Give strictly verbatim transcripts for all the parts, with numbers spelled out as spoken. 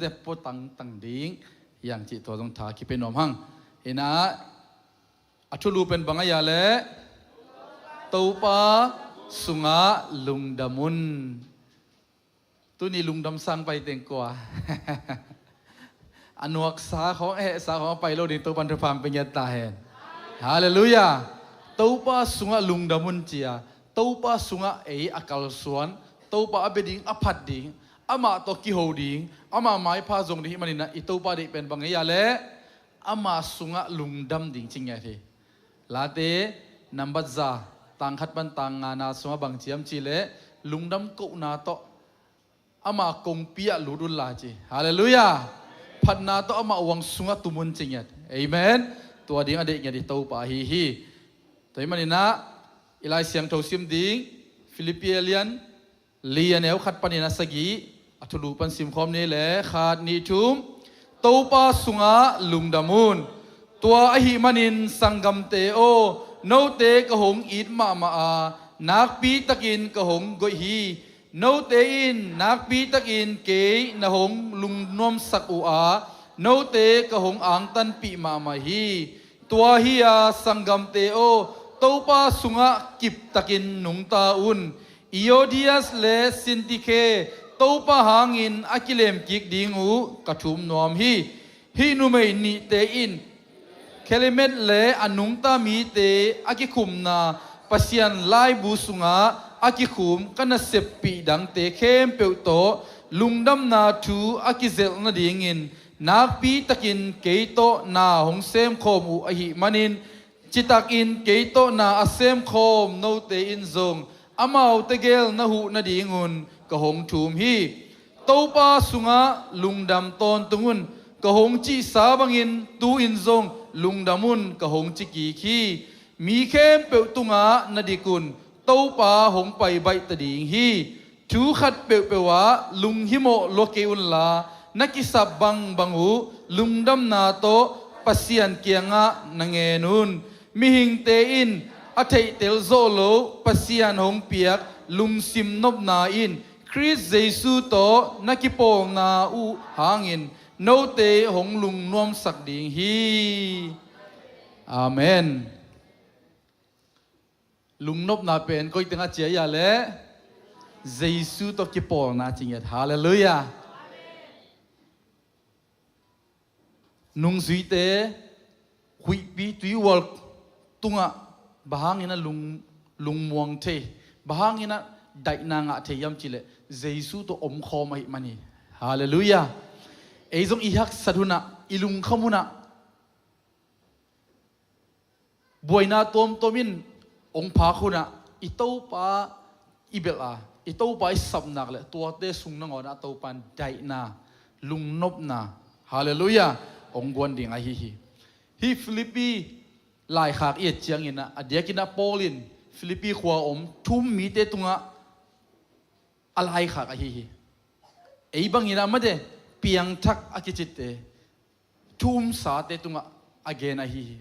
Zep pua tangtang ding hiang cih tua zong tha kipia nuam hang. Inah a thulu pen bang a hia leh Topa sungah lungdam un. Tuni lungdam sang pai teng kua a nuaksa khawng a hehsa khawng a pai lo ding Topan thupha pia ngiat ta hen. Halleluiah. Topa sungah lungdam un cia Topa sungah ei a kalsuan, Topa a bia ding, a phat ding, amah tawh kiho ding, amah maipha zong ding hih maninah i Topa deih pen bang a hia leh ama sungah lungdam ding ci ngiat hi. Late nambat za tang khat pan tang ngana sungah bang ciam cih leh lungdam kohna tawh ama kongpi ah lut unla ci. Halleluiah. Phatna tawh ama uang sungah tum un ci ngiat. Amen. Tua ding a deih ngiat i Topa ahi hi. Tua hih maninah i Lai Siangtho sim ding Filippi a lian li a neu khat panin a sagih a thulu pan simkhawm ni leh khat nih thum. Topa sungah lungdam un. Tua ahih manin sanggamte aw, note ka hong it mahmah a, nakpitakin ka hong goih hi. Note in nakpitakin kei na hong lungnuamsak uh a, note ka hong angtanpih mahmah hi. Tua hi-a sanggamte aw, Topa sungah kiptakin nungta un. Euodias le Sintike Topa hangin a kilemkik ding uh ka thum nuam hi. Hih numei nihte in Klement le a nungta mite a kikhumna Pasian laibu sungah a kikhum ka naseppih dangte khempeuh tawh lungdamna thu a kizelh nadingin nakpitakin kei tawh na hong semkhawm uh ahih manin, citakin kei tawh na a semkhawm note in zong amaute gel na huh nadingun ka hong thum hi. Topa sungah lungdam tawntung un. Ka hong cihsa bangin tu-in zong lungdam un ka hong ci kik hi. Mi khempeuh tungah na dik un. Topa hong pai baih ta ding hi. Thu khat peuhpeuh ah lunghimawh lua kei unla, na kisap bangbang uh lungdamna tawh Pasian kiangah na ngen un. Mihingte in a theihtel zawh loh Pasian hong piak lungsim nopna in Khrist Jesu tawh na kipawlna uh hangin note hong lungnuamsak ding hi. Amen. Lungnopna pen koi tengah cia hia leh Jesu tawh kipawlna ci ngiat. Halleluiah. Nungzuite huihpi tuihual tungah bang hangin a lung, lungmuang thei, bang hangin a daihna ngah thei hiam cih leh Jesu tawh omkhawm ahih man hi. Halleluiah. Ei zong i haksat hunah, i lungkham hunah buaina tuamtuam in hong phak hunah i Topa i belh a, i Topa i sap nak leh tuate sung nangawnah Topa in daihna, lungnopna, halleluiah, hong guan ding ahi hi. Hih Filippi laikhak i et cianginah a diakinah Paul in Filippi khua om thu-um mite tungah a laikhak ahi hi. Ei banginah mate piangthak a kicitte thu-um sate tungah a gen ahi hi.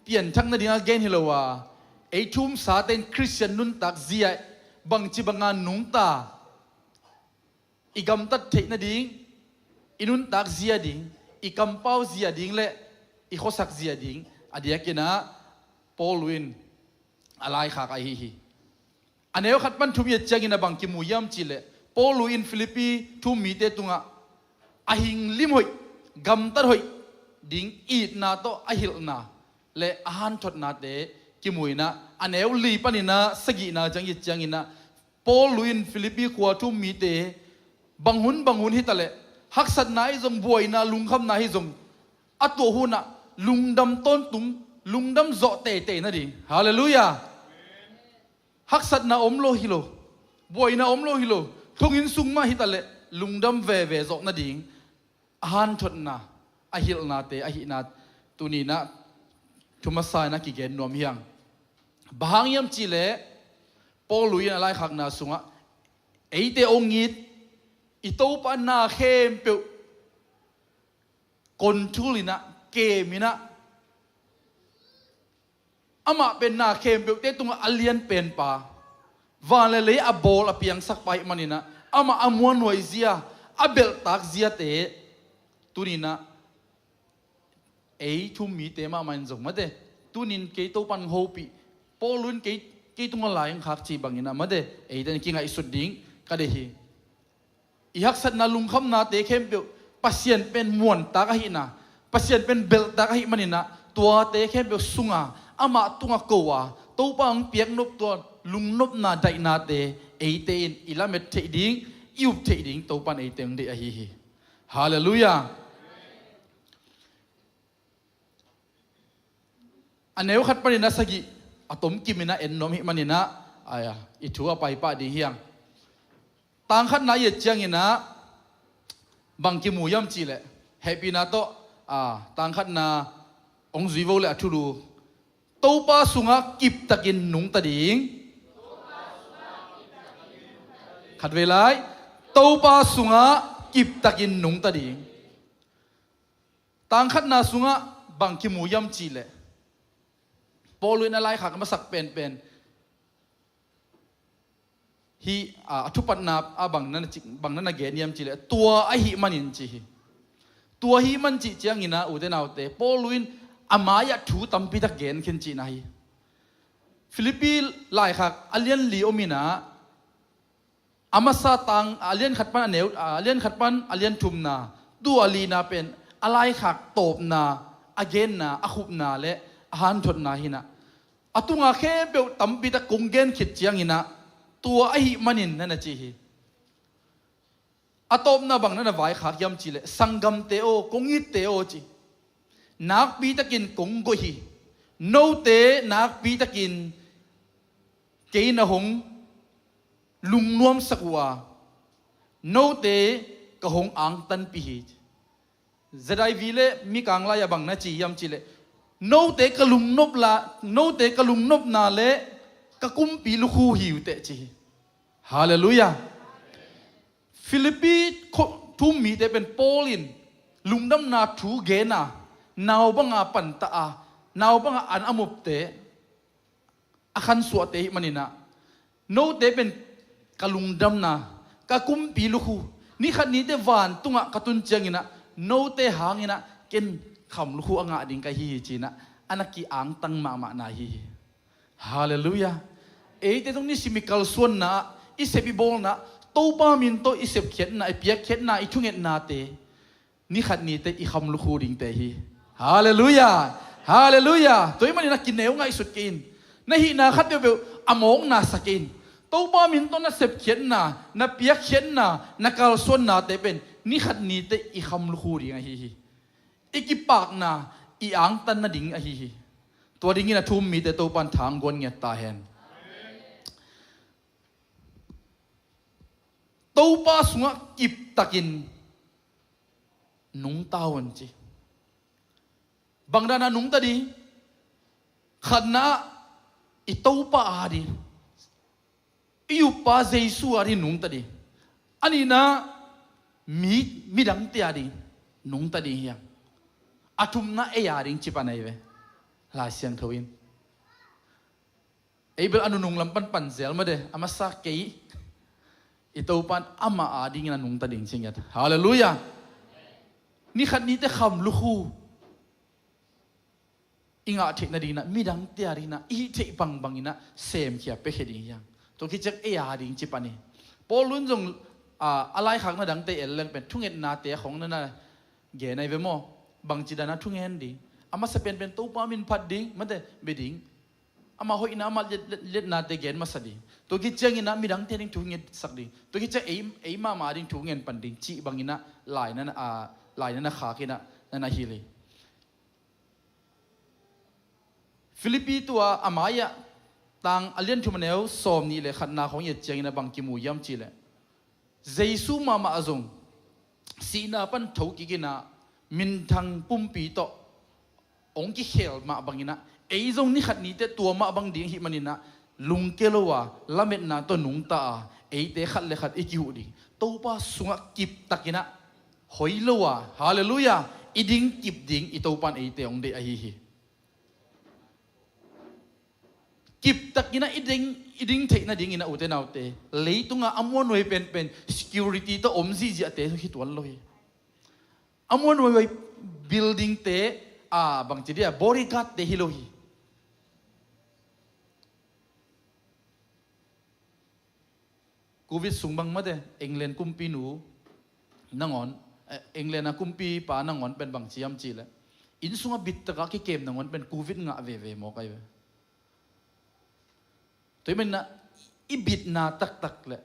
Pianthak nading a gen hi lo a, ei thu-um sate in Khristian nuntak zia bangci banga nungta, i gamtat theih nading, i nuntak zia ding, i kampau zia ding le i khuasak zia ding a diakinah Paul in a laikhak ahi hi. A neu khat pan thum i et ciangin a bang kimu hiam cih leh Paul in Filippi thu-um mite tungah a hinglim hoih, gamtat hoih ding itna tawh a hilhna le a hanthotnate kimu inah a neu li paninah sagihna ciang i et cianginah Paul in Filippi khua thu-um mite bang hun bang hun hitaleh haksatna hi zong, buaina, lungkhamna hi zong a tuah hunah lungdam tawntung, lungdam zawh teitei nading. Halleluiah. Haksatna om lo hi lo, buaina om lo hi lo, thonginn sung mah hitaleh lungdam veve zawh nading a hanthotna, a hilhnate ahihna tuninah thu masa inah kigen nuam hi hang. Bang hang hiam cih leh Paul in a laikhakna sungah eite hong it i Topa na khempeuh control inah, kem inah, amah pen na khempeuhte tungah a lianpenpa, van le lei a bawl a piangsakpa ahih maninah amah a muanhuai zia, a belhtak ziate tuninah ei thu-um mite mahmah in zong mate, tunin kei Topan hopih, Paul in kei, kei tungah lai hong khak cih banginah mate, eite in kingaihsut ding ka deih hi. I haksatna lungkhamnate khempeuh Pasian pen muantak ahihna, Pasian pen belhtak ahih maninah tuate khempeuh sunga amah tungah ko a Topa hong piaknop tua lungnopna daihnate eite in i lamet theih ding, i up theih ding Topan eite hong deih ahi hi. Halleluiah. A neu khat panin a sagih a tomkimin a en nuam hih maninah, aya, i thu a paipah ding hiang. Tang khatna i et cianginah bang kimu hiam cihleh, hehpihna tawh, a, tang khatna hong zui vo le a thulu. Topa sungah kiptakin nungta ding. Khatvei lai. Topa sungah kiptakin nungta ding. Tang khatna sungah bang kimu hiam cihleh, Paul in a laikhak masak penpen hih, a, a thupatna a bang nana ci, bang nana gen hiam cihleh, tua ahih manin ci hi. Tua ahih man cih cianginah ute naute, Paul in a mai-ah thu tampitak gen khin cihna hi. Philippi laikhak a lianli ominah a masa tang, a lian khat pan a neu, a lian khat pan a lian thumna, tua lina pen a laikhak tawpna, a genna, a khupna le a hanthotna hinah, a tunga khempeuh tampitak kong gen khit cianginah tua ahih manin nana ci hi. A tawpna bang nana vaikhak hiam cihleh, sanggamte aw, kong itte aw ci, nakpitakin kong goih hi. Note nakpitakin kei na hong lungnuamsak uh a, note ka hong angtanpih hi. Z I V le Mikang lai-ah bang na ci hiam cihleh, note ka lungnop la, note ka lungnopna le ka kumpi lukhu hi uh teh ci hi. Halleluiah. Philippi kho-, thu-um mite pen Paul in lungdamna thu gena, nau banga panta a, nau banga an a mupte, a khansuahte hih maninah, note pen ka lungdamna, ka kumpi lukhu, nikhat nite vantungah ka tun cianginah note hanginah ken kham lukhu a ngah ding ka hi hi cinah a na ki-angtang mahmahna hi hi. Halleluiah. Eite zong nisim i kalsuanna ah, i sep i bawlna ah, Topa min tawh i sepkhiatna, i piakkhiatna, i thungetnate nikhat nite i kham lukhu dingte hi. Halleluiah. Halleluiah. Tua ahih manin a kineu ngaihsut kei in. Na hihna khat peuhpeuh a mawkna sa kei in. Topa min tawh na sepkhiatna, na piakkhiatna, na kalsuannate pen nikhat nite i kham lukhu ding ahi hi. I kipakna, i angtan nading ahi hi. Tua dingin a thu-um mite Topan thangguan ngiat ta hen. Topa sungah kiptakin nungta un ci. Bang dana nungta ding? Khatna, i Topa a ding, i Uppa Jesu a ding nungta ding. A nihna, mi, midangte a ding nungta ding hiam? A thumna, ei a ding ci pan ahi ve. Lai Siangtho in ei bel a nunung lam pan pan zel mah de, a masa kei, i Topan amah a dingin a nungta ding ci ngiat. Halleluiah. Nikhat nite kham lukhu i ngah theih nadinginah, midangte a dinginah i hih theih bangbang inah semkhia piakhia ding hiam? Tua khit ciang ei a ding ci pan hi. Paul in zong, a, a laikhakna dangte el leng pen thungetnate a khong nana gen ahi ve maw? Bangci dana thungen ding? A masa penpen Topa min phat ding, mate, bia ding. Amah hoihna, amah liat, liat, liatnate gen masa ding. Tua khit cianginah midangte ding thu ngetsak ding. Tua khit ciang ei, ei mahmah ding thu ngen pan ding cih banginah lai nana, a, lai nana khakinah nana hilh hi. Philippi tua a mai-ah tang a lian thum a neu sawm nih le khatna khong i et cianginah bang kimu hiam cihleh, Jesu mahmah zong sihna pan tho kikinah minthang pumpi tawh hong kikhel mah banginah, ei zong nikhat nite tua mah bang ding ahih maninah, lungkia lo a, lametna tawh nungta a, eite khat le khat i kihuh ding, Topa sungah kiptakinah hoi lo a, halleluiah, i ding kip ding i Topan eite hong deih ahi hi. Kiptakin ah i ding, i ding theih nadingin ah, ute naute, leitungah a muanhuai penpen security tawh om zihziahte hi tuan lo hi. A muanhuai buildingte, a bangci dia, bodyguardte hi lo hi. Covid sung bang mate, England kumpinu nangawn, eh, England a kumpipa nangawn pen bangci hiam cihleh, inn sungah bittaka kikem nangawn pen Covid ngah veve mawk ahi ve. Tua ahih manin ah i bitna taktak le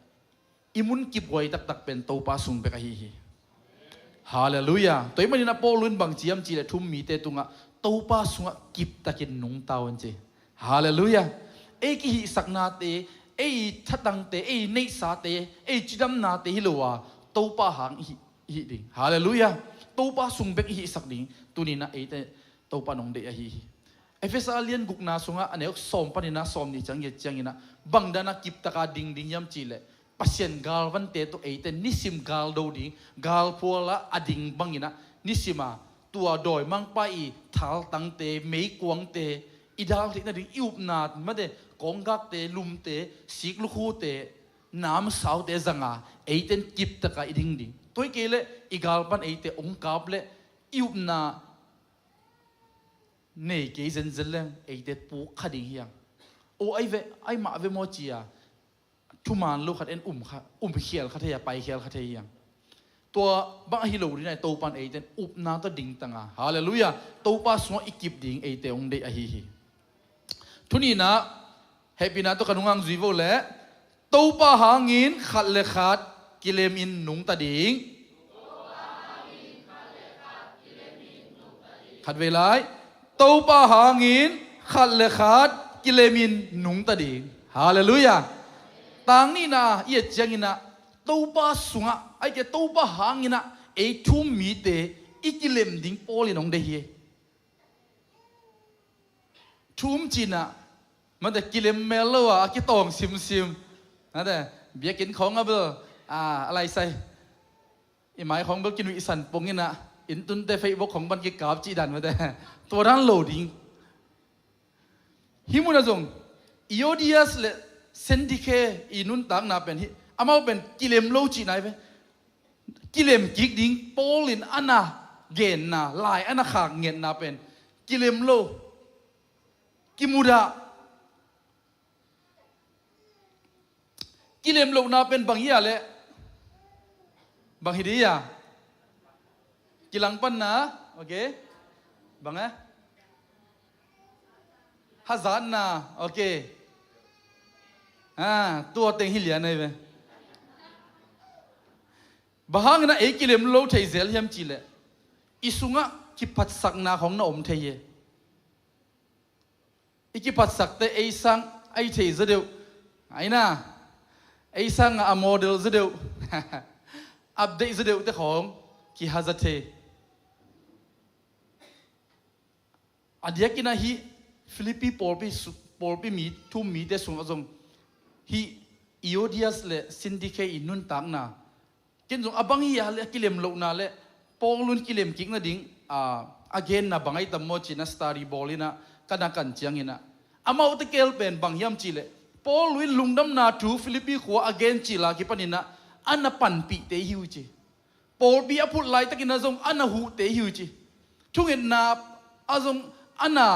i mun kibuai taktak pen Topa sung bek ahi hi. Halleluiah. Tua ahih manin ah Paul in bangci hiam cihleh thu-um mite tungah, Topa sungah kiptakin nungta un ci. Halleluiah. Ei kihihsaknate, ei thatangte, ei neihsate, ei cidamnate hi lo a, Topa hang i hih, i hih ding. Halleluiah. Topa sung bek i hihsak ding. Tuni-in ah eite Topa in hong deih ahi hi. Efesa lian gukna sungah a neu sawm panin ah sawmnih ciang i et ciangin ah, bang dan a kiptaka ding ding hiam cihleh, Pasian galvante tawh eite nisim galdo ding, galphual ah a ding bangin ah, nisim a tua dawimangpa i thaltangte, meikuangte, i dal theih nading i upna mate, kawnggakte, lumte, siklukhute, namsaute zanga eite in kiptaka i ding ding. Tua hi kei leh i galpan eite hong kap leh i upna nei kei zenzen leng eite puk kha ding hi hang. Aw, ahi ve, ahi mah ve maw ci-a thuman lo khat en um kha, um khial kha thei a, pai khial kha thei hi hang. Tua bang ahi lo ding a, Topa in eite in upna tawh dingtang a, halleluiah, Topa sungah i kip ding eite hong deih ahi hi. Tuni-in ah hehpihna tawh ka nungang zui vo leh, Topa hangin khat le khat kilemin nungta ding. Khatvei lai. Topa hangin khat le khat kilemin nungta ding. Halleluiah. Tang nihna i et ciangin ah, Topa sungah, ahih kei leh Topa hangin ah ei thu-um mite i kilem ding Paul in hong deih hi. Thu-um ci-in ah, mate, kilem mel lo a, a kitawng simsim. Mate, biakinn khawng a bel, a, a laisai. I mai khawng bel kinuihsan pongin ah, inntunte Facebook khawng pan kikap cih dan mate. Tua dan lo ding. Hih munah zong, Euodias le Syntyche i nuntakna pen hih, amau pen kilem lo cihna hi ve. Kilem kik ding Paul in a na genna, lai a na khak ngetna pen kilem lo, kimudah. Kilem lohna pen bang hi a leh, bang hi ding hi a? Kilangpanna, okay. Bang eh? Hazatna, okay. Ah, tua teng hi lian ahi ve. Bang hangin ah ei kilem lo thei zel hiam cihleh, i sungah kiphatsakna khawng na om thei hi. I kiphatsakte ei sang a i thei zaw deuh, aina, ei sang a model zaw deuh, update zaw deuhte khawng kihaza thei. A diakin ah hih Philippi pawlpi su-, pawlpi mi, thu-um mite sungah zong hih Euodias le Syntyche i nuntakna, ken zong a bang hi a leh a kilem lohna le Paul in kilem kik nading, a, a genna bang ahi tam maw ci-in ah study bawl in ah ka na kan ciangin ah, amaute kel pen bang hiam cihleh, Paul in lungdamna thu Philippi khua a gen cil a kipanin ah a na panpihte hi uh ci. Pawlpi a phut laitakin ah zong a na huhte hi uh ci. Thungetna ah zong a na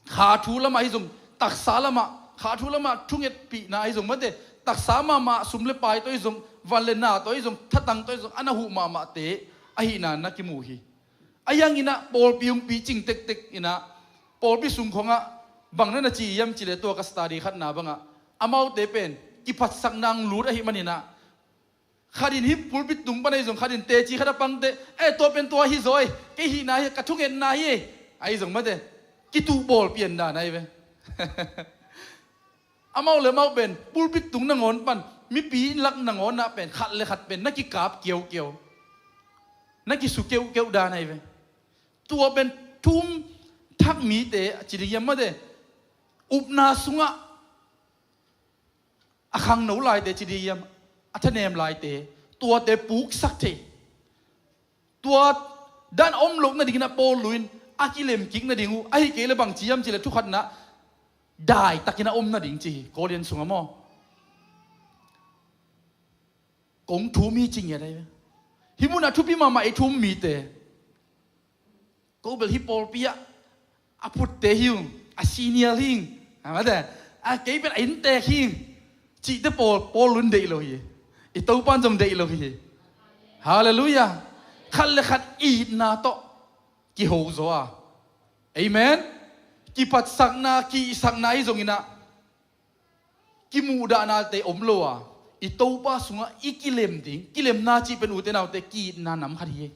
kha thu lamah hi zong, taksa lamah, kha thu lamah thungetpihna hi zong mate, taksa mahmah, sum le pai tawh hi zong, van le na tawh hi zong, thatang tawh hi zong, a na huh mahmahte ahihna na kimu hi. Ahi hangin ah pawlpi hong picing tektek in ah, pawlpi sung khawngah bang na na ci hiam cihleh, tua ka study khatna bangah, amaute pen kiphatsakna hong lut ahih manin ah, khat in hih pulpit tung pan ahi zong, khat in teci khat a pangte, eh, tua pen tua hi zaw ei, kei hihna hi, ka thungetna hi ei, ahi zong mate, kituhbawl pian dan ahi ve. Amau le amau pen pulpit tung nangawn pan, mipi in lak nangawn ah pen khat le khat pen na kikap kiaukiau, na kisu keuhkeuh dan ahi ve. Tua pen thu-um thak mite a ci ding hiam mate, upna sungah a khangno laite ci ding hiam, a thanem laite, tuate puksak thei. Tua dan om loh nadingin ah Paul in a kilem kik nading uh, ahih kei leh bang ci hiam cihleh, thu khatna, daitakin a om nading ci hi, Korean sungah maw. Kong thum hi ci ngiat ahi ve. Hih munah thupi mahmah ei thu-um mite. Ko bel hih pawlpi ah a putte hi ung, a senior hi ung, a mate, a kei pen a inntek hi ung cihte pawl, Paul in deih lo hi. I Topa'n zong deih lo hi. Halleluiah. Khat le khat itna tawh kiho zaw a. Amen. Kiphatsakna, ki-ihsakna hi zongin ah, kimuhdahnate om lo a, i Topa sungah i kilem ding. Kilemna cih pen, ute naute, ki-itna nam khat hi.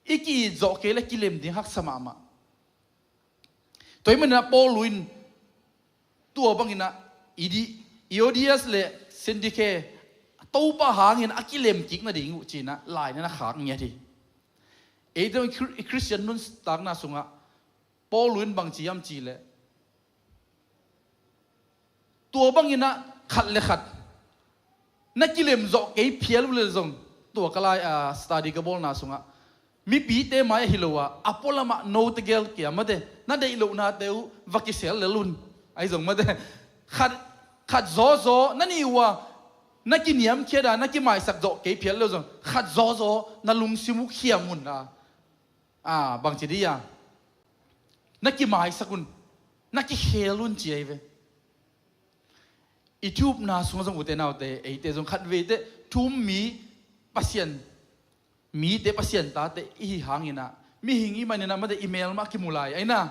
I ki-it zawh kei le kilem ding haksa mahmah. Tua ahih manin ah Paul in tua bangin ah Edi-, Euodias le Syntyche Topa hangin a kilem kik nading uh ci-in ah lai-in ah na khak ngiat hi. Eite i Khri-, i Khristian nuntakna sungah Paul in bang ci hiam cih leh, tua bangin ah khat le khat na kilem zawh kei phial uh leh zong, tua ka lai, a, study ka bawlna sungah, mipite mai ahi lo a, a pualamah note gel kia, mate, na deih lohnate uh va kisel lel un. Ahi zong, mate, khat, khat zawzaw na nih uh a, na kiniamkhiat a, na kimaisak zawh kei phial leh zong, khat zawzaw na lungsim uh khiam un a. A, bangci dih a, na kimaisak un, na kikhel un ci ahi ve. I thu-upna sungah zong, ute naute, eite zong khatveite thu-um mi, Pasian mite, Pasian tate i hi hangin ah, mihing i hih manin ah, mate, i mel mah kimu lai, ahi na.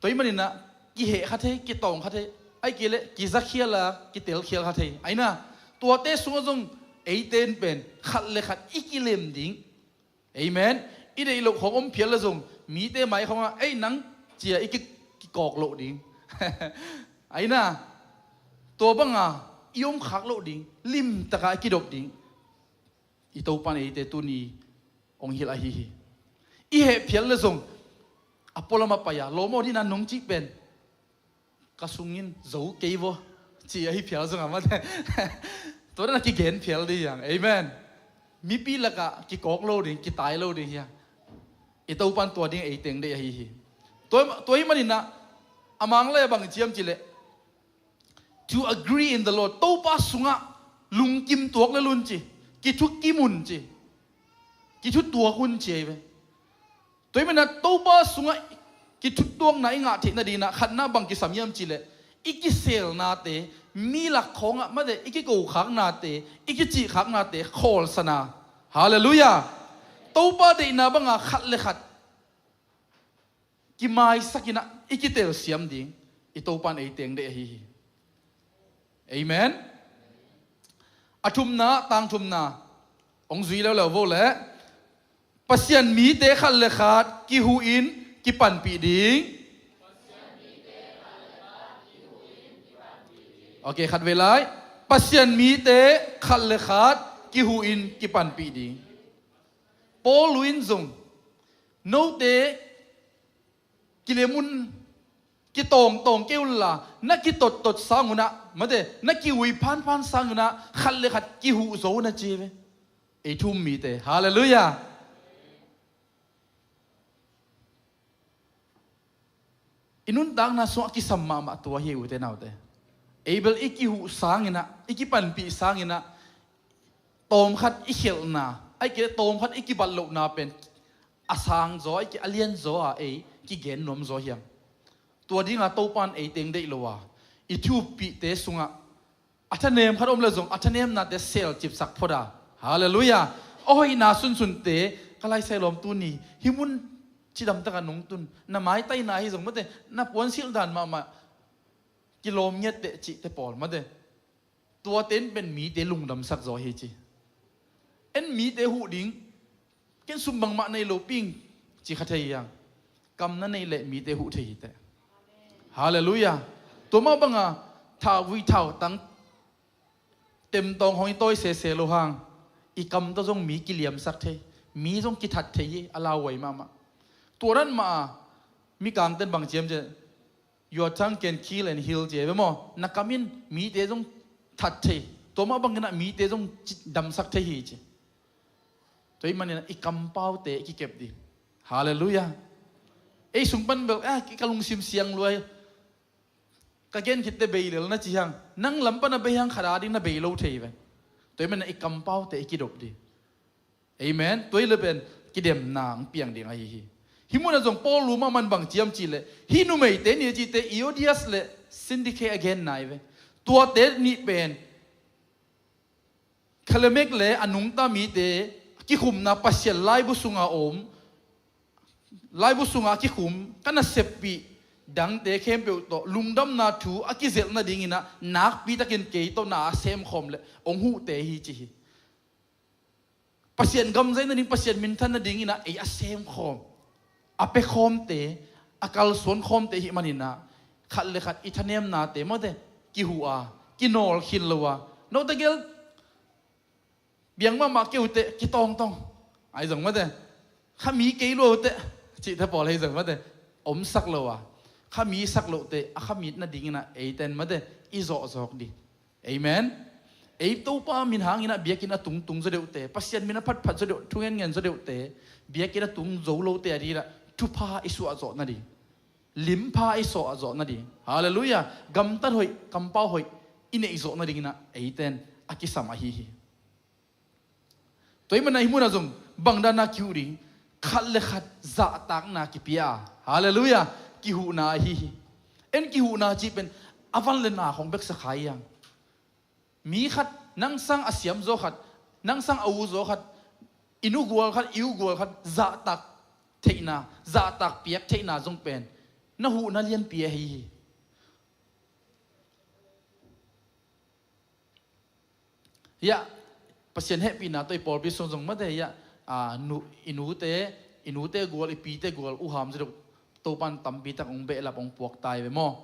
Tua ahih manin ah kiheh kha thei, kitawng kha thei, ahih kei leh kizakhial a, kitelkhial kha thei, ahi na. Tuate sungah zong eite in pen khat le khat i kilem ding. Amen. I deih loh khawng om phial leh zong, mite mai khawngah, "Ei, nang," ci-a i ki-, kikawk loh ding. Ahi na. Tua banga i om khak loh ding, limtaka i kidop ding. I Topa'n eite tuni hong hilh ahi hi. I heh phial leh zong, a pualamah pai-a, lawm aw, dih na nong cih pen, ka sungin zo kei vaw, ci ahi phial zong a, mate, tua dan a kigen phial ding hi hang. Amen. Mipi lakah kikawk lo ding, kitai lo ding hi hang. I Topa'n tua ding ei teng deih ahi hi. Tua, tua ahih manin ah, a Mang lai-ah bang ci hiam cih leh, "To agree in the Lord." Topa sungah lungkim tuak lel un ci. Kithukim un ci. Kithutuak un ci ahi ve. Tua ahih manin ah Topa sungah kithutuakna i ngah theih nadingin ah khatna bang kisam hiam cih leh, i kiselnate, mi lak khawngah, mate, i kikokhaknate, i kicihkhaknate khawlsana. Halleluiah. Topa deihna banga khat le khat kimaisakin ah i kitelsiam ding, i Topa'n ei teng deih ahi hi. Amen. A thumna, tang thumna, hong zui leuleu vo leh, Pasian mite khat le khat kihuhin kipanpih ding. Ok, khatvei lai. Pasian mite khat le khat kihuhin kipanpih ding. Paul in zong, note kilem un, kitawngtawng kei unla, na kitottot sangun ah, mate, na kiui phanphan sangun ah, khat le khat kihuh zo un a ci ve. Ei thu-um mite. Halleluiah. I nuntakna sungah kisam mahmah tua hi, ute naute. Ei bel i kihuh sangin ah, i kipanpih sangin ah, tawmkhat i khelhna, ahih kei leh tawmkhat i kibat lohna pen a sang zaw, ahih kei leh a lian zaw a, ei kigen nuam zaw hiam? Tua dinga Topa'n ei teng deih lo a, i thu-uppihte sungah a thanem khat om leh zong, a thanemnate selcipsak phot a. Halleluiah. A hoihna sunsunte, ka laisai lawm, tuni hih mun cidamtakah nong tun, na maitaina hi zong, mate, na puansilh dan mahmah kilawm ngiat teh cihte pawl, mate, tuate in pen mite lungdamsak zaw hi ci. En mite huh ding, ken sum bangmah nei lo ping, ci kha thei hi hang. Kam na neih leh mite huh thei hi teh. Halleluiah. Tua mah banga thauvui thautang temtawng hong i tawi sese lo hang, i kam tawh zong mi kiliamsak thei, mi zong kithat thei hi, a lauhuai mahmah. Tua dan mah a, Mikangte'n bang ci hiam cih leh, "Your tongue can kill and heal," ci hi ve maw. Na kam in mite zong that thei, tua mah bangin ah mite zong ci-, damsak thei hi ci. Tua ahih manin ah i kampaute kikep ding. Halleluiah. Ei sung pan bel, ah, ka lungsim siang luai. Ka gen khitte bei lel na ci hang. Nang lam pan a bei hang khat a ding na bei lo thei ve. Tua ahih manin i kampaute i kidop ding. Amen. Tua hi le pen kidemna hong piang ding ahi hi. Hih munah zong Paul lu mahmah in bang ci hiam cih leh, hih numeite nih a cihte Euodias le Syntyche a gen nai ve. Tuate nih pen Khelemeg le a nungta mite kikhumna Pasian laibu sunga om, laibu sunga kikhum, ka naseppih dangte khempeuh tawh lungdamna thu a kizelh nadingin ah nakpitakin kei tawh na a semkhawm le hong huhte hi ci hi. Pasian gam zai nading, Pasian minthan nadingin ah ei a semkhawm, a pekhawmte, a kalsuan khawmte ahih manin ah khat le khat i thanemnate mawte kihuh a, kinawl khin lo a, note gel biang mahmah kei uh teh kitawngtawng ahi zong mawte, kha mi kei lua uh teh cihte pawl ahi zong mawte, omsak lo a, kha mi sak lohte a kha mi nadingin ah eite in mawte i zawhzawk ding. Amen. Ei Topa min hangin ah biakinn a tungtung zaw deuhte, Pasian min a phatphat zaw deuh, thungen ngen zaw deuhte, biakinn a tung zo lote a dingin ah thupha i suah zawh nading, limpha i suah zawh nading. Halleluiah. Gamtat hoih, kampau hoih i neih zawh nadingin ah eite in a kisam ahi hi. Tua ahih manin ah hih munah zong bangdan a kihuh ding, khat le khat zahtakna kipia a, halleluiah, kihuhna ahi hi. En kihuhna cih pen a van le na khong beksa kha hi hang. Mi khat, nang sang a siam zaw khat, nang sang a u zaw khat, i nu gual khat, i u gual khat zahtak theihna, zahtak piak theihna zong pen na huhna lianpi ahi hi. Hiah Pasian hehpihna tawh i pawlpi sung zong mate hiah, a, nu, i nute, i nute gual, i pite gual uham zaw deuh Topan tampi tak hong behlap hong puak ta hi ve maw?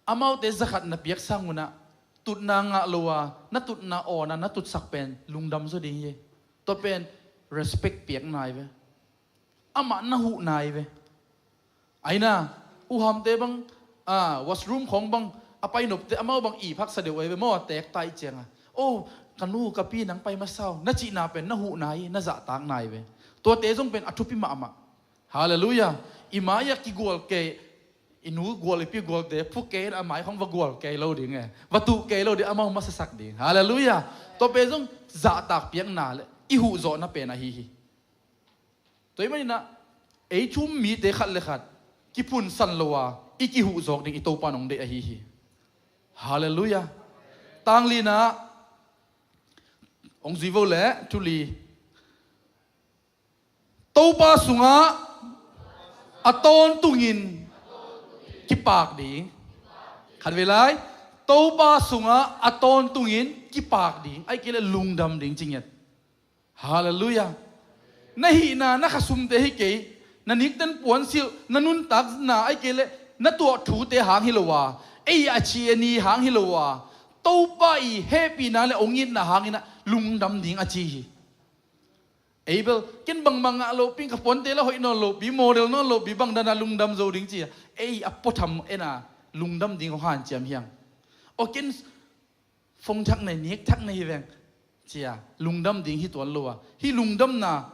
Amaute zakhat na piak sang un ah tutna ngah lo a, na tutna awn a, na tutsak pen lungdam zaw ding hi. Tua pen respect piakna hi ve. Amah na huhna hi ve. Aina, uhamte bang, a, washroom khawng bang a painopte amau bang ip haksa deuh ahi ve maw, a teek ta ih cianga, "Oh, ka nu ka pi nang pai masa uh," na cihna pen na huhna hi, na zahtakna hi ve. Tuate zong pen a thupi mahmah. Halleluiah. I mai-ah kigual kei, i nu gual, i pi gualte phu kei in a mai khawng va gual kei lo ding e, va tuh kei lo ding, amau masasak ding. Halleluiah. Tua pen zong zahtak piakna le i huhzawhna pen ahi hi. Tua ahih manin ah ei thu-um mite khat le khat kiphunsan lo a i kihuhzawk ding i Topa in hong deih ahi hi. Halleluiah. Tanglina hong zui vo le, thu li. Topa sungah a tawntungin kipak ding. Khat vei lai. Topa sungah a tawntungin kipak ding, ahih kei leh lungdam ding ci ngiat. Halleluiah. Na hihna, na khasumte hi kei, na nikten puansilh, na nuntakna, ahih kei leh na tuah thute hang hi lo a, ei a ci a ni hang hi lo a, Topa i hehpihna le hong itna hangin ah lungdam ding a ci hi. Ei bel, ken bangmah ngah lopi, ka puante la hoih nawn lopi, model nawn lopi, bangdan a lungdam zo ding ci a, ei a puatham en a lungdam ding hong hanciam hiang. Aw ken phone thak nei, nik thak nei hi veng ci a lungdam ding hi tuan lo a. Hih lungdamna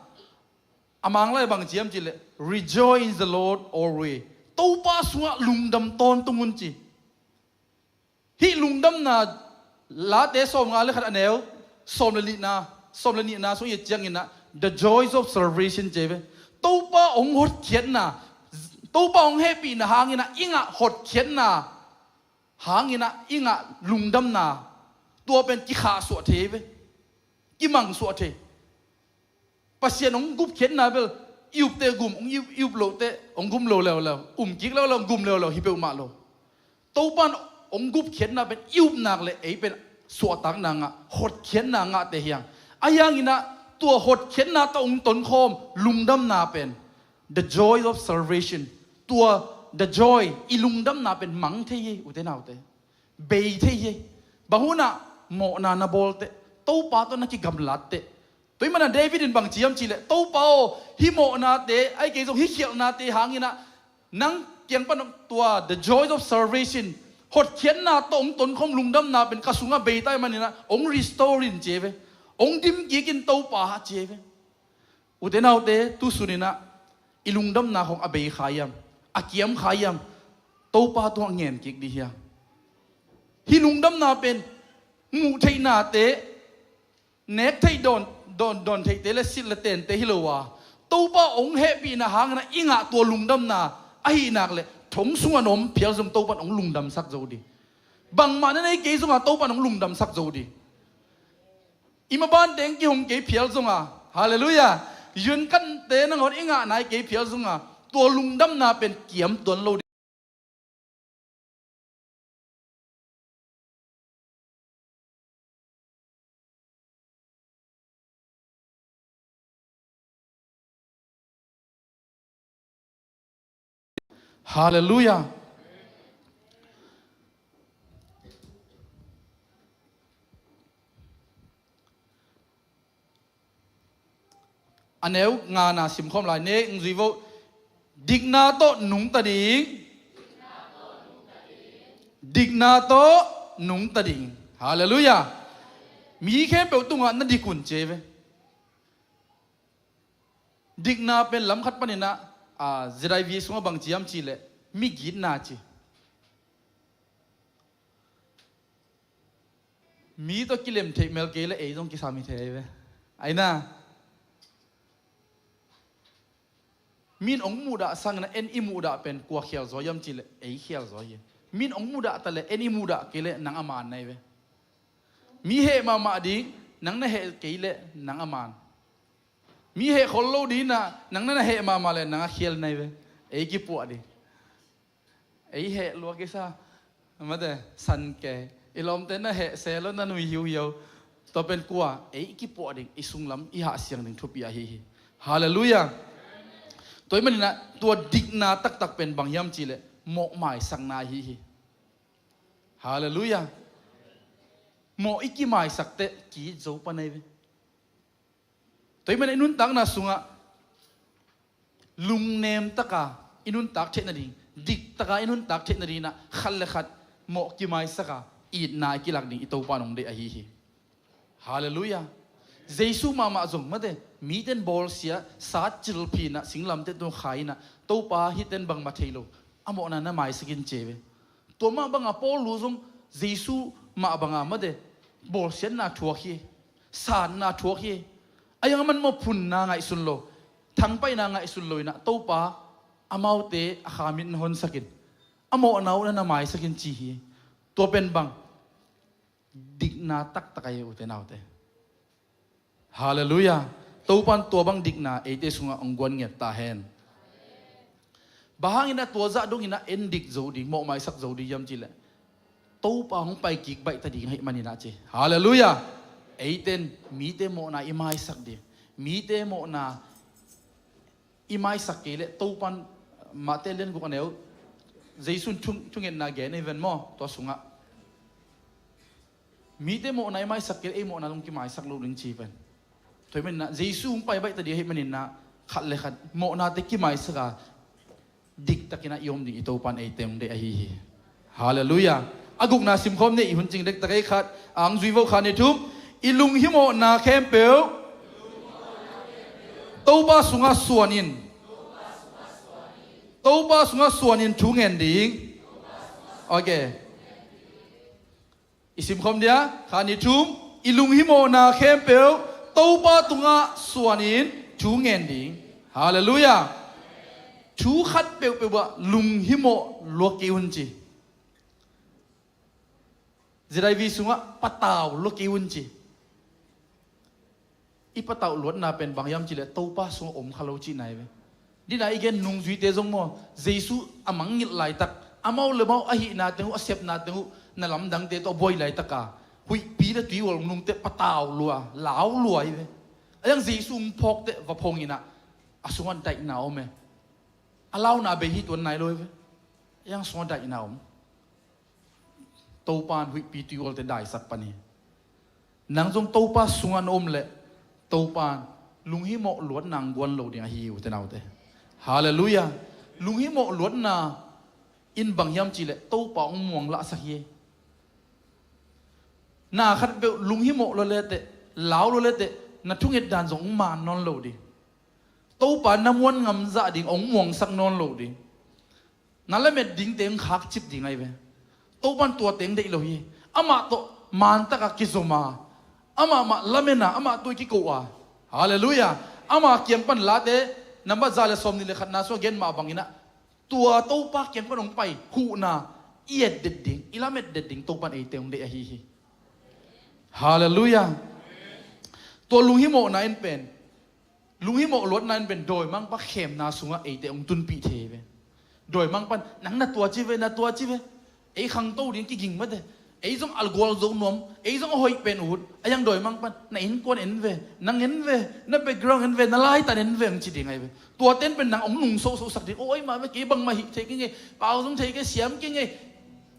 a Manglai bang ci hiam cih leh, "Rejoice in the Lord always." Topa sungah lungdam tawntung un ci. Hih lungdamna, Late sawmnga le khat a neu sawm le nihna, sawm le nihna sung i et ciangin ah, "The joys of salvation," ci ve. Topa hong hotkhiatna, Topa hong hehpihna hangin ah i ngah hotkhiatna hangin ah i ngah lungdamna, tua pen kikhahsuah thei ve, kimangsuah thei. Pasian hong gupkhiatna bel i upte gum, hong i up, i up lote hong gum lo leuleu, um kik leuleu, hong gum leuleu hi peuhmah lo. Topan hong gupkhiatna pen i upnak le ei pen suahtakna ngah, hotkhiatna ngahte hiang. Ahi hangin ah tua hotkhiatna tawh hong tonkhawm lungdamna pen, the joy of salvation, tua the joy, i lungdamna pen mang thei hi, ute naute. Bei thei hi. Bang hunah mawhna na bawlte, Topa tawh na kigamlatte. Tua ahih manin ah David in bang ci hiam cih leh, "Topa aw, hih mawhnate, ahih kei zong hih khialhnate hangin ah nang kiang pan tua the joy of salvation, hotkhiatna tawh hong tonkhawm lungdamna pen ka sungah bei ta ahih manin ah hong restore in," ci ve. "Hong dim kik in Topa," ci ve. Ute naute, tu sunin ah I lungdamna khong a bei kha hiam, a kiam kha hiam, Topa tungah ngen kik dih hiam? Hih lungdamna pen muh theihnate, nek theih dawn, dawn, dawn theihte le silh le tente hi lo a, Topa hong hehpihna hangin a i ngah tua lungdamna ahih nak leh thong sungah na om phial zong Topa in hong lungdamsak zo dih. Bangmah na nei kei zongah Topa in hong lungdamsak zo dih. I maban teng kihong kei phial zongah, halleluiah, yunkante nangawn i ngah nai kei phial zongah tua lungdamna pen kiam tuan lo dih. Halleluiah. A neu ngana simkhawm lai ne, ung zui vo. Dikna tawh nungta ding. Dikna tawh nungta ding. Halleluiah. Mi khempeuh tungah na dik un ci ve. Dikna pen lam khat paninah, a, Z I V sungah bang ci hiam cih leh migitna ci. Mi tawh kilem theih mel kei le ei zong kisam hi thei ve. Aina. Min hong muhdah sangin a en i muhdah pen kua khial zaw hiam cih leh ei khial zaw hi. Min hong muhdah ta leh en i muhdah kei leh nang a maan nai ve. Mi heh mahmah ding, nang na heh kei leh nang a maan. Mi heh khol lo ding inah nang na na heh mahmah leh nang a khial nai ve. Ei kipuah ding. Ei heh lua kisa. Mate, san ke. I lawmte na heh se lo na nui hiuhiau. Tua pen kua, ei kipuah ding, i sunglam, i hahsiang ding thupi ahi hi. Halleluiah. Tua i maninah, tua dikna taktak pen bang hiam cih leh, mawh maisakna ahi hi. Halleluiah. Mawh i kimaisak teh, ki-it zo pan ahi ve. Tua i maninah i nuntakna sungah lungnem taka i nuntak theih nading, dik taka i nuntak theih nading inah khat le khat mawh kimaisaka itna i kilak ding i Topa in hong deih ahi hi. Halleluiah. Jesu mahmah zong mate, mite in bawlsia, sat cilphinah singlamteh tung khai inah, Topa hihte in bangmah thei lo, a mawhna na maisak in ci ve. Tua mah banga Paul lu zong Jesu mah banga mate, bawlsiatna thuak hi, satna thuak hi. A iang a man maw phunna ngaihsun lo, thangpaihna ngaihsun lo inah Topa amaute a khamit na honsakin, a mawhna uh na na maisakin ci hi. Tua pen bang dikna taktak ahi ute naute. Halleluiah. Topan tua bang dikna eite sungah hong guan ngiat ta hen. Bang hangin a tua zah dongin a en dik zo ding, mawh maisak zo ding hiam cih leh, Topa hong pai kik baih ta ding ahih maninah ci. Halleluiah. Eite in mite mawhna i maisak ding, mite mawhna i maisak kei leh Topan, Mate lian guk a neu, Jesu in thung, thungetna gen ei ven maw, tua sungah. Mite mawhna i maisak kei leh ei mawhna zong kimaisak lo ding ci pen. Tua i maninah Jesu hong pai baih ta ding ahih maninah khat le khat mawhnate kimaisaka diktakinah i om ding i Topan eite hong deih ahi hi. Halleluiah. A gukna simkhawm ni, i hun cing dektak ei khat, ang zui vo kha ni thum. I lunghimawhna khempeuh Topa sungah suanin, Topa sungah suanin thu ngen ding. Ok. I simkhawm dia, kha ni thum, i lunghimawhna khempeuh Topa tungah suanin thu ngen ding. Halleluiah. Thu khat peuhpeuh ah lunghimawh lua kei un ci. Z I V sungah patau lua kei un ci. I patauh luatna pen bang hiam cih leh Topa sungah om kha lo cihna hi ve. Dina i gen nungzuite zong maw, Jesu a mangngilh laitak, amau le amau a hihna teng uh, a sepna teng uh, na lamdangte tawh a buai laitaka huihpi le tuihual nungte patau lua, lau lua hi ve. A iang Jesu hong phawk teh va phong inah a sungah daihna om e. A launa bei hi tuan nai lo hi ve. A iang sungah daihna om. Topa in huihpi tuihualte daisak pan hi. Nang zong Topa sungah na om leh Topa in lunghimawh luatna hong guan lo ding ahi hi ute naute. Halleluiah. Lunghimawh luatna in bang hiam cih leh Topa hong muanglahsak hi. Na khat peuh lunghimawh lua leteh, lau lua leteh, na thunget dan zong hong maan nawn lo ding. Topa na muan ngam zah ding hong muangsak nawn lo ding. Na lamet dingte hong khakcip ding ahi ve. Topan tua teng deih lo hi. Amah tawh mantak a kizom a, amah mah lamen a, amah tawh kiko a. Halleluiah. Ama kiang pan Late nambat za le sawmnih le khatna sungah gen mah bangin ah, tua Topa kiang pan hong pai huhna i et det ding, i lamet det ding Topan eite hong deih ahi hi. Halleluiah. Tua lunghimawhna in pen, lunghimawh luatna in pen dawimangpa khemna sungah eite hong tunpih thei ve. Dawimangpan nang na tua ci ve, na tua ci ve. Ei khangto ding kiging mate. Ei zong a gualzo nuam, ei zong a hoih pen ut. A yang dawimangpan na innkuan en ve, nang en ve, na background en ve, na laitan en ve hong ci ding ahi ve. Tua ten pen nang hong nungsohsohsak ding. Aw, ei mah ve, kei bangmah hih thei kei ngei, pau zong thei kei, siam kei ngei.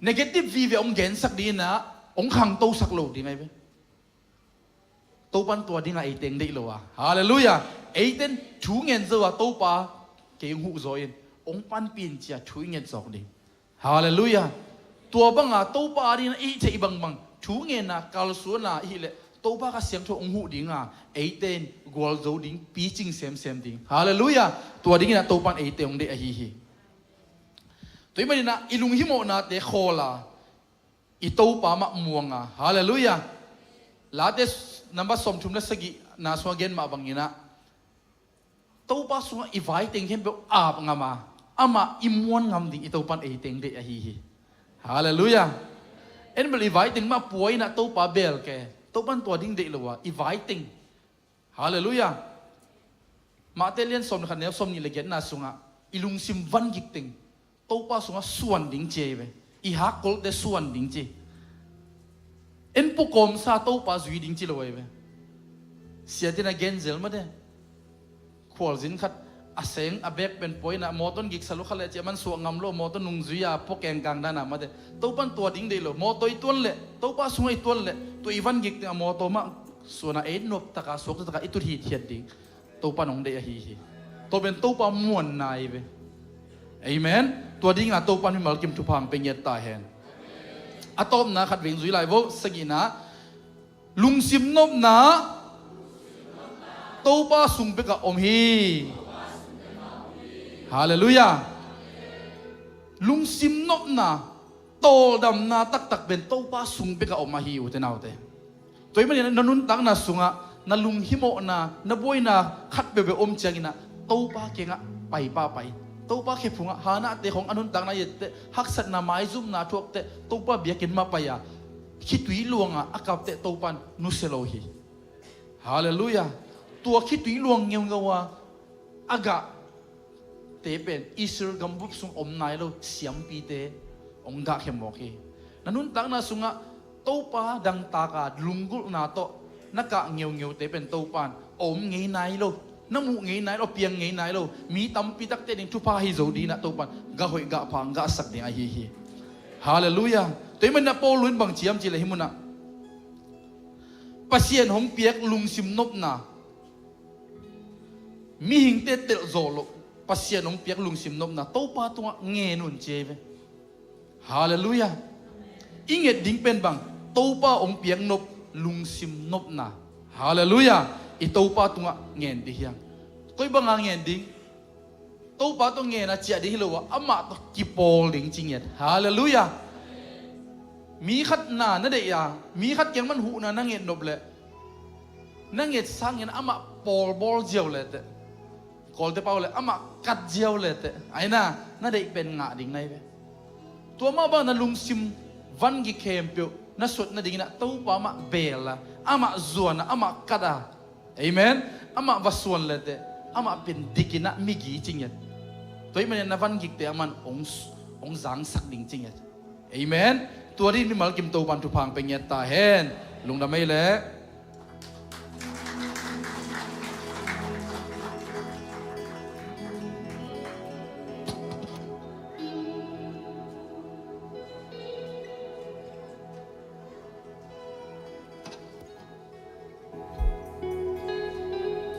Negative vive hong gensak ding inah hong khangtosak lo ding ahi ve. Topan tua dingah eite hong deih lo a. Halleluiah. Eiten thu ngen zo a, Topa kei hong huh zaw in, hong panpih in ci-a thu i nget zawk ding. Halleluiah. Tua banga Topa a dingin i hih theih bangbang thu ngenna, kalsuanna i hih leh Topa Kha Siangtho hong huh dinga, eite in gualzo ding, picing semsem ding. Halleluiah. Tua dinginah Topan eite hong deih ahi hi. Tua ahih maninah i lunghimawhnate khawl a, i Topa mah muang a. Halleluiah. Late s-, nambat sawmthum le sagihna sungah gen mah banginah, Topa sungah i vaiteng khempeuh ap ngam a, amah i muan ngam ding i Topan eite hong deih ahi hi. Halleluiah. En bel i vaiteng mah pua inah Topa beel ke. Topan tua ding deih lo a, i vaiteng. Halleluiah. Mate lian sawm le khat, neu sawmnih le giatna sungah i lungsim vangik teng Topa sungah suan ding ci ahi ve. I hakkolte suan ding ci. En pukawmsa Topa zui ding ci lo ahi ve. Siatin a genzel mate. Khualzin khat a seng a bek pen pua inah mawtaw in giksa lua kha leh ci a man suak ngam lo, mawtaw nungzui a pua kengkang dana mate. Topan tua ding deih lo. Mawtaw i tuan leh, Topa sungah i tuan leh, tua i vangik teng a mawtaw mah suan a ei noptaka suaktataka i tut hithiat ding Topan hong deih ahi hi. Tua pen Topa muanna ahi ve. Amen. Tua dinga Topan mimal kim thupha hong pia ngiat ta hen. A tawpna khat veng zui lai vo. Sagihna, lungsim nopna Topa sung bekah om hi. Halleluiah. Lungsim nopna, tawldamna taktak pen Topa sung bekah om ahi, ute naute. Tua ahih manin na nuntakna sungah na lunghimawhna, na buaina khat peuhpeuh om cianginah Topa kiangah pai pahpah in. Topa khephungah Hannahte khawng a nuntakna i et teh, haksatna maizumna thuak teh, Topa biakinn mah pai a, khitui luanga a kap teh Topan nusia lo hi. Halleluiah. Tua khitui luang ngeungeu a a gahte pen Israel gambup sung om nai lo siampite hong gahkhia mawk hi. Na nuntakna sungah Topa dangtaka lunggulhna tawh na kah ngeungeute pen Topan a om ngei nai lo, na muh ngei nai lo, piang ngei nai lo, mi tampi takte ding thupha hi zo dinah Topan gah hoih gah pha hong gahsak ding ahi hi. Halleluiah. Tua ahih maninah Paul in bang ci hiam cih leh hih munah Pasian hong piak lungsim nopna, mihingte telh zawh loh Pasian hong piak lungsim nopna Topa tungah ngen un ci ahi ve. Halleluiah. I nget ding pen bang, Topa hong piak nop lungsim nopna. Halleluiah. I Topa tungah ngen ding hiam? Koi banga ngen ding? Topa tawh ngen a ciah ding hi lo a, amah tawh kipawl ding ci ngiat. Halleluiah. Mi khat na na deih a, mi khat kiang man huhna na nget nop leh, na nget sangin amah pawlbawl ziau le teh, Kawlte pau le amah kat ziau le teh, aina na deih pen ngah ding na hi ve. Tua mah bang na lungsim vangik khempeuh na suat nadinginah Topa mah beel a, amah zuan a, amah kat a. Amen. Amah va suan le teh, amah pen dikinah migi ci ngiat. Tua ahih manin na vangikte aman hong, hong zangsak ding ci ngiat. Amen. Tua dingin mimal kim Topan thupha hong pia ngiat ta hen. Lungdam ei leh.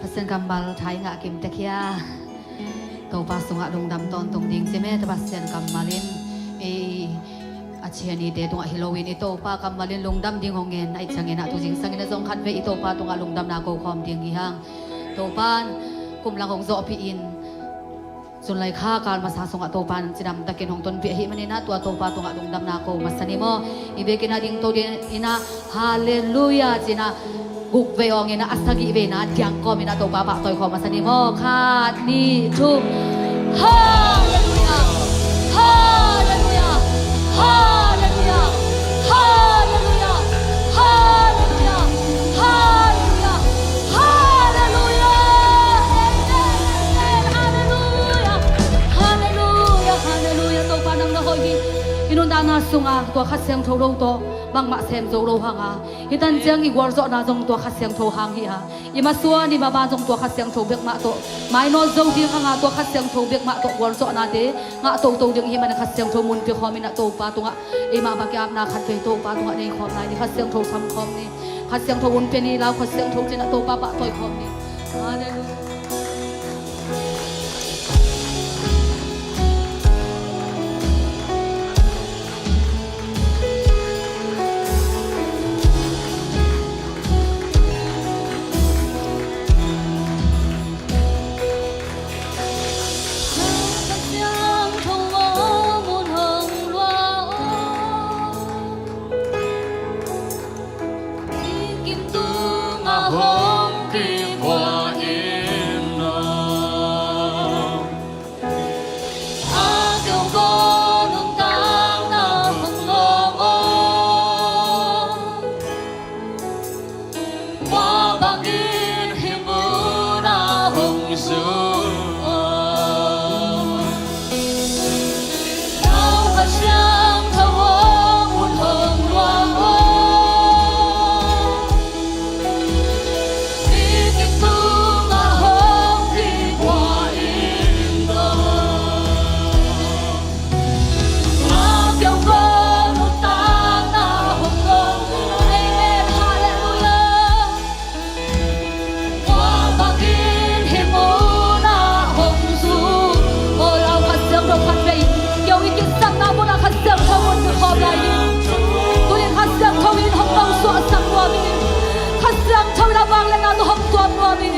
Pasian kammal thai ngah kim tek hia. Topa sungah lungdam tawntung ding ci me, Pasian kammal in ei a cianite tungah hi loin i Topa kammal in lungdam ding hong ngen ahih ciangin ah tu zingsangin a zong khat vei i Topa tungah lungdamna ko khawm ding hi hang. Topa in Kum lang hong zawhpih in, June lai kha kal masa sungah Topa in cidamtakin hong tonpih ahih manin ah, tua Topa tungah lungdamna ko masa ni maw. I biakinn ah dingto ding in ah, halleluiah ci-in ah, guk vei awng in ah, a sagih vei in ah diang kawm in ah Topa pahtawi khawm masa ni maw. Khat, nih, thum. Halleluiah. Halleluiah. Halleluiah. Halleluiah. Halleluiah. Halleluiah. Halleluiah. Amen. Amen. Halleluiah. Halleluiah. Halleluiah. Topa nang na hoih hi. I nuntakna sungah tua Kha Siangtho lo tawh bangmah sem zo lo hang a, hih tan ciang i gualzawhna zong tua Kha Siangtho hang hi a, i masuan i maban zong tua Kha Siangtho bek mah tawh mainawt zo ding hang a, tua Kha Siangtho bek mah tawh gualzawhnate ngah toto ding hi manin Kha Siangtho mun pia khawm in ah Topa tungah eimah bang i apna khat vei Topa tungah nei khawm lai ni. Kha Siangtho sam khawm ni. Kha Siangtho hun pia ni. Lau Kha Siangtho ci-in ah Topa pahtawi khawm ni. Halleluiah. Kha Siangtho in a vangliatna tawh hong tuam nuam in.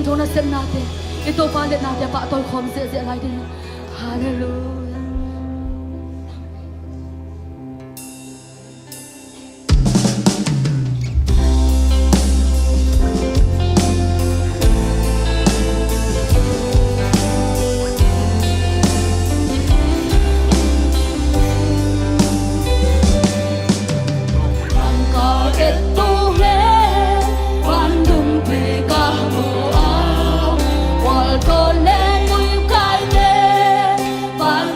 Tua nasepnate, i Topa liatnate a pahtawi khawm ziahziah lai ding. Halleluiah. Tangka et tu hle, van dum pi ka mu a, wal to le mui kai le, van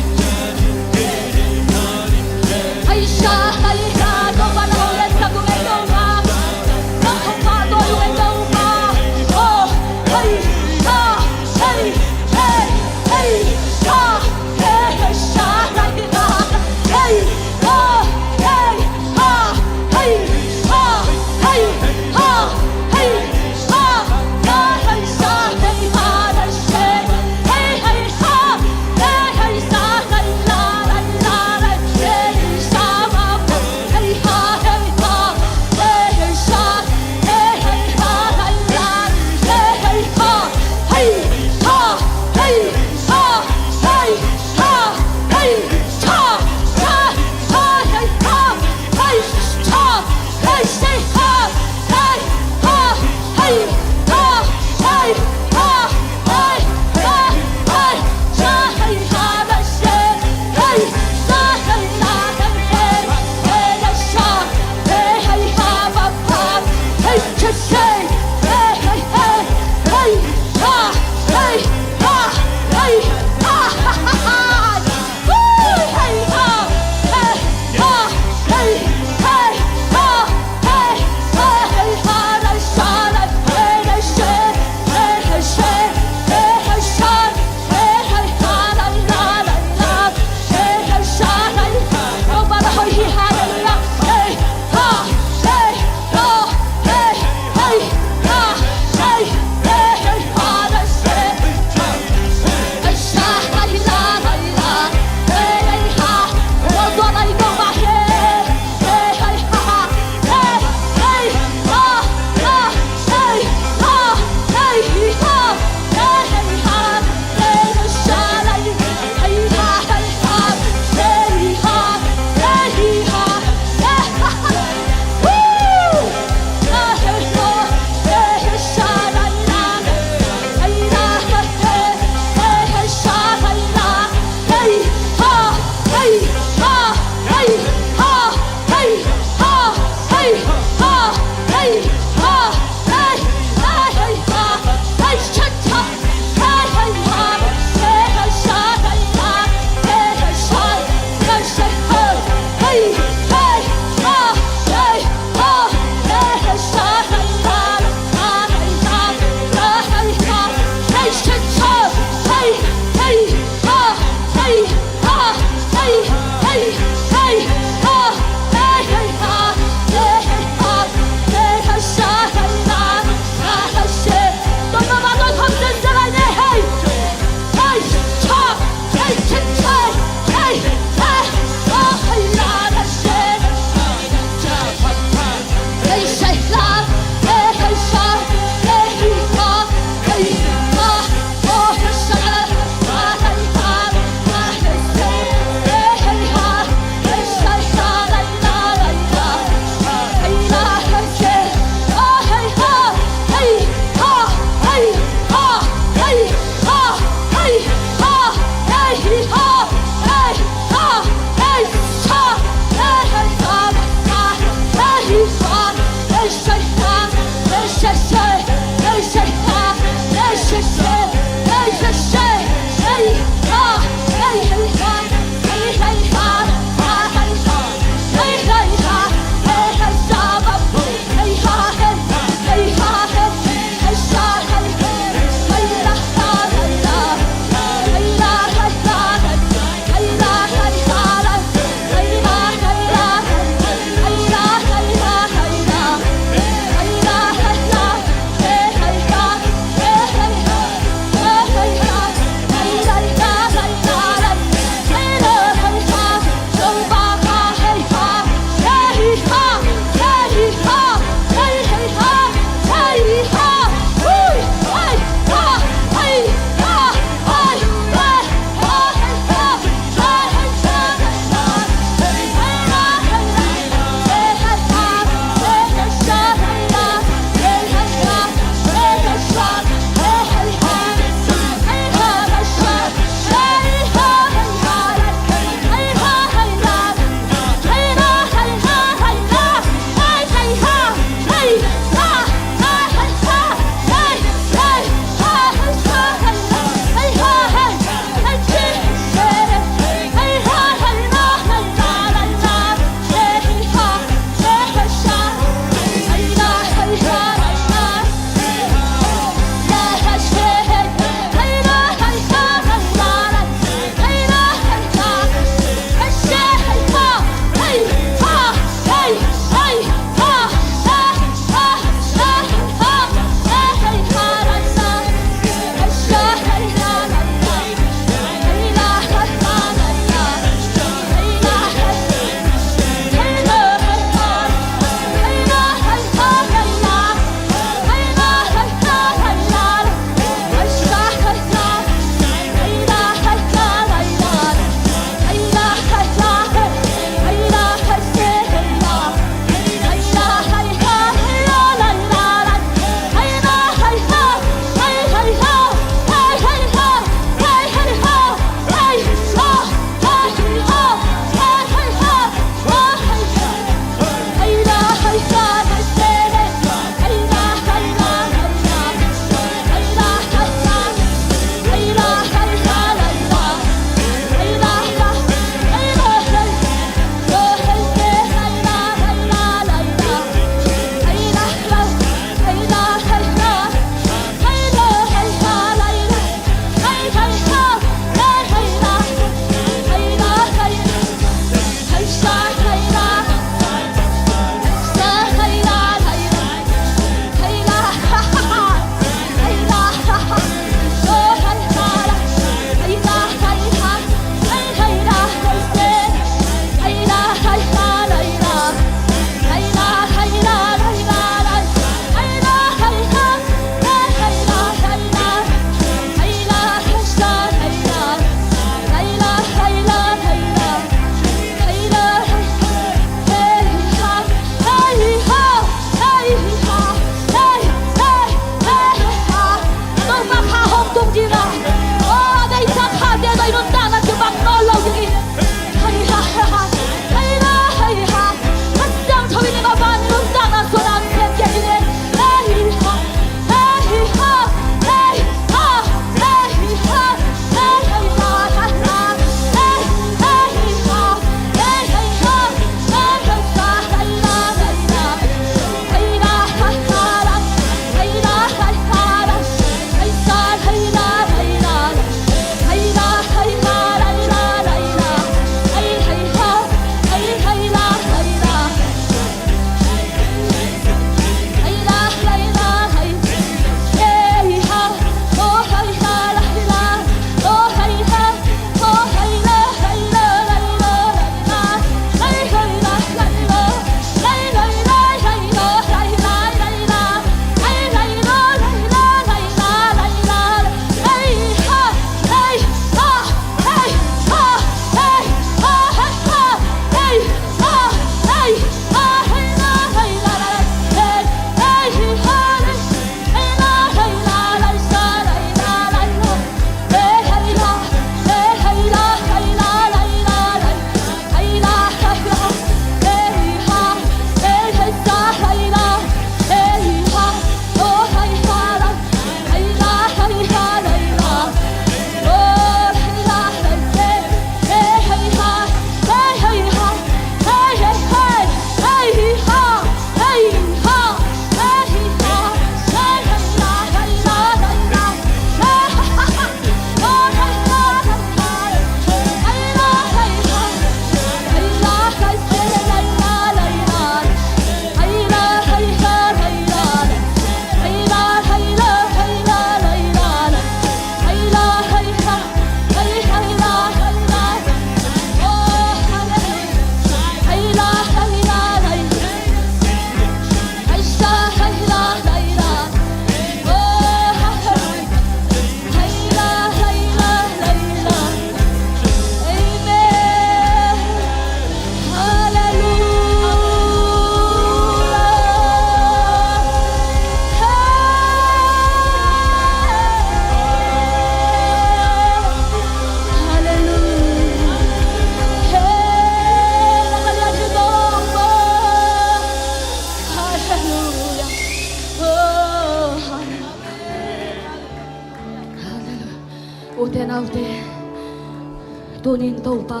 Tunin Topa,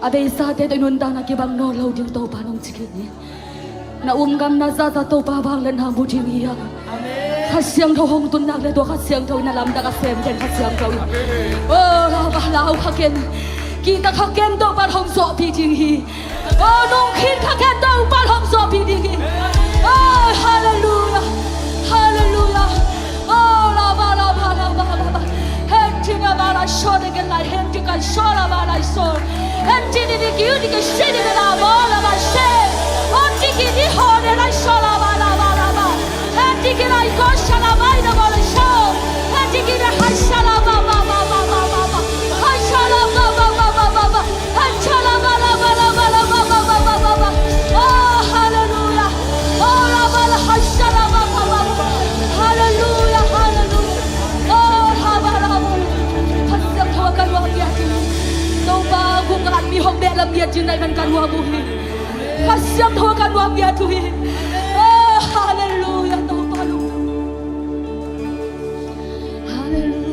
a beisate tawh i nuntakna kibang nawn lo ding Topa nong ci khin hi. Na um gam na za za Topa vangliatna mu ding hi a. Kha Siangtho hong tun nak leh tua Kha Siangtho in a lamdang a sem den Kha Siangtho in. Oh, la ba lau kha ken. Kihta kha ken Topa hong zawhpih ding hi. Oh, nung khin kha ken Topa hong zawhpih ding hi. Oh, hallelujah. Hallelujah. Oh, la ba la ba la ba la ba. Hen ding a ba la shawl ding a lai, hen ding a shawl a ba la shawl. Hen ding ding ding ding ding ding ding a ba la ba she. Hen ding ding ding ho ding a shawl a ba la ba la ba. Hen ding ding a ko shawl a ba la ba la shawl. Hen ding ding a ha shawl a ba ba ba ba ba ba ba. Ha shawl a ba ba ba ba ba ba. Oh, hallelujah. Oh, la ba la ha sha la ba ba ba ba. Hallelujah, hallelujah. Oh, la ba la ba. Kha Siangtho ka nuam ngiat uh hi. Topa, guk ngat mi hong beh lam ngiat ding nai man ka nuam uh hi. Kha Siangtho ka nuam ngiat uh hi. Oh, hallelujah. Topa lungdam. Hallelujah.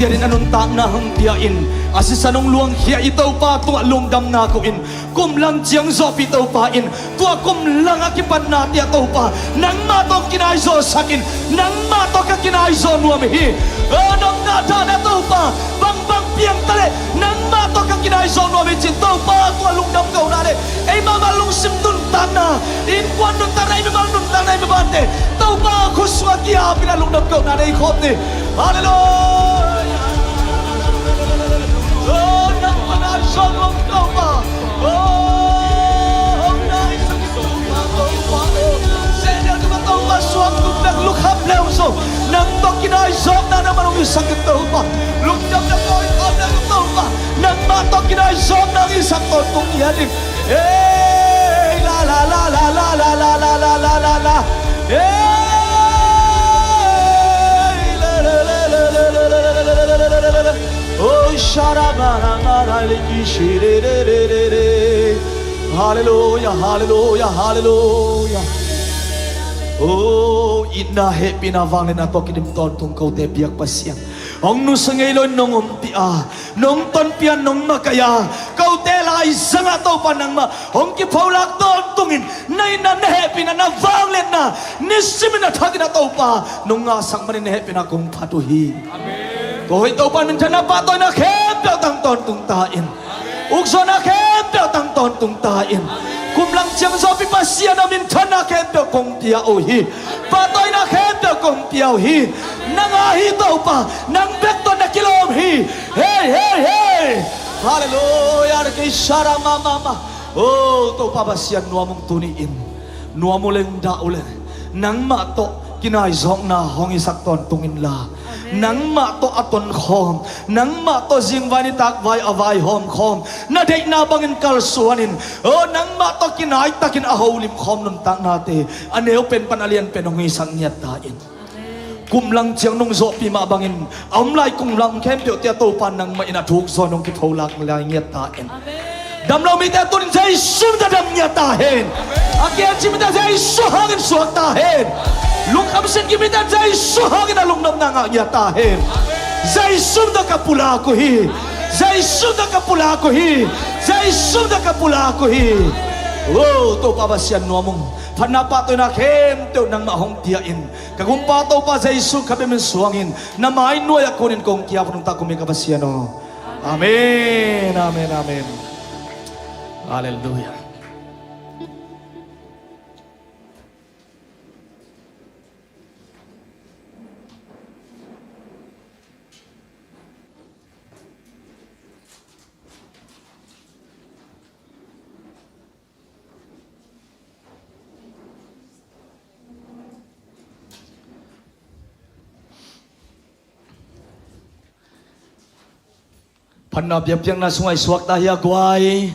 Pasian in a nuntakna hong pia in, a sisan hong luangkhia i Topa tungah lungdamna ko in, kum lang ciang zawhpi Topa in, tua kum lang a kipatnate ah Topa, nangmah tawh kinaizawhsak in, nangmah tawh ka kinaizawh nuam hi. A nopna dahna Topa, bangbang piang ta leh nangmah tawh ka kinaizawh nuam hi cin Topa, tua lungdam kohna le ei mahmah lungsim nuntakna, innkuan nuntakna, i mimal nuntakna, i mibante Topa khut sungah kiapin a lungdam kohna nei khawm ni. Halleluia. Oh, nang pana sawm hong Topa. Oh, hong nai sa Topa, Topa, oh. Sehtel Topa, Topa, suang tuk nang lukham leu so. Nang tawh kinaizawhna nangmah hong hisak Topa. Lungdamna tawh i khawm nang Topa. Nangmah tawh kinaizawhna hong hisak tawntung ngiat in. Hey, la, la, la. Hey, la, la, la. Oh, shara, mara, mara, liki, shiri, re, re, re, re. Halleluia, halleluia, halleluia. Oh, itna hehpihna vangliatna tawh kidim tawntung kote biak Pasian. Hong nusia ngei lo in nong ompih a, nong tonpih a, nong makaih a, kote laizang ah Topa nangmah hong kipholak tawntungin, na itna, na hehpihna, na vangliatna nisimin a thakin a Topa nong ngahsak manin na hehpihna kong phat uh hi. Amen. Ko hoih Topa, minthanna pahtawina khempeuh tang tawntung ta in. Ukzawhna khempeuh tang tawntung ta in. Kum lang ciang zawhpi Pasian a minthanna khempeuh kong pia uh hi. Pahtawina khempeuh kong pia uh hi. Nang a hi Topa, nang bek tawh na kilawm hi. Hei, hei, hei. Halleluia, na kei sara ma, ma, ma. Oh, Topa Pasian nuam ung tuni in. Nuam uh leng dah uh leng nangmah tawh kinaizawkna hong hisak tawntung inla. Amen. Nangmah tawh a tonkhawm, nangmah tawh zingvai nitakvai a vaihawm khawm, na deihna bangin kalsuan in, oh, nangmah tawh kinaitakin a holim khawm nuntaknate a neu pen pan a lian pen hong hisak ngiat ta in. Amen. Kum lang ciang nong zawhpih mah bangin a om lai kum lang khempeuhte ah Topa nangmah in a thuk zawn hong kipholak lai ngiat ta in. Amen. Dam lo mite tunin Jesu min tawh dam ngiat ta hen. A kiancip mite Jesu hangin suak ta hen. Lungkham sin kip mite Jesu hangin a lungdamna ngah ngiat ta hen. Jesu min tawh ka pulak uh hi. Jesu min tawh ka pulak uh hi. Jesu min tawh ka pulak uh hi. Oh, Topa Pasian nuam ung. Phatna pahtawina khempeuh nangmah hong pia in. Ka gumpa Topa Jesu ka biakinn suangin na mai nuai-ah kunin kong kiap nungta kum hi ka Pasian aw. Amen, amen, amen. Halleluia. Phatna biakpiakna sungah i suakta hia guai?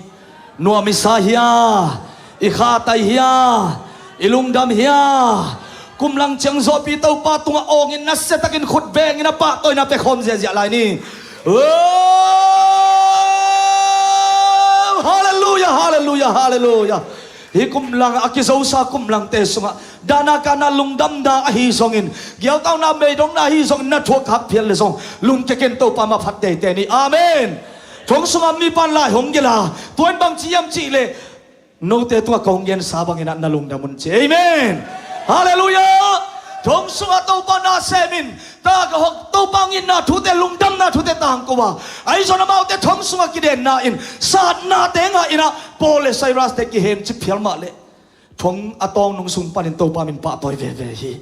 Nuam i sa hia? I khatai hia? I lungdam hia? Kum lang ciang zawhpi Topa tungah awngin nasiatakin khut bengin a pahtawina pia khawm ziahziah lai ni. Oh, halleluia, halleluia, halleluia. Hih kum lang a kizosa kum langte sungah dahna kahna lungdamna ahi zongin, gialtauna meidongna ahi zongin na thuak khak phial le zong lungkia ken, Topa mah phat teitei ni. Amen. Thong sungah mipa in lai hong gelh a, tua in bangci hiam cih leh note tungah kong gensa bangin ah na lungdam un ci. Amen. Halleluia. Thong sungah Topa na sem in, ta ka hong Topa ngitna thute, lungdamna thute tangko a, ahi zongin amaute thong sungah kidenna in satnate ngah in ah, Paul le Silas te kihencip phial mah leh thong a tawng nung sung panin Topa min pahtawi veve hi.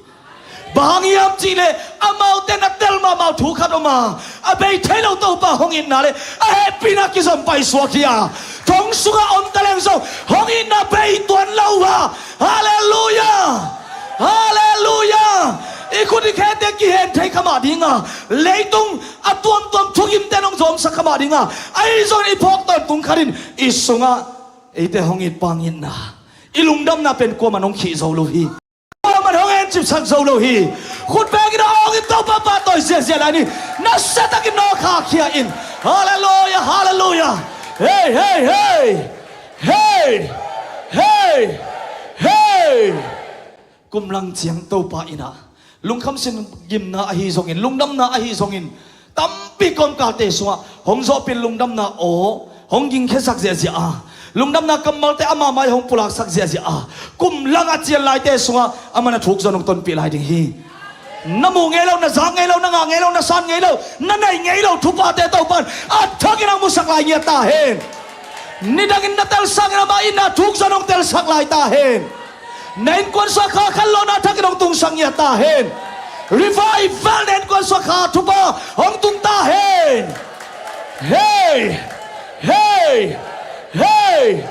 Bang hang hiam cih leh amaute na tel mahmah uh thu khat om a, a bei thei lo Topa hong itna le a hehpihna kizom paisuak hi a, thong sungah om ta leng zong hong itna bei tuan lo uh a. Halleluia. Halleluia. I khut i khete kihen thei kha mah ding a, leitung a tuamtuam thugimte nong zomsak kha mah ding a, ahi zongin i phawk tawntung khat in i sungah eite hong it pa ngitna, i lungdamna pen kuamah nong khih zo lo hi. Kuamah hong encipsak zo lo hi. Khut bengin a awngin Topa pahtawi ziahziah lai ni. Nasiatakin nawk khia in. Halleluia, halleluia. Hei, hei, hei. Hei, hei, hei. Kum lang ciang Topa in ah lungkham sin gimna ahi zongin, lungdamna ahi zongin, tam Pi kawmkalte sungah hong zawhpih lungdamna aw hong gingkhiasak ziahziah a, lungdamna kammalte ama mai hong pulaksak ziahziah a, kum lang a cian laite sungah amah na thuk zong hong tonpih lai ding hi. Na mu ngei lo, na zak ngei lo, na ngah ngei lo, na san ngei lo, na nei ngei lo thuphate Topan a thakin hong musak lai ngiat ta hen. Nidangin na telsangin amah in na thuk zong hong telsak lai ta hen. Na innkuan sungah kha khanlawhna thakin hong tungsak ngiat ta hen. Revival na innkuan sungah kha thupha hong tung ta hen. Hei! Hei! Hei!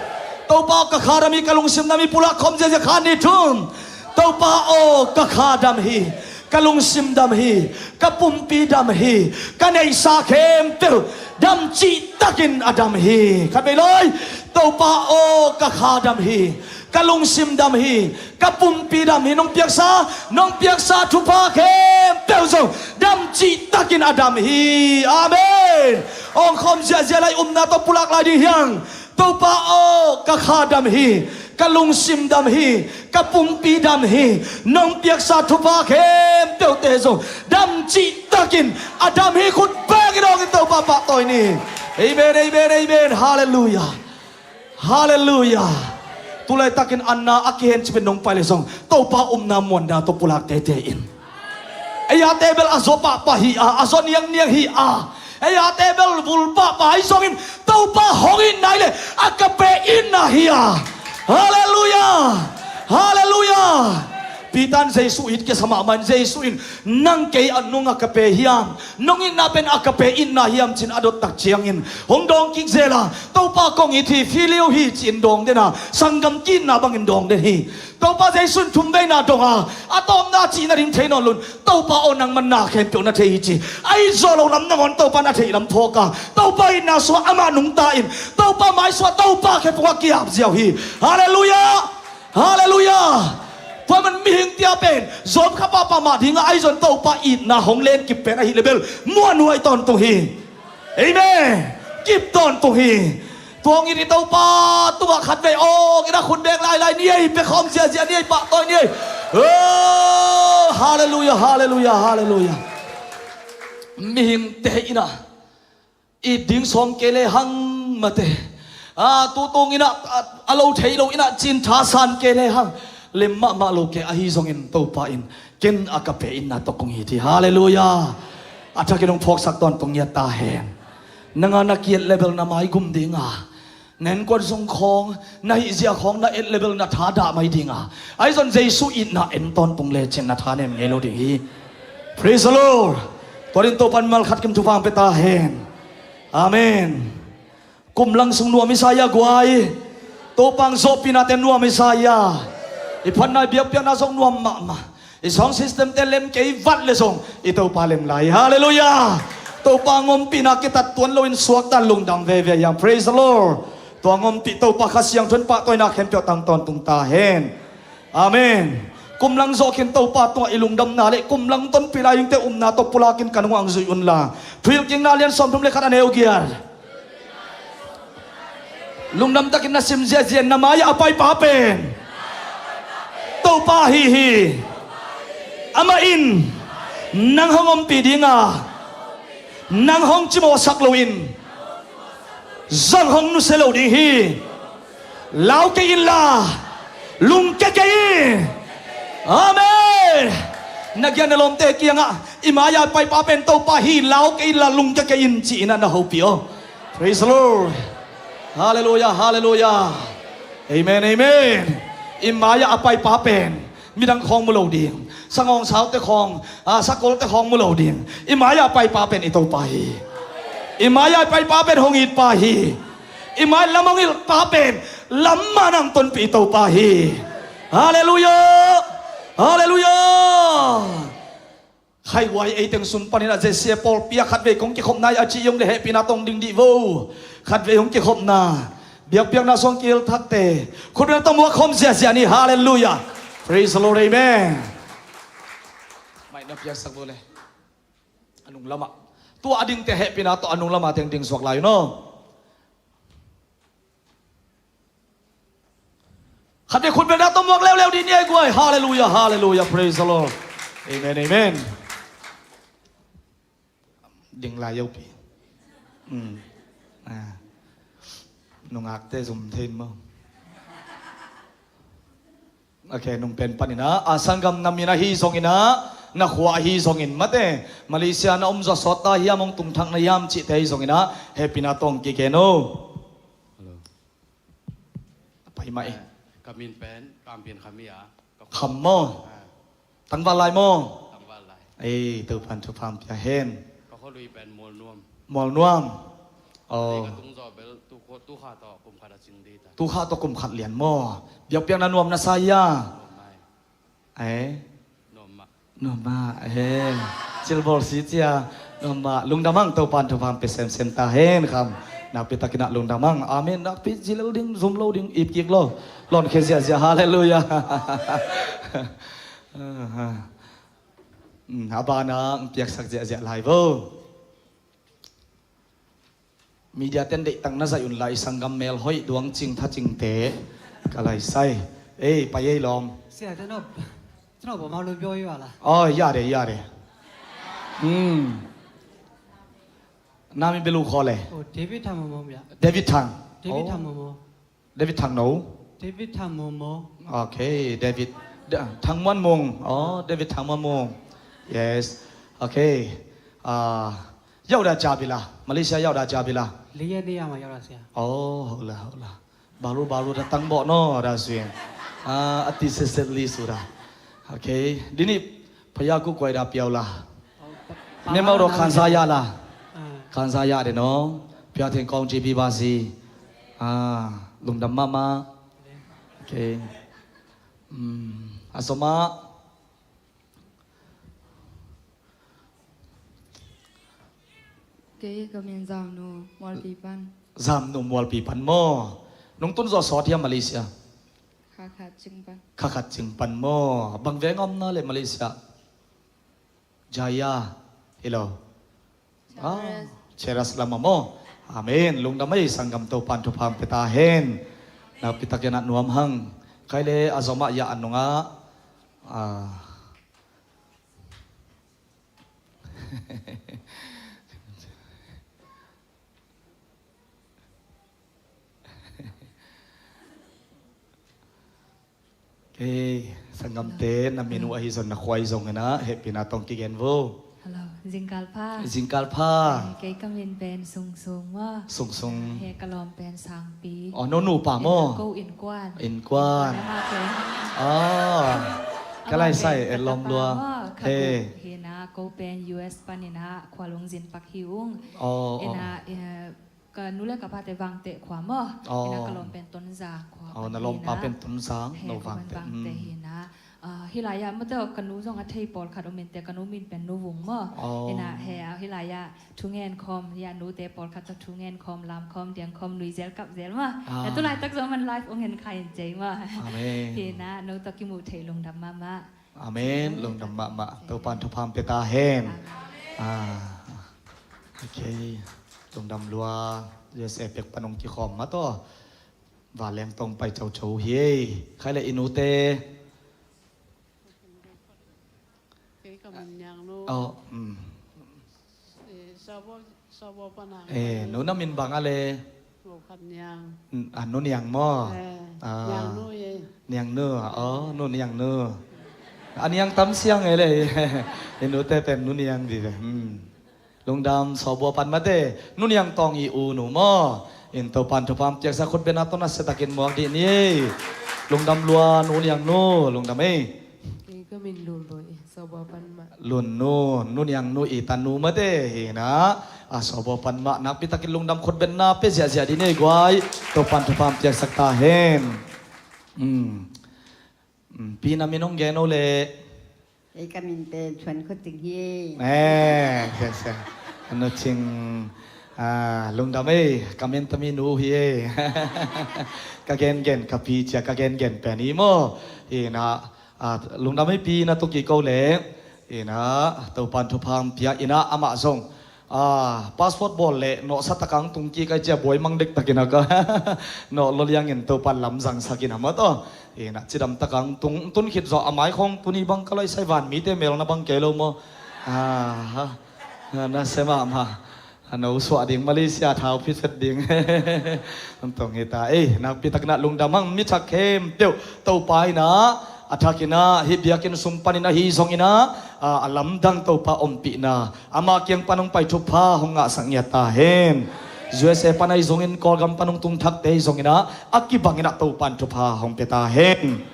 Topa aw ka kha dam hi, ka lungsim dam hi, pulak khawm ziahziah kha ni thum. Topa aw ka kha dam hi, ka lungsim dam hi, ka pumpi dam hi, ka neihsa khempeuh dam cihtakin a dam hi. Khatvei lai, Topa aw ka kha dam hi, ka lungsim dam hi, ka pumpi dam hi, nong piaksa, nong piaksa thupha khempeuh zong dam cihtakin a dam hi. Amen. Awng khawm ziahziah lai, upna tawh pulak lai ding hi hang. Topa aw ka kha dam hi, ka lungsim dam hi, ka pumpi dam hi, nong piaksa thupha khempeuhte zong dam cihtakin a dam hi. Khut bengin awngin Topa pahtawi ni. Amen, amen, amen. Halleluiah. Halleluiah. Tulaitakin anna a kihencipin nong pai le zong Topa upna muanna tawh pulak teitei in. Ei a table a zaw pahpah hi a, a zaw niangniang hi a, ei a table vul pahpah ahi zongin Topa hong itna hi le a ka pe itna hi a. Halleluiah. Halleluiah. Peter in Jesu it kiasa mahmah in, Jesu in nang kei a nung a ka pe hiam, nong itna pen a ka pe itna hiam ci-in a dot tak ciangin hong dawng kik zel a, Topa kong it hi, filio hi ci-in dawng den a, sanggam ki-itna bangin dawng den hi. Topa Jesu in thumveina dong a, a tawpna cih nading thei nawn lo in, Topa aw nangman na khempeuh na thei hi ci. A it zawh loh lam nangawn Topa na theih lam phawk a, Topa itna sungah amah nungta in, Topa mai sungah Topa khe pungah ki-ap ziau hi. Halleluiah. Halleluiah. Tua man mihing tia pen zawm kha pahpah mah dingah ahi zong Topa itna hong len kip pen ahih le bel muanhuai tawntung hi. Amen. Kip tawntung hi. Tua hong it i Topa tungah khatvei awngin a khut beng lailai ni ei, pia khawm ziahziah ni ei, pahtawi ni ei. Oh, halleluiah, halleluiah, halleluiah. Mihingte in ah it ding sawm kei le hang mate, a, tutung in ah, a, a lo thei lo in ah ci-in thasan kei le hang, lem mahmah lo kei ahi zongin Topa in ken a ka pe itna tawh kong it hi. Halleluiah. A thakin hong phawksak tawntung ngiat ta hen. Nanga na ki-et le bel na maigum ding a, na innkuan sung khawng, na hihzia khawng na et le bel na tha dah mai ding a, ahi zong Jesu itna en tawntung lecin na thanem ngei lo ding hi. Praise the Lord. Tua in Topa in malkhat kim thupha hong pia ta hen. Amen. Kum lang sung nuam i sa hi a guai. Topa hong zawhpihnate nuam i sa hi a, i phatna i biakpiakna zong nuam mahmah. I sound system te lem kei vat le zong i Topa lem lai hi. Halleluiah. Topa hong ompihna kitat tuan loin suaktan lungdam veve hi hang. Praise the Lord. Tua hong ompih Topa Kha Siangtho in pahtawina khempeuh tang tawntung ta hen. Amen. Kum lang zawh khin Topa tungah i lungdamna le kum lang tonpih lai dingte upna tawh pulakin kan hong ang zuih unla, Thuhilhkikna lian sawmthum le khat a neu giat. Lungdam takin na sim ziahziah in, na mai-ah a paipa pen Topa ahi hi. Amah in nang hong ompih ding a, nang hong cimawhsak loin zang hong nusia lo ding hi. Lau kei inla lungkia kei in. Amen. Na gian na lawmte kiangah, i mai-ah a paipa pen Topa hi, lau kei inla lungkia kei in ci-in ah na hopih aw. Praise the Lord. Halleluiah, halleluiah. Amen, amen. I mai-ah a paipa pen midang khawng mu lo ding, sangawng saute khawng, a, sakolte khawng mu lo ding. I mai-ah a paipa pen i Topa hi. I mai-ah a paipa pen hong itpa hi. I mai lam hong itpa pen lam man hong tonpih i Topa hi. Halleluiah. Halleluiah. Khaihuai ei teng sung panin a J C A pawlpi ah khatvei kong kikhopna hi a ci hong le hehpihna tawh ding dih vo. Khatvei hong kikhopna, biakpiakna sung kihel thakte khutbeng tawh muak khawm ziahziah ni. Halleluiah. Praise the Lord. Amen. Maina piaksak vo le. A nung lamah, tua a dingte hehpihna tawh a nung lamah teng ding suak lai un aw. Khatvei khutbengna tawh muak leuleu dih ni ei guai. Halleluiah, halleluiah, praise the Lord. Amen, amen. Ding lai yopi. Mm. Ah. Nungakte zum thei maw? Ok, nung pen paninah a sanggam na min ahi zonginah, na khua ahi zongin mate, Malaysia na om zawsawt ta hiam, hong tungthak na hiam cihte ahi zonginah hehpihna tawh kigen o. Hello. A pai mah e. Eh, ka min pen Kam Pian Kham hi a. Kham maw? Ah. Tangval lai maw? Tangval lai. Ei, Topan thupha pia hen. Ka khualui pen Mualnuam. Mualnuam. Oh. Ka tung zaw bel tu kha, tu kha tawh kum khat a cing ding ta. Tu kha tawh kum khat lian maw? Biakpiakna nuam na sa hia? Nuam mai. Eh? Nuam mah. Nuam mah, eh. Cilbawl si cia. Nuam mah. Lungdam hang, Topan thupha pia semsem ta hen kham. Nakpi takinah lungdam hang. Amen. Nakpi ci lo ding, zum lo ding, ip kik lo. Lawn khia ziahziah. Halleluiah. Hmm, a banah piaksak ziahziah lai vo. Media ten deihtak na zaih un la, i sanggam melhoih duang cing tha cingte ka laisai. Ei, pai ei lawm. Sia, tano, tano bo mau lo bio yo la. Oh, ya de, ya de. Hmm. Nami belu khole. Oh, David Thang Momo ya. David Thang. David Thang Momo. David Thang No. David Thang Momo. Ok, David. Da-, Thang Muan Mung. Oh, David Thang Muan Mung. Yes. Ok. Ah, ရောက်တာကြာပြီလား။ မလေးရှားရောက်တာကြာပြီလား။ လေးရက်နေ့ရမှာရောက်တာဆရာ။ Oh, ဟုတ်လား ဟုတ်လား။ ဘာလို့ ဘာလို့ တသံပေါ့နော် ဒါဆိုရင်။ အာ အတိစစ်စစ်လေးဆိုတာ။ Okay. ဒီနေ့ ဘုရားကိုးကွယ်တာပြောလား။ မျက်မှောက်တော့ခံစားရလား။ အာ ခံစားရတယ်နော်။ ဘုရားသခင်ကောင်းချီးပေးပါစေ။ အာ lungdam mahmah. Okay. Hmm, a soma. Kei ka min Zamnu Mualpi pan. Zamnu Mualpi pan maw? Nung tun zaw sawt hiam Malaysia? Kha khat cing pan. Kha khat cing pan maw? Bang veng om na le Malaysia? Jaya. Hello. Ah, Cheras. Cheras lam ah maw? Amen. Lungdam ei, sanggam Topan thupha pia ta hen. Nakpi takin a nuam hang. Khai le a zom ah ya a nung ah. Ah. Kei sanggamte, na min uh ahi zong, na khua ahi zong inah hehpihna tawh kigen vo. Hello, zingkal pha. Zingkal pha. Kei ka min pen Sungsung maw. Sungsung. He ka lawm pen Sangpi. Oh, no nupa maw? Ko innkuan. Innkuan. Innkuan ama pen. Ah. Ka lai sai e lawm lua. He. Hina ko pen U S pan inah khua lungzin pak hi ung. Oh, oh. Inah, eh, ka nu le ka pate Vangteh khua maw. Oh. Hina ka lawm pen Tonzang khua. Oh, na lawmpa pen Tonzang, no Vangteh. Vangteh hina. Ah, hih lai-ah mate ka nu zong a thei pawlkhat om inteh, ka nu min pen Nu Vung maw. Oh. Hina he, ah, hih lai-ah thu ngen khawm, hih a nute pawlkhat tawh thu ngen khawm, lam khawm, diang khawm, nui zel kap zel maw. Ah. Na tu laitak zong man live ong en kha in cei maw. Amen. Hina no tawh kimuh theih lungdam mahmah. Amen. Lungdam mahmah. Topan thupha pia ta hen. Amen. Ah. Okay. Lungdam lua. U S A pek pan ong kikhawm mah tawh. Vanleng tawh pai coco hi ei. Khai le i nute. Kei ka min Niang Nu. Oh, mm. Eh, Sabo, Sabo pan a. Eh, nu na min bang a le? Ngo Khat Niang. N-, ah, Nu Niang maw? Eh, ah. Niang Nu ye. Niang Nu, oh, Nu Niang Nu. A niang tam siang e le. I nute pen Nu Niang di le. Hmm. Lungdam, Sawbua pan mate, Nu Niang Tawng i u nu maw. In Topan thupha piaksa khutbetna tawh nasia takin muak dih ni ei. Lungdam lua Nu Niang Nu, lungdam ei. Kei ka min Lun Boi, Sawbua pan mah. Lun Nu, Nu Niang Nu i tanu mate, hina. A Sawbua pan mah, nakpi takin lungdam khutbetna pia ziahziah dih ni ei guai. Topan thupha piaksak ta hen. Hmm. Mm, pi na min hong gen o le. Ei ka min pen Thuan Khua Cing hi. Eh, sia, sia. Anu Cing, ah, lungdam ei, ka min tami nu hi ei. Ka gen gen, ka pi cia ka gen gen pen hi maw. Hina, ah, lungdam ei pi na tu kiko le. Hina, Topan thupha pia hina amah zong. Ah, passport bawl le nawhsa takang tung kik ai cia buai mang dektakin a ka nawh lo liangin Topan lamzang sakin a mawt aw. Ina cidam takang tung tun khit zawh a mai khawng tuni bang ka laisai van mite melna bang kei lo maw? Ah, ha. Na sem ah ma. A no suah ding, Malaysia thau phit set ding. Tong hita ei, nakpi takin ah lungdam hang, mi thak khempeuh Topa in ah a thakin ah hih biakinn sung panin ahi zongin ah, a, a lamdang Topa ompihna, ama kiang pan hong pai thupha hong ngahsak ngiat ta hen. U S A pan ahi zongin, Kawlgam pan hong tung thakte ahi zongin ah, a kibangin ah Topa in thupha hong pia ta hen.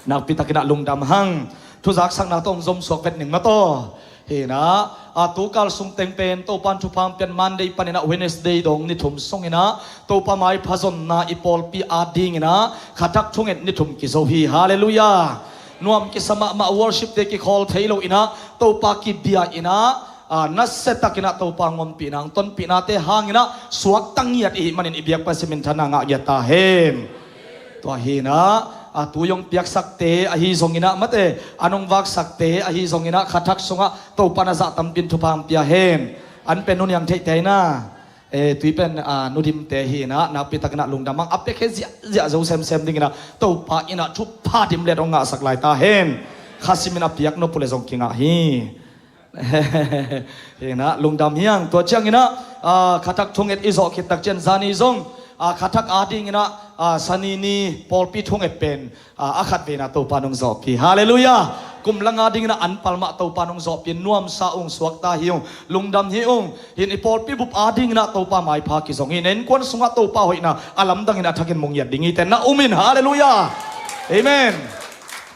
Nakpi takin ah lungdam hang. Thuzaksakna tawh hong zom suak vet ning mataw. Hi in ah, a, tukal sung teng pen Topa in thupha hong pian, Monday panin ah Wednesday dong ni thum sungin ah Topa maipha zonna i pawlpi adingin ah khathak thunget ni thum kizo hi. Halleluiah. Nuam kisa mahmah, worship te kikhawl thei lo in ah Topa kibia in ah, a, nasia takin ah Topa hong ompihna, hong tonpihnate hangin ah suakta ngiat i hih manin i biak Pasian minthanna ngah ngiat ta hen. Tua hi in ah, a, tui hong piaksakte ahi zongin ah, mate, an hong vaksakte ahi zongin ah, khathak sungah Topa in a zah tampi in thupha hong pia hen. An pen Nu Niang Theihte in ah, e, tui pen, a, Nu Dimte hi in ah, nakpi takin ah lungdam hang, a piakhia ziahziah zo semsem dingin ah Topa in ah thupha dimlet hong ngahsak lai ta hen. Kha simin a piak nop uh leh zong kingah hi. Hi in ah lungdam hi hang. Tua ciangin ah, a, khathak thunget i zawh khit tak ciang zani zong, a, khathak adingin ah, a, Sani ni pawlpi thunget pen, a, a khatveina Topa in hong zawhpih. Halleluiah. Kum lang adingin ah an pal mah Topa in hong zawhpih, nuamsa ung, suakta hi ung, lungdam hi ung. Hi in i pawlpi bup adingin ah Topa maipha kizong hi. Na innkuan sungah Topa hoihna a lamdangin a thakin mu ngiat ding hi, tenna um in. Halleluiah. Amen.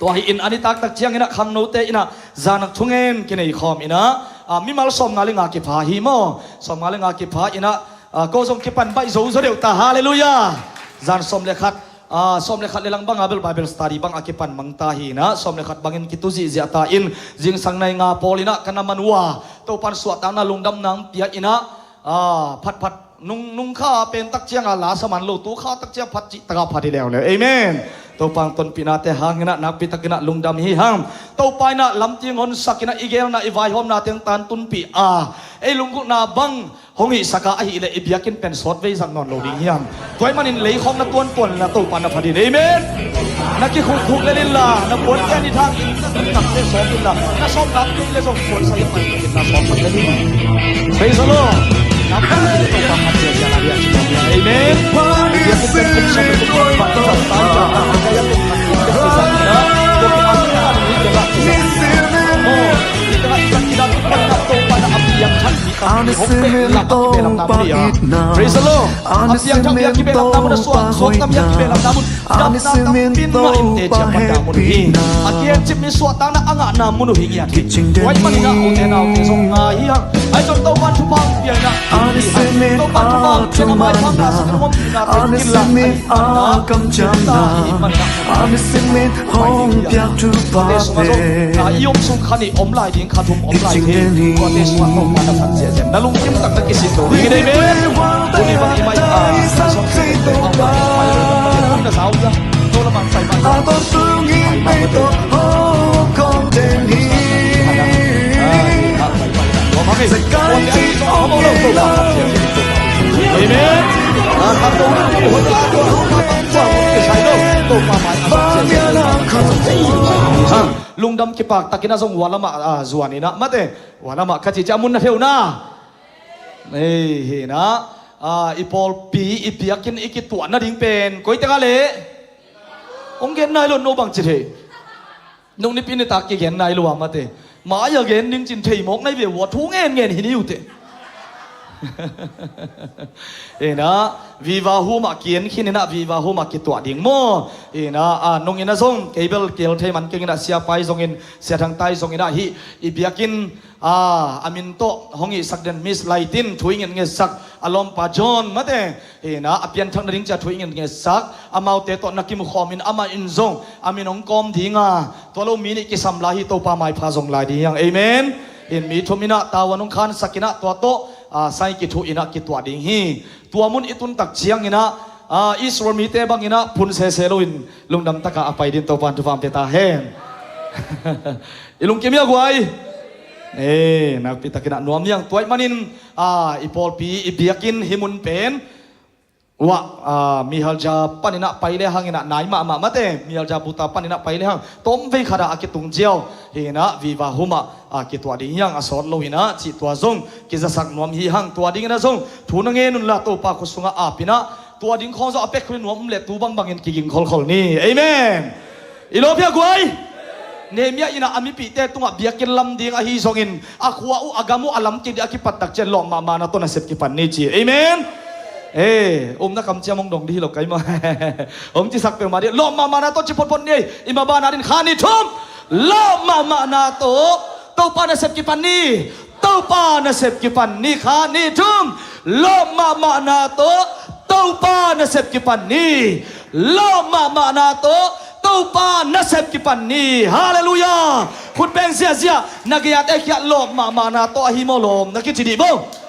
Tua hi in a nitak tak ciangin ah khangnote in ah zan ah thungen kinei khawm in ah, a, mimal sawmnga le nga kipha hi maw. Sawmnga le nga kipha in ah, a, ko zong kipan baih zo zaw deuh ta. Halleluiah. Zan sawm le khat, a, sawm le khat le lang banga bel Bible study bang a kipan mang ta hi in ah, sawm le khat bangin kitu zihziah ta in, zingsang nai nga pawl in ah ka na man uh a, Topa in suahtakna lungdamna hong pia in ah, a, phatphat nung, nung kha pen tak ciang a la sa man lo, tu kha tak ciang phat cih tak a phat hi leuleu. Amen. Topa hong tonpihnate hangin ah nakpi takin ah lungdam hi hang. Topa in ah lampi hong honsak in ah i geelna, i vaihawmna teng tantunpih a, ei lunggulhna bang hong hihsak a, ahih leh i biakinn pen sawtvei zang nawn lo ding hiam? Tua ahih manin leikhawk na tuantuan in ah Topa na phat in. Amen. Na kikhukkhuk lel inla, na puante a ni thang in, na nuntakte sawm inla, na sawm nak in le zong puansak in, na sawm sak lel in. Praise the Lord. Amen. Praise the Lord. A piangthak bia kibehlapna mun, a suak suakta bia kibehlapna mun, dapna tampin ngah in teci a pan dah mun uh hi. A kiencip mi suahtakna a ngahna mun uh hi ngiat hi. Tua ahih manin ah ute naute zong ngai hi hang. Ahi zong Topa thupha hong pia in ah, Topa thupha hong pia in ah, maipha hong ngahsak in hong ompihna tawh killah a hih manin ah, hong piak thupha pen, a, i om sung kha nih om lai ding, kha thum om lai ding. Tuate sungah Topa na phat ziahziah, na lungkim tak na kisit lo ding hi. Amen. Tuni bang i mai, a, na sawm sawm Topa na pai lo, na zau zau. Tua lamah pai mai. Amen. Lungdam kipak takin a zong hua lamah, a, zuan in ah, mate, hua lamah ka ci ciang mun na theu na. Ei, hi na, a, i pawlpi, i biakinn i kituah nading pen koite ka leh? Hong gen nai lo, no bang ci thei. Nung nipi nitak kigen nai lo a, mate. Mai-a gen ding cin thei mawk nai ve ua, thu ngen ngen hi ni uh teh. Hi na, Viva Home ah kien khin in ah, Viva Home ah kituah ding maw. Hi na, a, nung in a zong kei bel keel thei man keng in ah, Sia Pai zongin, Sia Thang Tai zongin ah, hih i biakinn, a, a min tawh hong hihsak den Miss Laitin thu i ngetngetsak, a lawmpa John, mate. Hi na, a pianthak nading ci a thu i ngetngetsak, amaute tawh na kimukhawm in, amah in zong a min hong kawm ding a, tua lo mi nih kisam lai hi. Topa maipha zong lai ding hi hang. Amen. Hi in mi thum in ah tavuan hong khansak in ah, tua tawh, a, sai kithuh in ah kituah ding hi. Tua mun i tun tak ciangin ah, a, Israel mite bangin ah phun sese lo in lungdam takin a pai ding, Topa in thupha hong pia ta hen. I lungkim hia guai? E, nakpi takin ah nuam hi hang. Tua ahih manin, a, i pawlpi, i biakinn hih mun pen Uah, ah, Mihalja paninah pai le hanginah nai mahmah mate, Mihalja buta paninah pai le hang tawmvei khatah a kitung ziau hinah Viva Home ah, ah, kituah ding hiang a sawt lo hinah cih tua zong kizasak nuam hi hang. Tua dinginah zong thu na ngen unla Topa khut sungah apinah tua ding khawng zong a pek khuai nuam um le tu bangbangin kiging kholkhol ni. Amen. I lawpia guai. Nehemiah inah a mipihte tungah biakinn lam ding ahi zongin a khua uh a gam uh a lam kik ding a kipat tak cian lawp mahmahna tawh nasep kipan ni ci. Amen. Eh, umna kamciam hong dong dih hi lo kai maw? Hong cisak peuhmah dih. Lawp mahmahna tawh ci photphot ni. I mabana din kha ni thum. Lawp mahmahna tawh Topa nasep kipan ni. Topa nasep kipan ni kha ni thum. Lawp mahmahna tawh Topa nasep kipan ni. Lawp mahmahna tawh Topa nasep kipan ni. Halleluiah. Khut beng ziahziah na gei-ate khiah lawp mahmahna tawh ahi maw lawm na kici dih bo.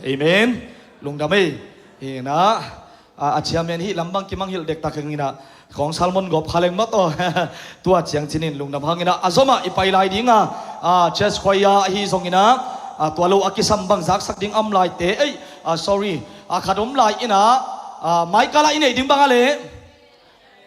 Amen. Lungdam ei. Hinah a, a chairman hih lam bang kimangngilh dektak hanginah khawng sermon gawp kha leng mah tawh. Tua ciang cinin lungdam hanginah a zomah i pai lai dinga, a, church choir ahi zonginah, a, tua lo a kisam bang zaksak ding a om laite, ei, a, sorry, a, khat om lai inah, a, maikalah i neih ding bang a leh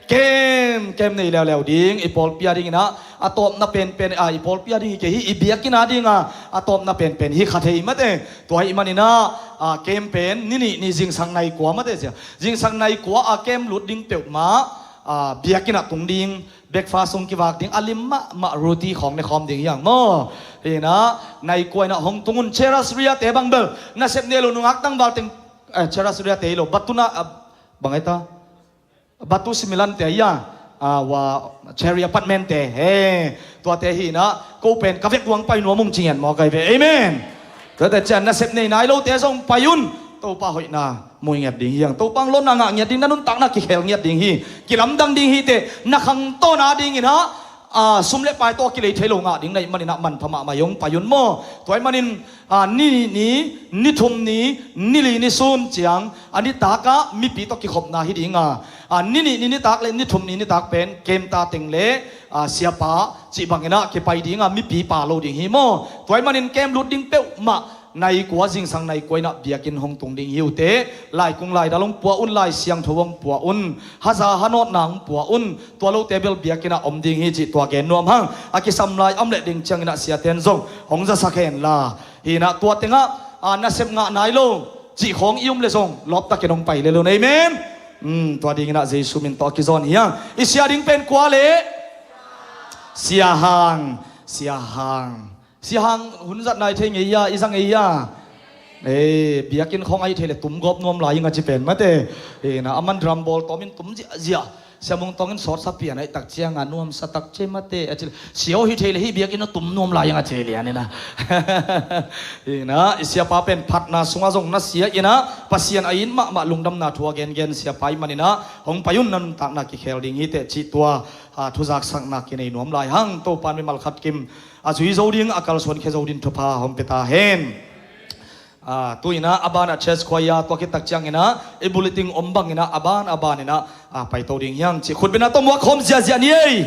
kem kem nei leuleu ding, i pawlpi a dinginah a tawpna penpen, a, i pawlpi a ding hi kei hi, i biakinn a dinga a tawpna penpen hi kha thei mate. Tua hih maninah, a, kem pen ni nih ni zingsang nai kua mate cia. Zingsang nai kua a kem lut ding peuhmah, a, biakinn ah tung ding, breakfast sung kivak ding a lim mahmah roti khawng ne khawm ding hiang maw? Hinah nai kua inah hong tung un. Cherasria te bang bel nasep nei lo, nungak tangval teng, eh, Cherasria te hi lo, Batuna, a, bang ai ta? Batu Similan te ahi a, a, wa, Cherry Apartment te, he, tuate hinah ko pen ka vek uang pai nuam ung ci ngiat maw kai ve. Amen. Tuate cian nasep nei nai lote zong pai un. Topa hoihna mui ngiat ding hiang. Topa hong lawpna ngah ngiat ding, na nuntakna kikhel ngiat ding hi. Kilamdang ding hi teh, na khangtawna dinginah, a, sum le pai tawh kilei thei lo ngah ding na hih maninah manpha mahmah hi, hong pai un maw? Tua hih manin, a, ni nih ni, ni thum ni, ni li ni sun ciang a nitak ah mipi tawh kikhopna hi dinga, a, ni nih ni nitak le ni thum ni nitak pen kemta teng le, a, siapa cih banginah kipai dinga mipi pa lo ding hi maw? Tua hih manin kem lut ding peuhmah nai kua, zingsang nai kua inah biakinn hong tung ding hi uh teh, laikung laidal hong pua un, Lai Siangtho hong pua un, haza hanawtna hong pua un. Tua lote bel biakinn ah om ding hi cih tua gen nuam hang. A kisam lai a om leh ding cianginah siaten zong hong zasak henla. Hinah tua tengah, a, nasep ngah nai lo cih khawng i um leh zong lawptakin hong pai lel un. Amen. Hmm, tua dinginah Jesu min tawh a kizawn hi hang. I sia ding pen kua leh? Sia Hang. Sia Hang. Sia Hang hun zat nai thei ngei a, i za ngei a. Eh, biakinn khawng ahi thei le tum gawp nuam lai ing a ci pen mate. Eh, na aman drum bawl tawmin tum ziahziah. Sia Mung Tawng in sawtsa pian ahi tak cianga nuamsa tak ci mate a ci le. Sia aw hi thei le hih biakinn a tum nuam lai ing a ci lian ina. Ina, i siapa pen phatna sunga zong na sia ina, Pasian a it mahmah lungdamna thu a gengen siapa i man ina, hong pai un na nuntakna kikhel ding hi teh cih tua, a, thuzaksakna kinei nuam lai hang. Topan mimal khat kim a zui zo ding, a kalsuan khia zo ding thupha hong pia ta hen. A, tu ina a ban a church choir tua khit tak ciang ina i bulletin om bang ina a ban a ban ina, a, paito ding hiang cih khutbetna tawh muak khawm ziahziah ni ei.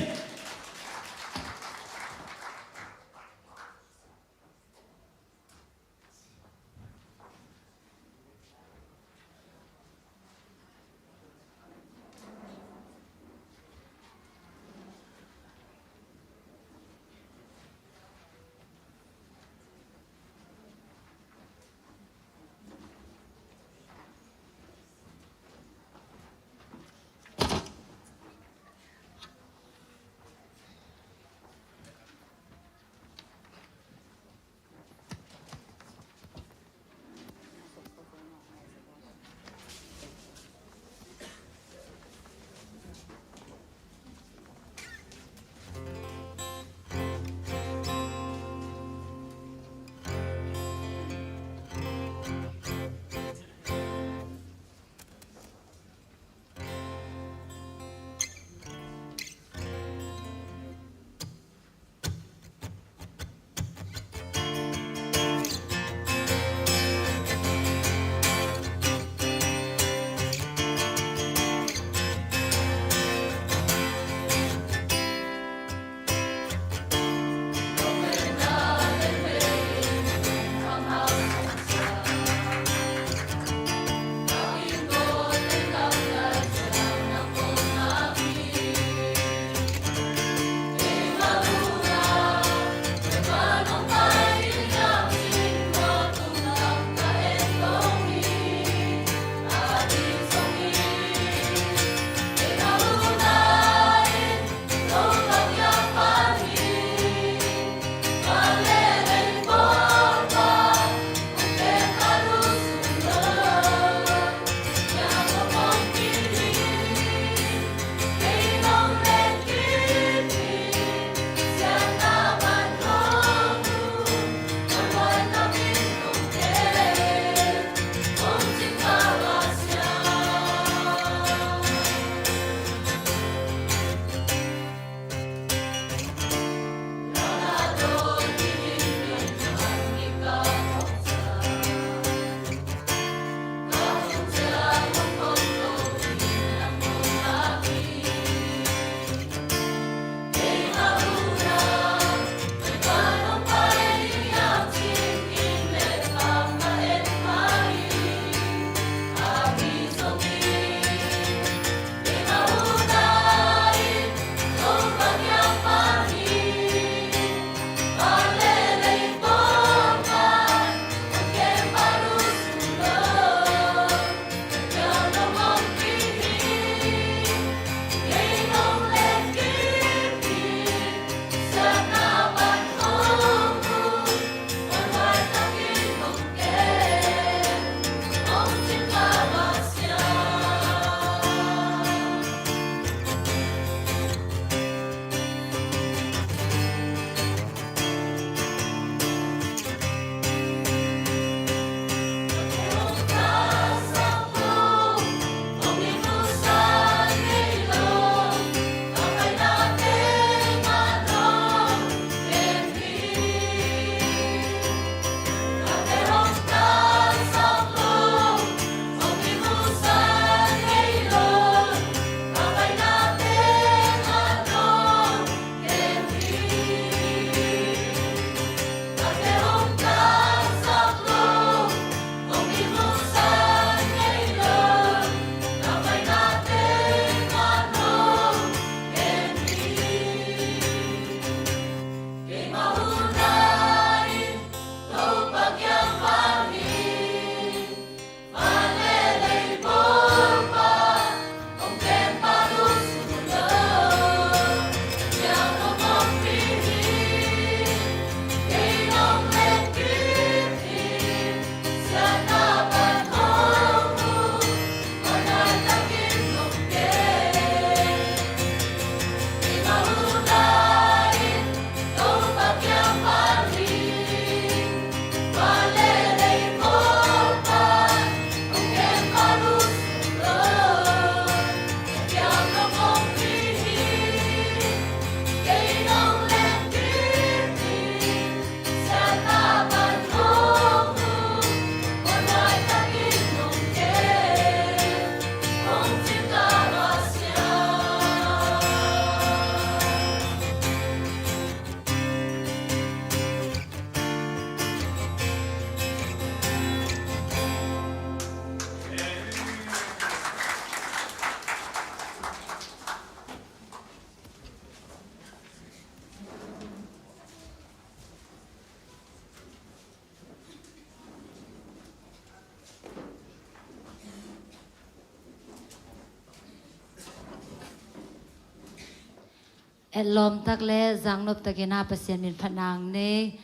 Etlawm tak le zaknop takin ah Pasian min phatna nei,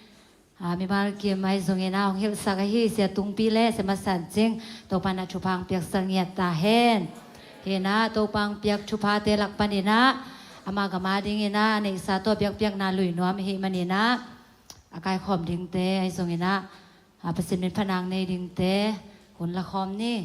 ah, mimal kim ahi zongin ah hong hilhsak ahi Sia Tungpi le Sia Masan Cing, Topa in ah thupha hong piaksak ngiat ta hen. Hi in ah Topa hong piak thuphate lak panin ah ama gam a dingin ah neihsa tawh biakpiakna lui nuam ahih manin ah a kaikhawm dingte ahi zongin ah, ah, Pasian min phatna nei dingte hun la khawm ni.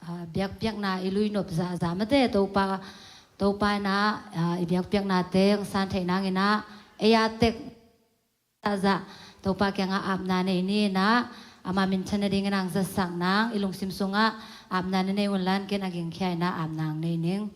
Ah, biakpiakna i lui nop zahzah mate Topa, Topa in ah, ah, i biakpiaknate hong san theih nangin ah ei a tek zahzah Topa kiangah apna nei ni in ah ama minthan nadingin hong zatsak nang i lungsim sungah apna na nei un la, ken a gingkhia in ah apna hong nei ning.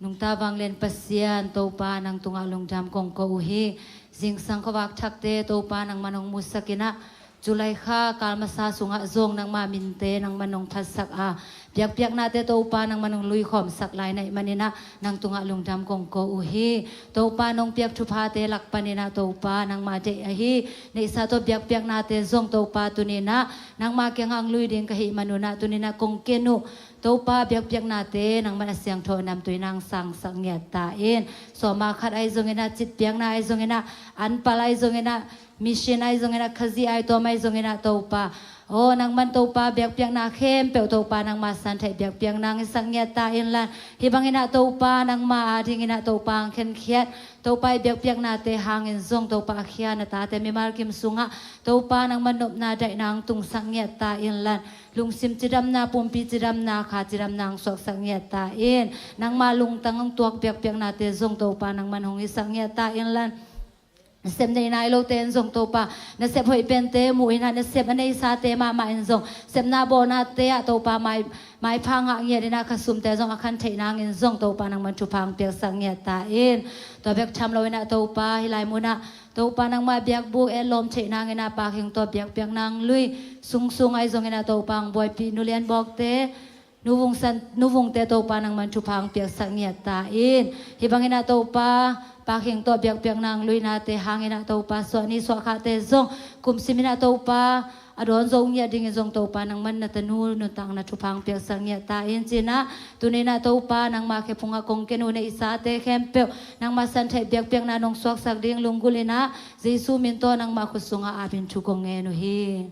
Nungta vanglian Pasian Topa, nang tungah lungdam kong ko uh hi. Zingsang khuavak thakte Topa nangman hong musak in ah, July kha kal masa sungah zong nangma minte nangman hong phatsak a, biakpiaknate Topa nangman hong luikhawmsak lai na hih manin ah nang tungah lungdam kong ko uh hi. Topa nong piak thuphate lak panin ah Topa nangma deih ahi neihsa tawh biakpiaknate zong Topa tuni in ah nangma kiangah hong lui ding ka hih manun ah tuni in ah kong ken uh Topa, biakpiaknate nangman a siangtho a namtui in hong sangsak ngiat ta in. Sawma khat ahi zongin ah, citpiakna ahi zongin ah, anpal ahi zongin ah, mission ahi zongin ah, Khazih aitawm ahi zongin ah Topa, aw nangman Topa biakpiakna khempeuh Topa nangma san theih biakpiakna hong hisak ngiat ta in la. Hih bangin ah Topa nangma a dingin ah Topa hong khenkhiat, Topa i biakpiaknate hangin zong Topa a khia na tate mimal kim sungah Topa nangman nopna daihna hong tungsak ngiat ta in la. Lungsim cidamna, pumpi cidamna, kha cidamna hong suaksak ngiat ta in. Nangma lungtang hong tuak biakpiaknate zong Topa nangman hong hisak ngiat ta in la. Nasep neih nai lote in zong Topa nasep hoih pente mu in ah, nasep a neisate mahmah in zong sepna bawlnate ah Topa mai, maipha ngah ngiat in ah khasumte zong a khan theih nangin zong Topa nangman thupha hong piaksak ngiat ta in. Tua bek tham lo in ah Topa hih lai mun ah Topa nangma biakbuk etlawm theih nangin ah Pakhing tawh biakpiakna hong lui, Sungsung ahi zongin ah Topa hong buaipih Nu Lian Bawkte, Nu Vung San, Nu Vungte Topa nangman thupha hong piaksak ngiat ta in. Hih bangin ah Topa Pakhing tawh biakpiakna hong luinate hangin ah Topa suahni suahkhate zong kumsim in ah Topa a dawn zo ngiat dingin zong Topa nangman na tanu nuntakna thupha hong piaksak ngiat ta in ci in ah, tuni in ah Topa nangma khe phungah kong ken uh neihsate khempeuh nangma san theih biakpiakna nong suaksak ding lunggulh in ah Jesu min tawh nangma khut sungah apin thu kong ngen uh hi.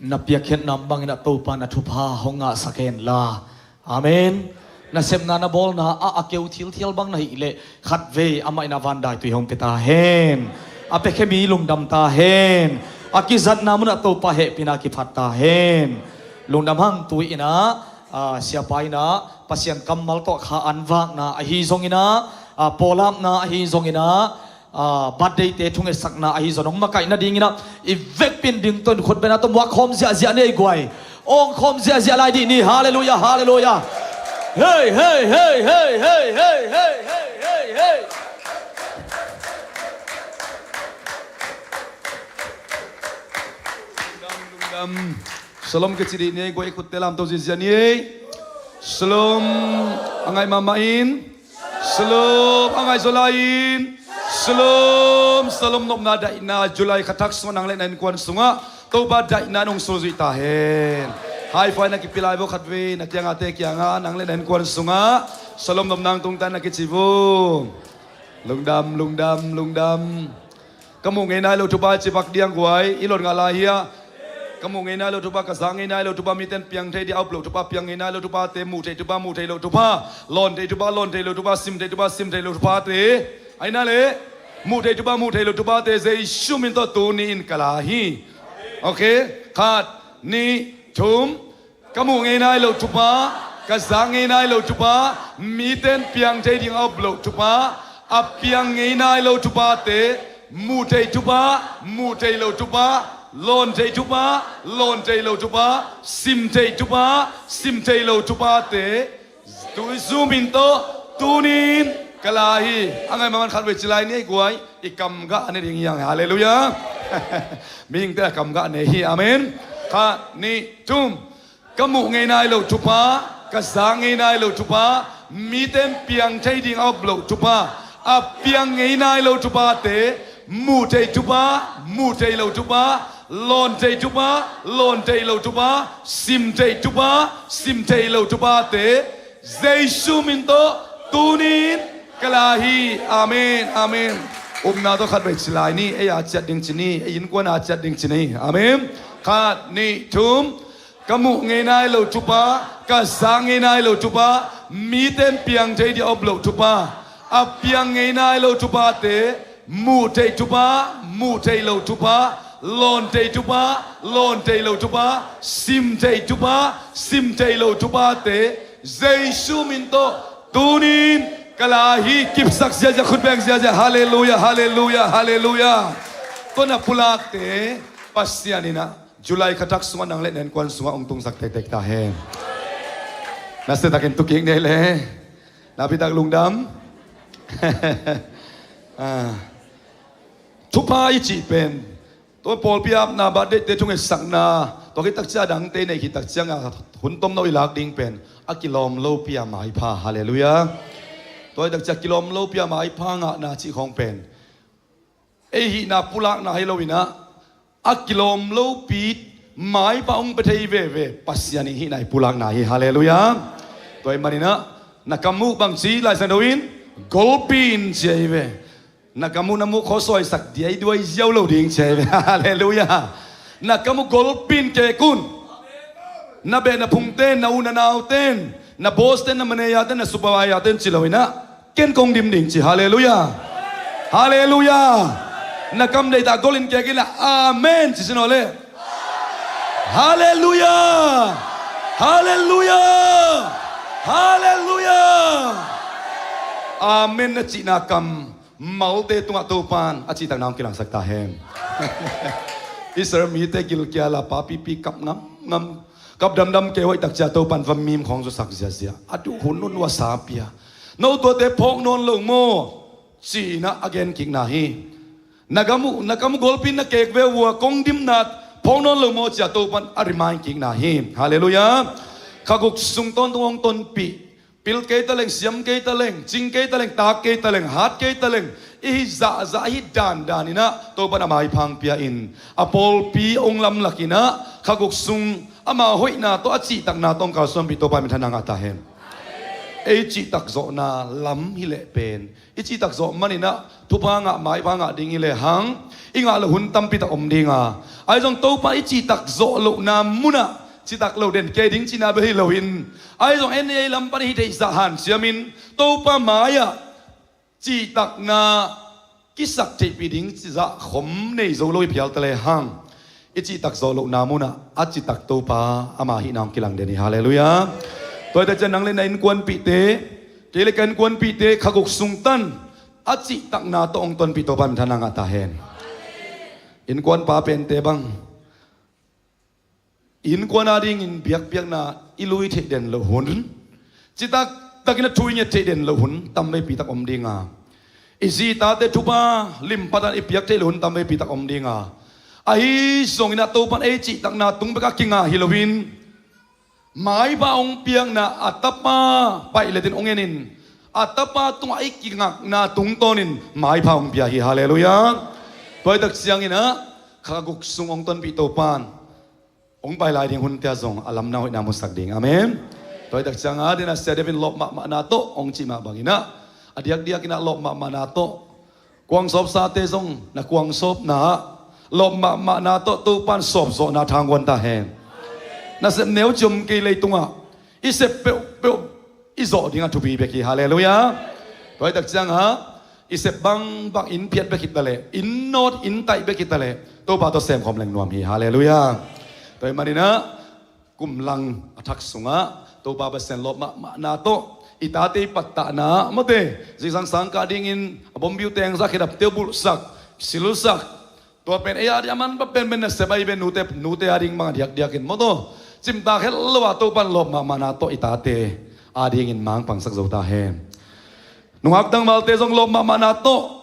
Na piakkhiatna bangin a Topa na thupha hong ngahsak hen la. Amen. Na sepna na bawlna ah a keu thilthial bang na hih leh khatvei amah in a van daitui hong pia ta hen. A piakhia mi lungdam ta hen. A kizatna munah Topa hehpihna kiphat ta hen. Lungdam hang. Tu-in ah, ah, siapa in ah Pasian kammal tawh kha an vakna ahi zongin ah, ah, pawlapna ahi zongin ah, ah, birthday-te thungetsakna ahi zong hong makaih nadingin ah i vekpi in ding tawh in khutbetna tawh muak khawm ziahziah ni ei guai. Awng khawm ziahziah lai dih ni. Halleluiah, halleluiah. Hei, hei, hei. Lungdam, lungdam. Shalom kici dih ni ei guai, khutte lamto ziahziah ni ei. Shalom. A ngai mahmah in. Shalom. A ngai zaw lai-in. Shalom. Shalom nopna daihna July kha thak sungah nang le na innkuan sungah Topa daihna in hong sulzuih ta hen. High five na kipia lai vo khatvei, na kiangahte kiangah, nang le na innkuan sungah. Shalom nopna hong tungta in na kici vo. Lungdam, lungdam, lungdam. Ka muh ngei nai lo thupha i ci pak ding guai, i lon ngah lai hia? Ka muh ngei nai lo thupha, ka za ngei nai lo thupha, mite in piang thei ding a up loh thupha, piang ngei nai lo thuphate, muh theih thupha, muh theih loh thupha, lawn theih thupha, lawn theih loh thupha, sim theih thupha, sim theih loh thuphate. Ahi na leh, muh theih thupha, muh theih loh thuphate, Jesu min tawh tuni-in ka la hi. Ok, khat, nih, thum. Ka muh ngei nai lo thupha, ka za ngei nai lo thupha, mite in piang thei ding a up loh thupha, a piang ngei nai lo thuphate, muh theih thupha, muh theih loh thupha, lawn theih thupha, lawn theih loh thupha, sim theih thupha, sim theih loh thuphate, Jesu min tawh tuni-in ka la hi. A ngai mahmah in khatvei ci lai ni ei guai, i kam gah ne ding hi hang. Halleluiah. Mihingte a kam gah ne hi. Amen. Khat, nih, thum. Ka muh ngei nai lo thupha, ka za ngei nai lo thupha, mite in piang thei ding a up loh thupha, a piang ngei nai lo thuphate, muh theih thupha, muh theih loh thupha, lawn theih thupha, lawn theih loh thupha, sim theih thupha, sim theih loh thuphate, Jesu min tawh tuni-in ka la hi. Amen, amen. Upna tawh khatvei ci lai ni, ei a ciat ding ci ni, ei innkuan a ciat ding ci ni. Amen. Khat, nih, thum. Ka muh ngei nai lo thupha, ka za ngei nai lo thupha, mite in piang thei ding a up loh thupha, a piang ngei nai lo thuphate, muh theih thupha, muh theih loh thupha, lawn theih thupha, lawn theih loh thupha, sim theih thupha, sim theih loh thuphate, Jesu min tawh tuni-in ka la hi. Kipsak ziahziah, khut beng ziahziah. Halleluiah, halleluiah, halleluiah. Tua na pulakte Pasian in ah July kha thak sungah nang le na innkuan sungah hong tungsak tektek ta hen. Nasiatakin tu kik ni ei le. Napi tak lungdam. Ah. Thupha i cih pen, tua pawlpi apna, birthday-te thungetsakna, tua khit takciang a dangte nei khit takciang a hun tomno i lak ding pen a kilawm lopi a maipha. Halleluiah. Tua khit takciang a kilawm lopi a maipha ngahna cih khawng pen ei hihna pulakna hi loin ah, a kilawm lopi maipha hong pia thei veve Pasian i hihna i pulakna hi. Halleluiah. Tua ahih manin ah, na kam uh bang ci, Lai Siangtho in golpi in ci ahi ve. Na kam uh na muh khawsawisak diaiduai ziau lo ding ci ahi ve. Halleluiah. Na kam uh golpi in kek un. Na beh na phungte in, na u na naute in, na boss-te in, na manager-te in, na supervisor-te in ci loin ah, ken kong dim ding ci. Halleluiah. Halleluiah. Na kam deihtak gol in kek in ah, amen ci sin aw le. Halleluiah. Halleluiah. Halleluiah. Amen na cihna kam malte tungah Topan a cihtakna hong kilangsak ta hen. Israel mite gilkial a papipi kap ngamngam, kap damdam kei hoih takciang Topan va mim khawng zusak ziahziah. A duh hun un uh a sa pia. No tuate phawk nawn lo maw? Ci-in ah a gen kikna hi. Na kam uh, na kam uh golpi in na kek ve uh a, kong dimna phawk nawn lo maw ci-a Topan a remind kikna hi. Halleluiah. Kha guk sung tawntung hong tonpih. Pil kei taleng, siam kei taleng, cing kei taleng, tak kei taleng, hat kei taleng, i hih zahzah, i hih dandan in ah Topan a maipha hong pia in, a pawlpi hong lamlak in ah, kha guk sung ama hoihna tawh, a cihtakna tawh hong kalsuanpih Topa minthanna ngah ta hen. Ei cihtak zawhna lam hi leh pen, i cihtak zawh maninah thupha ngah, maipha ngah ding hi lehang i ngah loh hun tampitak om dinga, ahi zong Topa i cihtak zawh lohna munah citak lo den kei ding cihna bel hi loin, ahi zong en ei lam pan i hi theih zah hanciamin Topa mai-ah cihtakna kisak theihpih ding zah khom nei zo lo i phial ta lehang, i cihtak zawh lohna munah a citak Topa ama hihna hong kilang den hi. Halleluiah. Tua hi tak ciang nang le na innkuanpihte, kei le ka innkuanpihte kha guk sung tan a cihtakna tawh hong tonpih Topa minthanna ngah ta hen. Innkuanpa pente bang innkuan adingin biakpiakna i lui theih den loh hun, citak takin a thu i nget theih den loh hun tamveipi tak om dinga, i zi i tate thupha limpat tan i piak theih loh hun tamveipi tak om dinga, ahi zongin a Topan ei cihtakna tung bek a kinga hi loin, maipha hong piakna a tapa paih letin hong enin, a tapa tungah i kingakna tungtawnin maipha hong pia hi. Halleluiah. Tua hi tak cianginah kha guk sung hong tonpih Topan hong pai lai ding hunte ah zong a lamna hoihna musak ding. Amen. Tua hi tak cianga dena Sia David lawp mahmahna tawh hong cih mah banginah, a diakdiakinah lawp mahmahna tawh, kuang sawpsate zong na kuang sawpna ah lawp mahmahna tawh Topan sawpzawhna thangguan ta hen. Nasep neu ciom kei leitungah i sep peuhpeuh i zawh dingah thupi bek hi. Halleluiah. Tua hi tak cianga i sep bangbang in phiat bek hi ta leh, in nawt in taih bek hi ta leh, Topa tawh semkhawm leng nuam hi. Halleluiah. Tua hi maninah kum lang a thak sungah Topa Pasian lawp mahmahna tawh i tate i pattahna ah mawte, zingsang sangkah dingin a bombiu tengzah khedapte uh bulhsak, silsak, tua pen ei a ding a manpha penpen nasep ahi ve. Nute, nute a ding bang a diakdiakin mawtaw, cimtak het lo a Topan lawp mahmahna tawh i tate a dingin mangpangsak zo ta hen. Nungak tangvalte zong lawp mahmahna tawh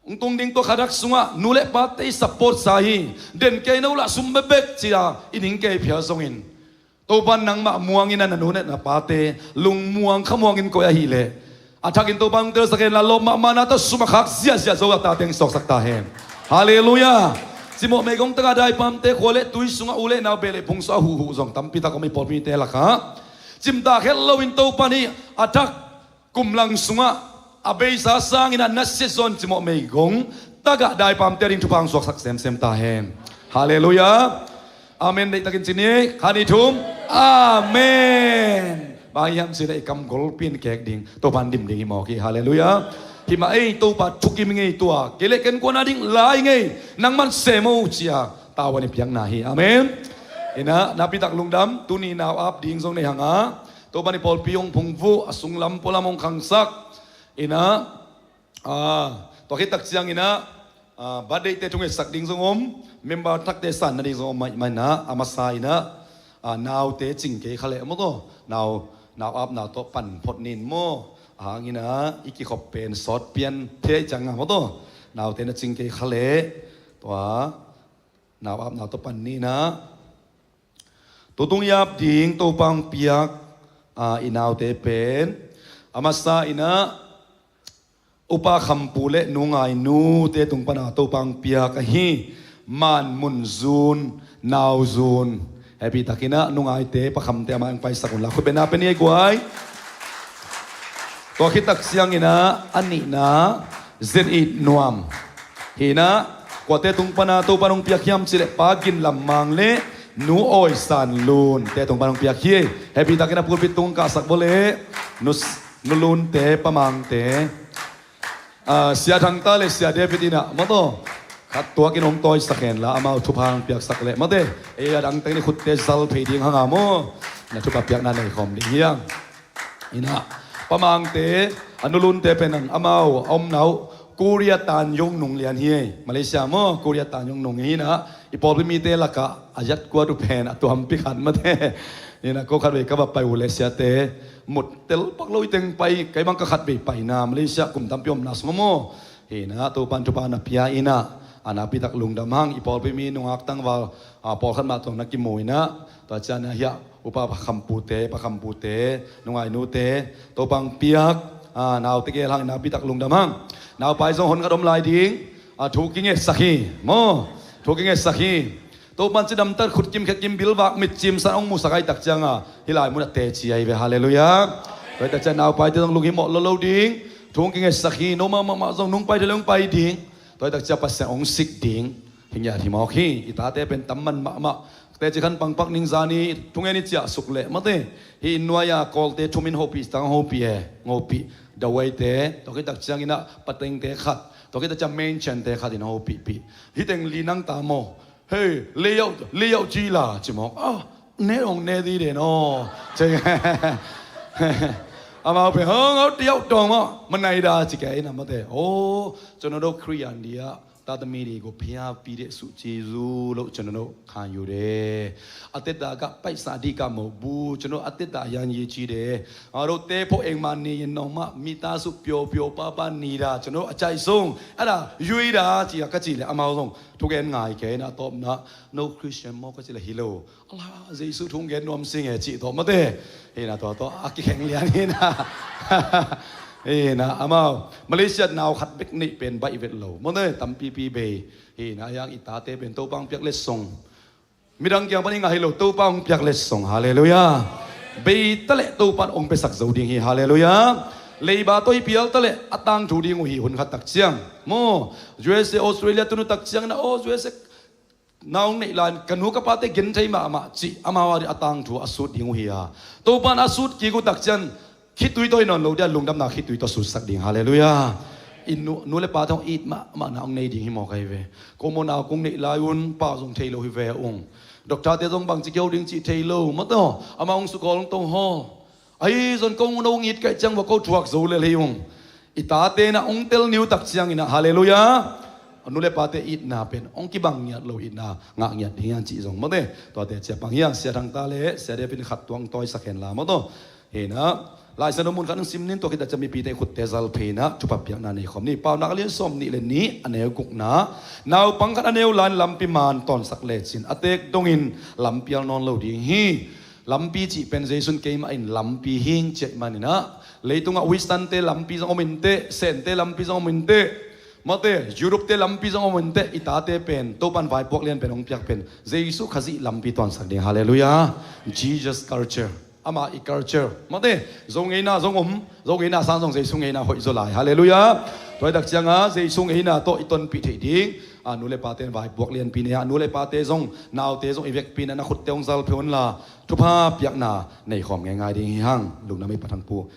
hong tung ding tua kha thak sungah nu le pate i support sa hi. Den kei no lah sum bekbek cia i ning kei phial zongin, Topan nangmah muangin a na nu le na pate lungmuang khamuangin koih ahih leh, a thakin Topan hong telsak hen la, lawp mahmahna tawh sum a khak ziahziah zo a tate hong suaksak ta hen. Halleluiah. Cimawh meigong tagah daipamte khua le tui sungah u le nau beh le phung sungah huhhuh zong tampitak om i pawlpite lakah, cimtak het loin Topan hi a thak kum lang sungah a beisa sangin a nasia zaw in cimawh meigong tagah daipamte a ding thupha hong suaksak semsem ta hen. Halleluiah. Amen. Deihtakin ci ni, khat, nih, thum. Amen. Bang hiam cih leh i kam golpi in kek ding, Topan dim ding hi mawk hi. Halleluiah. Hi mah ei, Topa thukim ngei tua, kei le ka innkuan a ding lai ngei, nangman sem o cia tavuan i piakna hi. Amen. Inah nakpitak lungdam, tuni nau ap ding zong nei hanga, Topan i pawlpi hong phungvuh, a sunglam pualam hong khangsak. Inah, ah, tua khit tak cianginah, ah, birthday-te thungetsak ding zong om, member thakte san nading zong om mah, mah inah, a masa inah, ah, naute cing kei kha leh mawtaw, nau, nau apna tawh pan phot nin maw, a hanginah i kikhop pen sawt pian thei cianga mawtaw, naute na cing kei kha leh, tua, nau apna tawh pan ninah. Tutung i ap ding Topa hong piak, ah, i naute pen, a masa inah Upa Khampu le Nu Ngainute tung pana Topa hong piak ahi Man Mun Zun, Nau Zun. Happy takinah Nu Ngaite, Pa Khamte a mai hong paisak unla khut bengna pia ni ei guai. Tua khit tak cianginah a nihna Zen It Nuam. Hinah kuate tung pana Topa hong piak hiam cih leh Pa Gin Lam Mang le Nu Awi San Lunte tung pana hong piak hi. Happy takin a pulpit tung kahsak bawleh Nu, Nu Lunte, Pa Mangte, ah, Sia Thangta le Sia David inah mawtaw, khat tuakin hong tawisak henla amau thupha hong piaksak leh mawte, ei a dangte ni khutte zal phei ding hanga maw, na thupha piakna nei khawm ding hiang. Inah Pa Mangte, a Nu Lunte pen ang amau a omna uh Korea Tanjung nung lian hi ei. Malaysia maw, Korea Tanjung nung hinah i pawlpi mite lakah a yat kuat uh pen a tuampi khat mate. Inah ko khat vei ka va pai uh leh siate mut tel pak lo i teng pai, kei bang ka khat vei paina Malaysia kum tampi omna sungah maw. Hinah Topan thupha na pia inah, a nakpitak lungdam hang, i pawlpi mi nungak tangval, a, pawlkhat mah tawh na kimu inah, tua cianah hiah Upa Pa Khampute, Pa Khampute, Nu Ngainute, Topa hong piak, a, naute gel hang, nakpitak lungdam hang. Naupai zong hon khat om lai ding, a, thu kingetsak hi maw, thu kingetsak hi. Topan cidamtat khut kim khe kim bilvak mit cimsan hong musak ahi tak cianga hih lai munah teci ahi ve. Halleluiah. Tua hi tak ciang naupaite zong lunghimawh lo lo ding. Thu hong kingetsak hi, no mahmah zong nung pai thei le hong pai ding. Tua hi tak ciang Pasian hong sik ding hi ngiat hi mawk hi. I tate pen tam man mahmah. Teci khan pangpak ningzan i thungen i ciahsuk leh mate, hih inn nuai-a Kawlte thumin hopih, tang hopih e, hopih. Dawaite, tua khit tak ciangin ah patengte khat, tua khit tak ciang menchante khat in hopihpih. Hih teng li nang ta maw? Hei, layout, layout ci la ci mawk. Ah, ne hong ne di de no. Ci. Amau pen hong au tiau tong maw? Manai da ci kei na mate. Oh, cun a do Khristian dia. Tata mi di go phia pi de su ci zu lo cun a do khan yu de. A teta ka paisa di ka mo bu cun a do a teta yan yi ci de. A do te pho eng man ni yin nong ma mi ta su pio pio pa pa ni da cun a do a cai sung. A da yui da ci a ka ci le amau zong. Thugen ngai ke na tawp na no Khristian maw ka ci le hi lo. Ala, Jesu thu hong gen nuam sing e cih tawh mate. Hi na tua tawh a kikheng lian hi na. Hi na amau Malaysia nau khat bek neih pen baih vet lo mate, tampipi bei. Hi na a yang i tate pen Topa hong piak letsong, midang kiang pan i ngah hi lo, Topa hong piak letsong. Halleluiah. Bei ta leh Topa in hong piasak zo ding hi. Halleluiah. Leiba tawh i pial ta leh a tangthu ding uh hi hun khat tak ciang maw? U S A, Australia tunu tak ciang na aw U S A nau neih lai-in ka nu ka pate gen thei mahmah cih amau a tangthu a sut ding uh hi a. Topa in a sut kik uh tak ciang khitui tawh hi nawn lo dia, lungdamna khitui tawh sutsak ding. Halleluiah. I nu, nu le pate hong it mahmah na hong nei ding hi mawk ahi ve. Ko maw nau kong neih lai un pa zong thei lo hi ve ung. Doctor-te zong bangci kio ding cih thei lo mataw. Amah hong sukawl hong tong haw. Ahi zong kong no ngit kaih ciang va ko thuak zo lel hi ung. I tate na hong tel niu tak ciangin ah, halleluiah. Nu le pate itna pen hong kibang ngiat lo itna ngah ngiat ding hian cih zong mawte. Tuate cia pang hiang Sia Thang ta le Sia Depin khat tuang tawisak hen la mawtaw. Hi na, Lai Siangtho mun khat hong sim nin tua khit a cia mipite khutte zal phei na thupha piakna nei khawm ni. Paunak a lian sawm nih le nih a neu gukna. Naupang khat a neu lan lampi man tawnsak lecin a tek dongin lampial nawn lo ding hi. Lampi cih pen Jesu'n keimah in lampi hing ciah manin ah, leitungah Western-te lampi zong om inteh, Sente lampi zong om inteh, mawte, Europe-te lampi zong om inteh, i tate pen Topa'n vaipuak lian pen hong piak pen Jesu Khazih lampi tawnsak ding. Halleluiah. Jesus culture. Ama i culture. Mawte, Zo ngeina zong om, Zo ngeina sang zong Jesu ngeina hoih zaw lai. Halleluiah. Tua hi tak ciangah Jesu ngeina tawh i tonpih theih ding. A, nu le pate in vaipuak lianpi nei ah, nu le pate zong, naute zong i vekpi na na khutte hong zal phei unla. Thupha piakna nei khawm ngeingai ding hi hang. Lungdam ei Pa Thang Pu.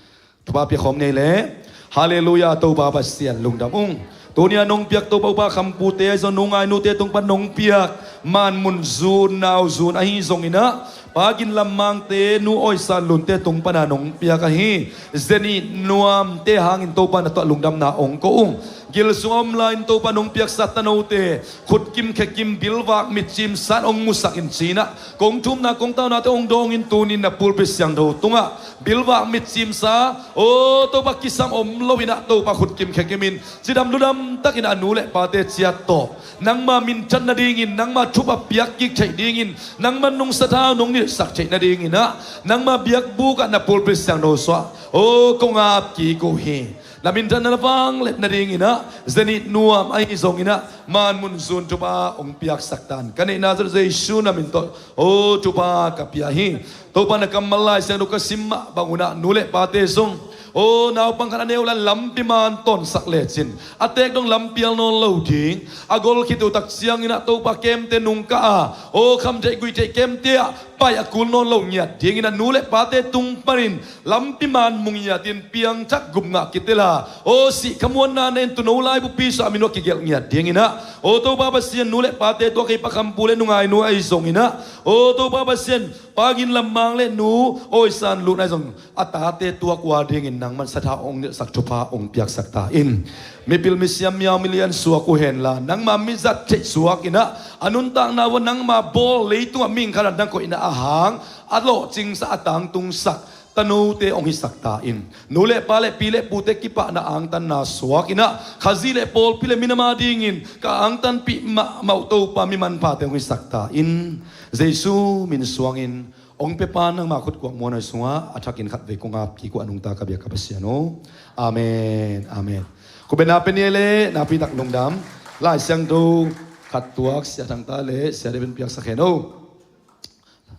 Thupha piak khawm nei le. Halleluiah, Topa Pasian lungdam ung. Tuni-a nong piak Topa Upa Kham Pute ahi zong nu Ngai Nute tung pan nong piak. Man Mun Zun, Nau Zun ahi zongin ah, Pa Gin Lam Mangte, Nu Awi San Lunte tung pana nong piak ahi. Zenit Nuamte hangin Topa na tawh lungdamna ong ko ung. Gil sung a om lai-in Topa nong piaksa tanote khutkim khekim bilvak mitcim san ong musak in cinah kong thumna kong taunate ong dawngin tunin na pulpit siangtho tungah bilvak mitcim sa, o Topa kisam om loinah Topa khutkim khekimin cidam ludam takin a nu le pate ciat tawh nangma minthan nadingin, nangma thupha piak kik theih dingin, nangma nungsathau nong nilhsak theih nadinginah nangma biakbukah na pulpit siangtho suah, o kong ap kik uh hi. Na minthanna na vanglet nadinginah Zenit Nuam ahi zonginah Man Mun Zun thupha hong piaksak tan ka neihna zet Jesu na min tawh, o thupha ka pia hi. Topa na kammal Lai Siangtho ka sim mah bangunah nu le pate zong, o naupang khat a neu lan lampi man tawnsak lecin a tek dong lampial nawn lo ding. A gol khit uh tak cianginah Topa kemte nungkah a, o khamtheih guihtheih kemte ah pai a kul nawn lo ngiat dinginah nu le pate tung panin lampi man mu ngiatin piangthak gupngah kitel a, o sih khamuanna na en tuuno laibu pisa a min uh a kigelh ngiat dinginah, o Topa Pasian nu le pate tua kei Pa Kham Pu le Nu Ngai Nu ahi zonginah, o Topa Pasian Pa Gin Lam Mang le Nu Awi San Lun ahi zong a tate tuak ua dingin nangman sathau ong nilhsak thupha ong piaksak ta in. Mipil misiam miau milian suak uh henla nangma mizat theih suakinah a nuntakna uh a nangma bawl leitungah mihing khat a dang koihna a hang a lawhcingsak a tangtungsak tanote ong hisak ta in. Nu le pa le pi le pute kipahna angtanna suakinah Khazih le pawlpi le minam a dingin ka angtanpih mahmah uh Topa mi manphate ong hisak ta in. Jesu min suangin ong pepa nangma khutkuak muanoi sungah a thakin khatvei kong ap kik uh a nungta ka biak ka Pasian aw. Amen. Amen. Khutbetna pia ni le napi tak lungdam. Lai Siangtho khat tuak Sia Thang ta le Sia Depin piaksak hen aw.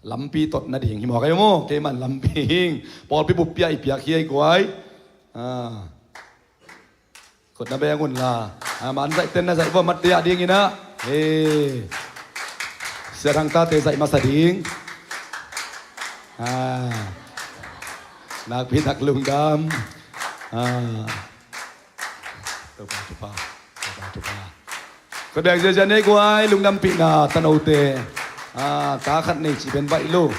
Lampi tot nading hi maw, kei maw? Kei man lampi hing. Pawlpi buppi ah i piak hi ei guai. Ah. Khut na beng un la. Ah, man zaih ten na zaih vua mat te ah ding in ah. Hei. Sia Thang tate zaih masa ding. Ah. Nakpi tak lungdam. Ah. Topa, Topa, Topa, Topa. Ka beng ziazia nei guai, lungdampihna tanote. Ah, ta khat nei ci pen baih lo.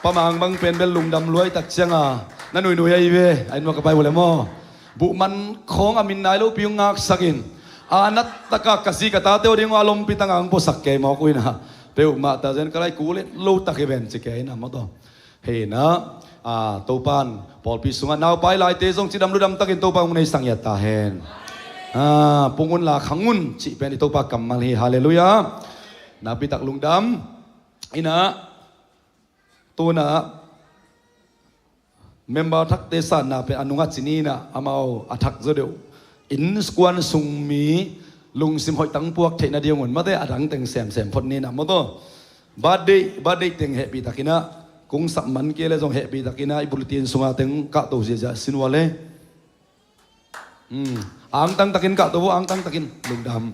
Pa Mang bang pen bel lungdam luai tak cianga na nuinui ahi ve, a inn ua ka pai uh le maw. Buh man khawng a min nai lopi uh ngaksakin, a nat taka ka zi ka tate uh ding uh a lompi tanga ang puasak kei mawk uh ina. Peuhmah ta zen ka lai ku let lo tak hi ven ci kei ina maw taw. Hei na, ah, Topan pawlpi sungah naupai laite zong cidam ludam takin Topa hong nei sangiat ta hen. Ah, pung un la khang un cih pen i Topa kammal hi. Halleluiah. Nakpi tak lungdam. Ina, tuna member thakte sanna pen a nungah ci ni ina, amau a thak zaw deuh. Innkuan sung mi lungsim hoih tang puak theihna ding un mate a dang teng semsem phot ni ina maw taw. Birthday, birthday teng hehpih takin ah, kung sap man kei le zong hehpih takin ah, i bulletin sunga teng kahto ziazia sin ua le. Hmm. Angtang takin kahto vo, angtang takin. Lungdam.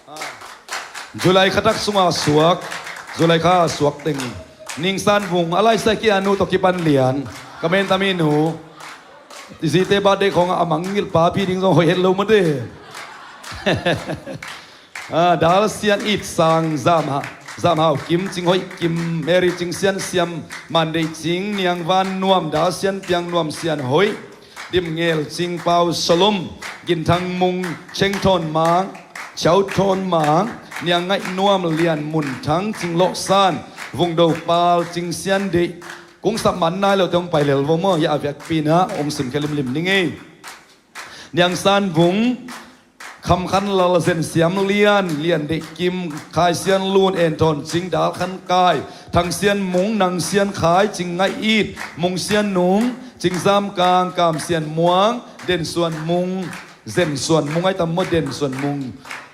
Ah. July kha thak sunga suak, July kha suak teng. Ning San Vung, a laisai kia nu tawh kipan lian. Ka men tami nu. I zite birthday khawngah a mangngilh papi ding zong hoih het lo mate. Ah, Dal Sian It Sang, Zam Ha, Zam Hau Kim, Cing Hoih Kim, Mary Cing Sian Siam, Man Deih Cing, Niang Van Nuam, Dal Sian Piang Nuam Sian Hoih, Dim Ngel Cing, Pau Salom, Gin Thang Mung, Cheng Thawn Mang, Chiau Thawn Mang, Niang Ngaih Nuam, Lian Mun Thang, Cing Lawh San, Vung Do Pal, Cing Sian Deih, kung sap man nai lo te hong pai lel vo maw, hi a vekpi na hong sim khe limlim ning ei. Niang San Vung, Kham Khan Lal, Zen Siam Lian, Lian Deih Kim, Khai Sian Lun, En Thawn Cing, Dal Khan Kai, Thang Sian Mung, Nang Sian Khai, Cing Ngaih It, Mung Sian Nung, Cing Zam Kang, Kam Sian Muang, Den Suan Mung, Zen Suan Mung ai tam maw, Den Suan Mung.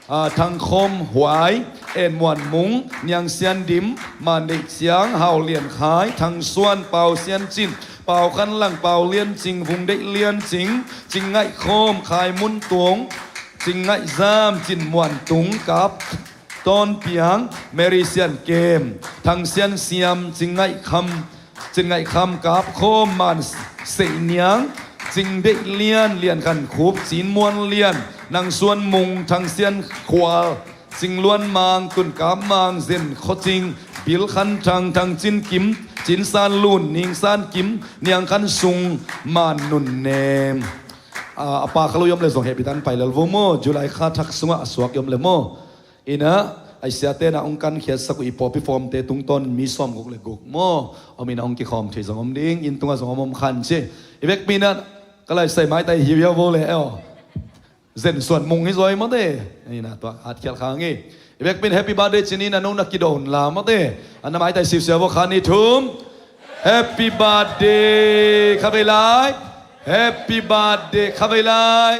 Ah, Thang Khawm Huai, En Muan Mung, Niang Sian Dim, Man Deih Ciang, Hau Lian Khai, Thang Suan, Pau Sian Cin, Pau Khan Lang, Pau Lian Cing, Vung Deih Lian Cing, Cing Ngaih Khawm, Khai Mun Tuang, Cing Ngaih Zam, Cin Muan Tung, Kap Tawn Piang, Mary Sian Kem, Thang Sian Siam, Cing Ngaih Kham, Cin Ngaih Kham, Kap Khawm, Man Seih Niang, Cing Deih Lian, Lian Khan Khup, Cin Muan Lian, Nang Suan Mung, Thang Sian Khual, Cing Luan Mang, Tun Kap Mang, Zen Khaw Cing, Bil Khan Thang, Thang Cin Kim, Cin San Lun, Ning San Kim, Niang Khan Sung, Man Nun Nem. Ah, a pa kha lo i om le zong hehpih takin pai lel vo maw, July kha thak sungah a suak i om le maw. Ina, a i siate na hong kankhiatsak uh i pawlpi fawmte tungtawn mi sawmguk le guk maw, om ina hong kikhawm thei zong om ding, inn tungah zong om om khan ci. I vekpi na, ka laisai maitai hiuhiau vo le eo. Zen Suan Mung hi zaw i mate. Ina tua hatkhial kha ngi. I vekpi na happy birthday ci ni na, no na kidawn la mate. A na maitai siusiau vo, kha ni thum. Happy birthday, kha vei lai. Happy birthday, kha vei lai.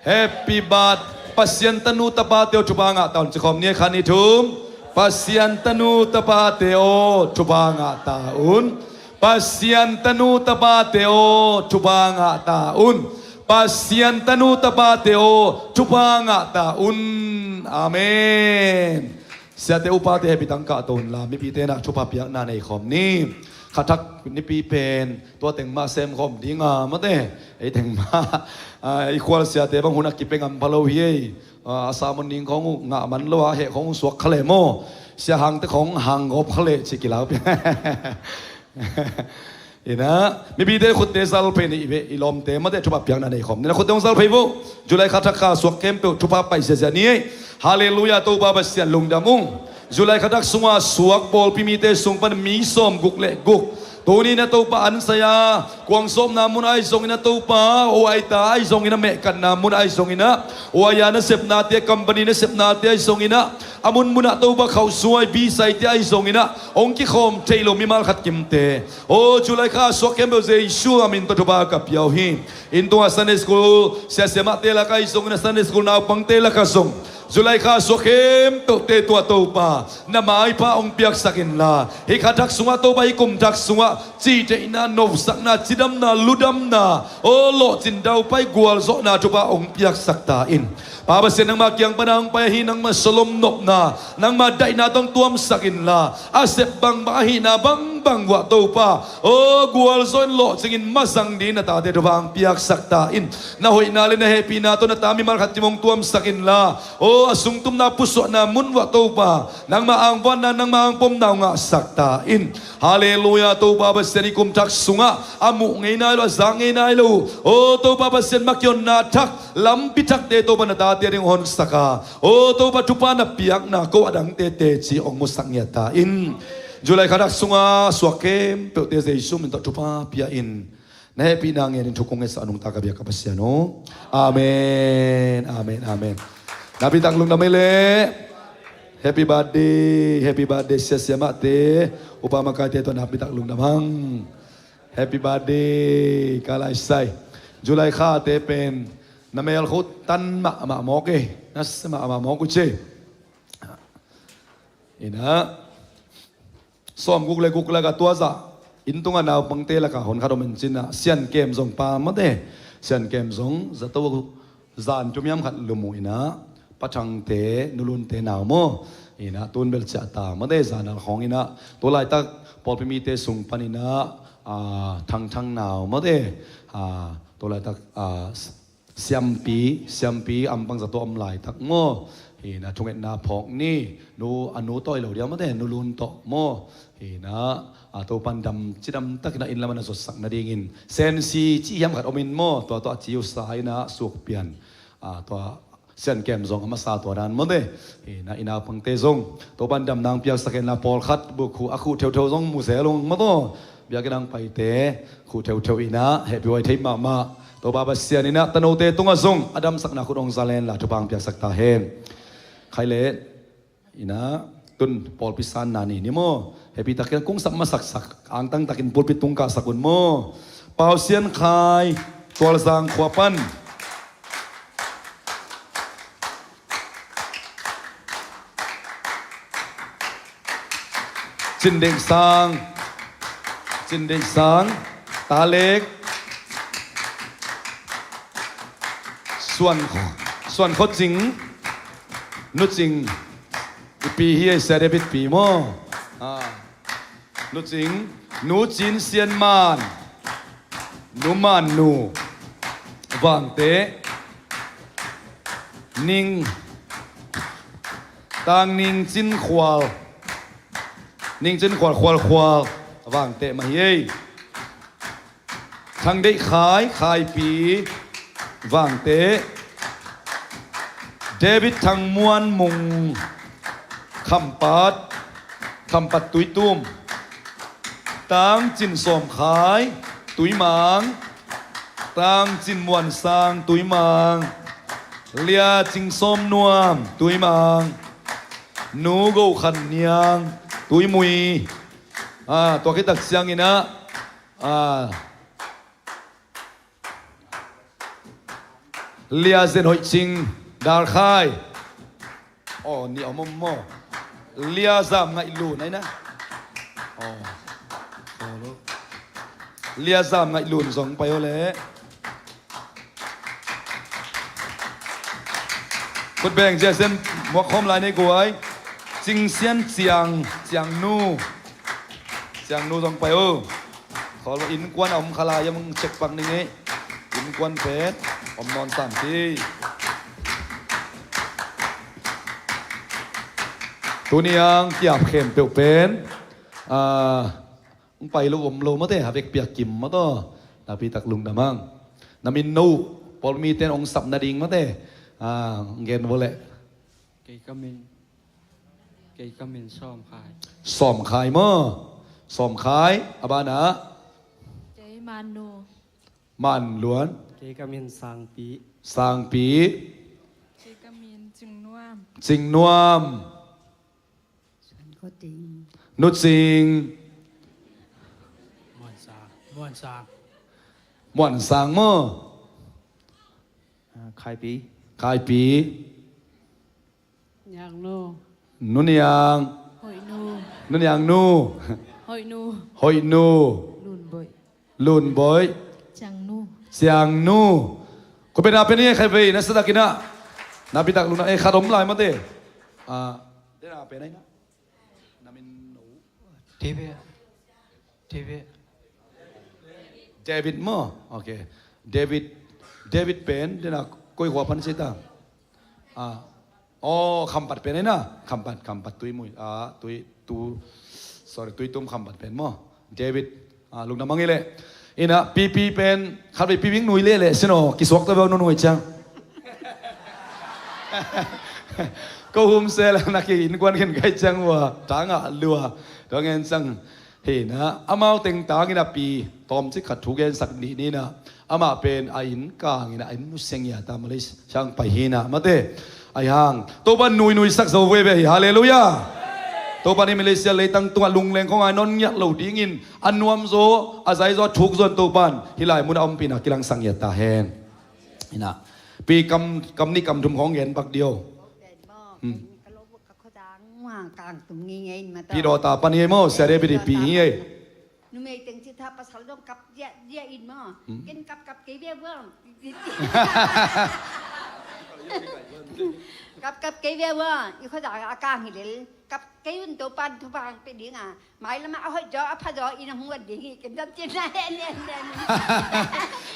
Happy birth-, Pasian tanu tapate aw, thupha ngah ta un, ci khawm ni, kha ni thum. Pasian tanu tapate aw, thupha ngah ta un. Pasian tanu tapate aw, thupha ngah ta un. Pasian tanu tapate aw, thupha ngah ta un. Amen. Siate upate hehpih takin kahto un la, mipite na thupha piakna nei khawm ni. Kha thak nipi pen tua teng mah sem khawm ding a mate. Ei teng mah, ah, i khual siate bang hun a kipe ngam pha lo hi ei. Ah, a sermon ning khawng uh ngah man lo a, heh khawng uh suak kha le maw. Sia hangte khawng hang gawp kha le ci kilau pia. Ina, mipite khutte zal phei ni i ve, i lawmte mate thupha piakna nei khawm ni na, khutte hong zal phei vo. July kha thak kha suak khempeuh thupha pai ziazia ni ei. Halleluiah, Topa Pasian lungdam ung. July kha thak sunga suak pawlpi mite sung pan mi sawmguk le guk. Tuni na Topa an saya, kuang sawpna mun ahi zongin a Topa, huaita ahi zongin a, mehkatna mun ahi zongin a, huaia nasepnate, company nasepnate ahi zongin a, a munmun ah Topa khauhsuai bisaite ahi zongin a, hong kikhawm thei lo mimal khat kimte. Aw, July kha suak khempeuh Jesu a min tawh thupha ka pia uh hi. Inn tungah Sunday school siasiamahte lakah ahi zongin a, Sunday school naupangte lakah zong July kha suak khempeuhte tua Topa na maipha hong piaksak inla, hih kha thak sungah Topa, hih kum thak sungah cihtheihna, nopsakna, cidamna, ludamna, aw lawhcin daupai gualzawhna thupha hong piaksak ta in. Pa Pasian, nangma kiang pana hong pai ahi nangma sawlom nopna, nangma daihna tawh hong tuamsak inla, a sep bangbang, a hihna bangbang uah Topa, aw gualzawh in lawhcingin mazang dingin na tate thupha hong piaksak ta in. Na hoihna le na hehpihna tawh na ta mimal khat cimawh hong tuamsak inla, aw a sungtumna pusuahna mun uah Topa, nangma angvuanna, nangma angpomna hong ngahsak ta in. Halleluiah. Topa Pasian, hih kum thak sungah a muh ngei nai lo, a zak ngei nai lo, aw Topa Pasian, makihonna thak, lampi thakte Topa na tate ading hong honsak a, aw Topa thupha na piakna ko a dangte teci hong musak ngiat ta in. July kha thak sunga suak khempeuhte Jesu min tawh thupha pia in. Na hehpihna ngenin thu kong ngetsak a nungta ka biak ka Pasian aw. Amen, amen, amen. Nakpi tak lungdam ei leh. Happy birthday, happy birthday sia siamahte, upa makaite tawh nakpi tak lungdam hang. Happy birthday Ka Lai Sai. July khate pen na melkho tan mahmah mawk ei. Na sia mahmah mawk uh ci. Inah sawmguk le guk laka tua zah inn tunga naupangte laka hon khat om in cinah, Sian Kem zong pa mate. Sian Kem zong zato zan tumiam khat lum uh inah, Pa Thangte, Nu Lunte nau maw. Inah tun bel ciah ta mate, zanal khawng inah. Tua laitak pawlpi mite sung pan inah, a, Thang Thang nau mate. A, tua laitak, a, Siampi, Siampi ampang zato om laitak maw. Hi na, thungetna phawk ni. Nu, a nu tawh hi lo dia mate, Nu Lun tawh maw. Hi na, a, Topan dam, cidam takin a inn lam a na zotsak nadingin Sensi cih hiam khat om in maw, tua tawh a ci uh sa hi na, suk pian. A, tua Sian Kem zong a masa tua dan mate. Hi na, i naupangte zong Topan dam nang piaksak in la, pawlkhat buk khuh a khuh theutheu zong mu zel ung maw taw. Biakinn a hong paite khuh theutheu inah hehpih huai thei mahmah. Topa Pasian inah tanote tungah zong a damsakna khut hong za len la, thupha hong piaksak ta hen. Khai le inah tun pawlpi sanna ni ni maw. Hehpih takin kung sap masaksak, angtang takin pulpit tung kahsak un maw. Pau Sian Khai, Tualzang khua pan. Cin Ding Sang, Cin Ding Sang, Talek, Suan, Suan Kho Cing, Nu Cing, i pi hi ei, Sia David pi maw. Ah. Nu Cing, Nu Cin Sian Man, Nu Man Nu, Vangte, Ning, Tang Ning Cin Khual, Ning Cin Khual, Khual Khual, Vangte mah hi ei. Thang Deih Khai, Khaipi, Vangte. David Thang Muan Mung, Khampat, Khampat Tuitum. Tang Cin Sawm Khai, Tuimang. Tang Cin Muan Sang, Tuimang. Lia Cing Sawm Nuam, Tuimang. Nu Go Khan Niang, Tuimui. Ah, tua khit tak ciang inah, ah, Lia Zen Hoih Cing, Dal Khai. Aw, ni om om maw. Lia Zam Ngaih Lun ai na. Aw. Aw lo. Lia Zam Ngaih Lun zong pai aw leh. Khut beng ziahziah muak khawm lai nei guai. Cing Sian Ciang, Ciang Nu. Ciang Nu zong pai aw. Khawl innkuan a om kha lai a, mong cek pak ning ei. Innkuan pen om nawn sam ti. Tuni ang kiap khempeuh pen, ah, hong pai lo om lo mate, a vekpi a kim mataw. Nakpi tak lungdam hang. Na min no, pawlmi ten hong sap nading mate. Ah, hong gen vawleh. Kei ka min, kei ka min Sawm Khai. Sawm Khai maw? Sawm Khai, a banah? Kei Man Nu. Man Luan. Kei ka min Sangpi. Sangpi. Kei ka min Cing Nuam. Cing Nuam. Suan Kho Cing. Nu Cing. Muan Sang. Muan Sang. Muan Sang maw? Ah, Khaipi. Khaipi. Niang nu. Nu Niang. Hoih nu. Nu Niang nu. Hoih nu. Hoih nu. Lun Boih. Lun Boih. Ciang nu. Ciang nu. Ko pen a pen i khai vei na sa takin ah. Na pi tak luna e khat om lai mate. Ah, den a pen ai na. Na min no. David. David. David maw? Ok. David. David pen den a koi khua pan si ta. Ah. Oh, Khampat pen ai na. Khampat, Khampat Tuimui. Ah, Tui, Tu. Sorry, Tuitum Khampat pen maw? David. Ah, lungdam mang i leh. Ina, Pipi pen khat vei Pi Ving nui leh leh sino kisuak ta beu nunui ciang. Ko hum sel na ki innkuan khen kai ciang ua. Tanga lua. Dong en ciang. Hi na, amau teng tangin a pi tawmcik khat thu gensak nih ni na. Amah pen a inn kangin a inn nusia ngiat a Malaysia hang pai hi na mate. Ahi hang Topan nuinui sak zo veve hi. Halleluiah. Topan i Malaysia leitang tungah lungleng khong a non ngiat lo dingin a nuam zaw, a zai zaw, a thuk zaw in Topan hih lai mun a ompihna kilangsak ngiat ta hen. Hi na, pi kam, kam nih kam thum khong gen bak dio. Hmm. Pi Dawta pan hi ei maw, Sia David i pi hi ei. Numei teng ci tha pasal dong kap ziahziah in maw. Hmm. Ken kapkap kei ve vua. Kapkap kei ve vua. I khuazak a kang hi lel. Kap kei un Topan thupha pe ding a. Mai lama a hoih zaw a pha zaw in a hong vat ding hi. Ken dam cin na hen hen hen.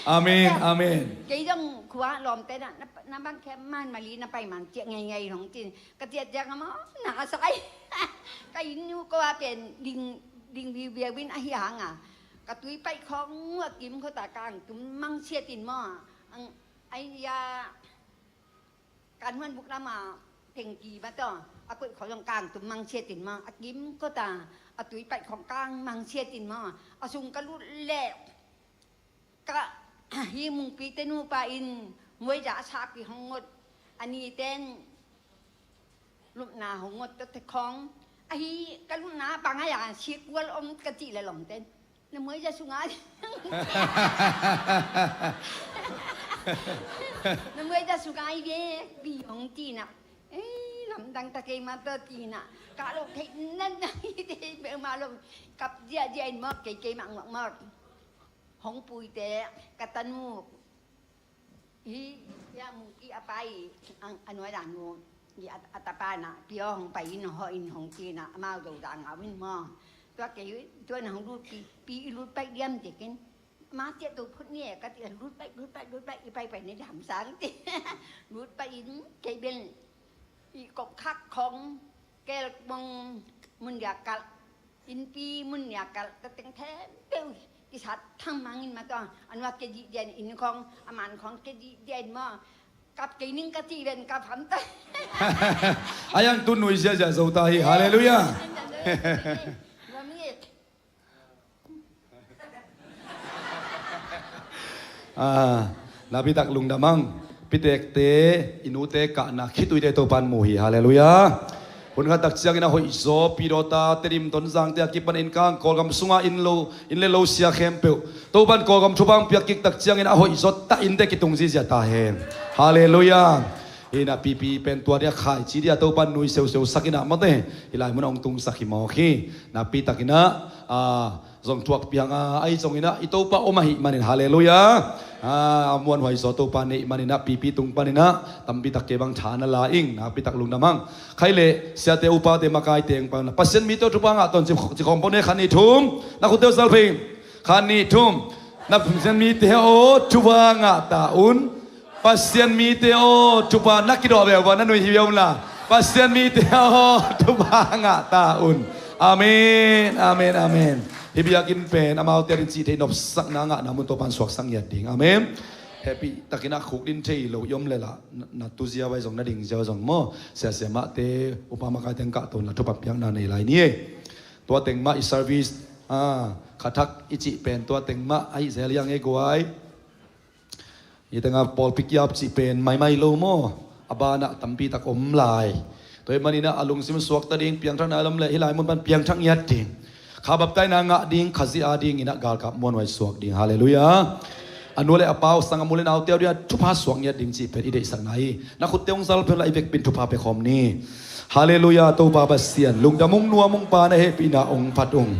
Amen, amen. Kei dong khua lawmte na, na, na bang khe man mali na pai man ciah ngei ngei hong cin. Ka ciah ciang a maw, na sai. Ka inn nu ko a pen ding, ding viu viau in ahi hang a. Ka tui paih khawng a kim khawta kang tum mang siat in maw. Ang, ai ya, kan huan buk lam a tengki ba tawh. A koih khawng zong kang tum mang siat in maw. A kim khawta, a tui paih khawng kang mang siat in maw. A sung ka lut leh. Ka, hi Mungpi te nupa in muaiza a sakpi hong ngot, a niten lupna hong ngot tawh te khawng. Ahi ka lupna bang a ya sikual om ka cih le lawmten. Na muaiza sunga. Na muaiza sunga i ve, bi hong tina. Ei, lamdang ta kei ma tawh tina. Ka lo thei nan na hi te, be ma lo. Kap ziahziah in mawk kei kei mak mawk mawk. Hong puite ka tanu hi, ya Mungpi a pa i a nuai dan mu i a tapa na pio hong pai in hawh in hong ci na amau do dan ngau in maw. Tua kei tua na hong lut pi, pi i lut pai diam te ken. Ma tia to phut ni e ka ti lut pai, lut pai, lut pai i pai pai ni dam sang ti. Lut pai in kei bel i kop khak khong kel mong mun dia kal. Innpi mun nia kalh ta teng thempeuh kisat thang mangin ma tawh a nuak kei dih dian inn khong a man khong kei dih dian maw. Kap kei ning ka cih ven kap ham ta. A yang tu nui ziahziah zo ta hi. Halleluiah. Ah, na pi tak lungdam ang. Pitekte i nute kahna khituite Topan mu hi. Halleluiah. Hun khat tak ciangin a hoih zaw Pi Dawta, Tedim, Tonzangte a kipan inn kang Kawlgam sunga inn lo, inn le lo sia khempeuh Topan Kawlgam thupha piak kik tak ciangin a hoih zaw ta innte kitung zizia ta hen. Halleluiah. Hi na Pipi pen tua dia khaici dia Topan nui seuseu sakin ah mawte hi lai mun a hong tungsak hi mawk hi. Na pi takin ah, ah, zong thuak piang a, ahi zongin ah i Topa om ahih manin, halleluiah. Ah, a muanhuai zaw Topa neih manin ah Pipi tung panin ah tampi tak kei bang tha na la ing, nakpi tak lungdam hang. Khai leh siate upate makaite hong pan ah Pasian mite aw thupha ngah ta un ci, ci khawm pone khan ni thum. Na khutte aw salphei. Khan ni thum. Na Pasian mite aw thupha ngah ta un. Pasian mite aw thupha na kidawh veuva na nui hi veu la. Pasian mite aw thupha ngah ta un. Amen, amen, amen. Hih biakinn pen amaute a din cih theih nopsakna ngahna mun Topan suaksak ngiat ding. Amen. Hehpih takin a khuk din thei lo i om leh lah na, na tu ziau ai zong na ding ziau ai zong maw. Siasia mahte upa makaite hong kahto un la thupha piakna nei lai ni ei. Tua teng mah i service, ah, khathak i cih pen tua teng mah ahi zel iang ei guai. Hi tengah pawlpi kiap cih pen maimai lo maw? A banah tampi tak om lai. Tua hi maninah a lungsim suakta ding piangthak nai lom leh hih lai mun pan piangthak ngiat ding. Kha baptaina ngah ding, Khazih a dinginah galkap muanhuai suak ding. Halleluiah. A nu le a pa uh, sanggamnu le naute uh dia thupha suak ngiat ding cih pen i deihsakna hi. Na khutte hong zal phen la, i vekpi in thupha pia khawm ni. Halleluiah. Topa Pasian, lungdam ung, nuam ung Pa, na hehpihna hong phat ung.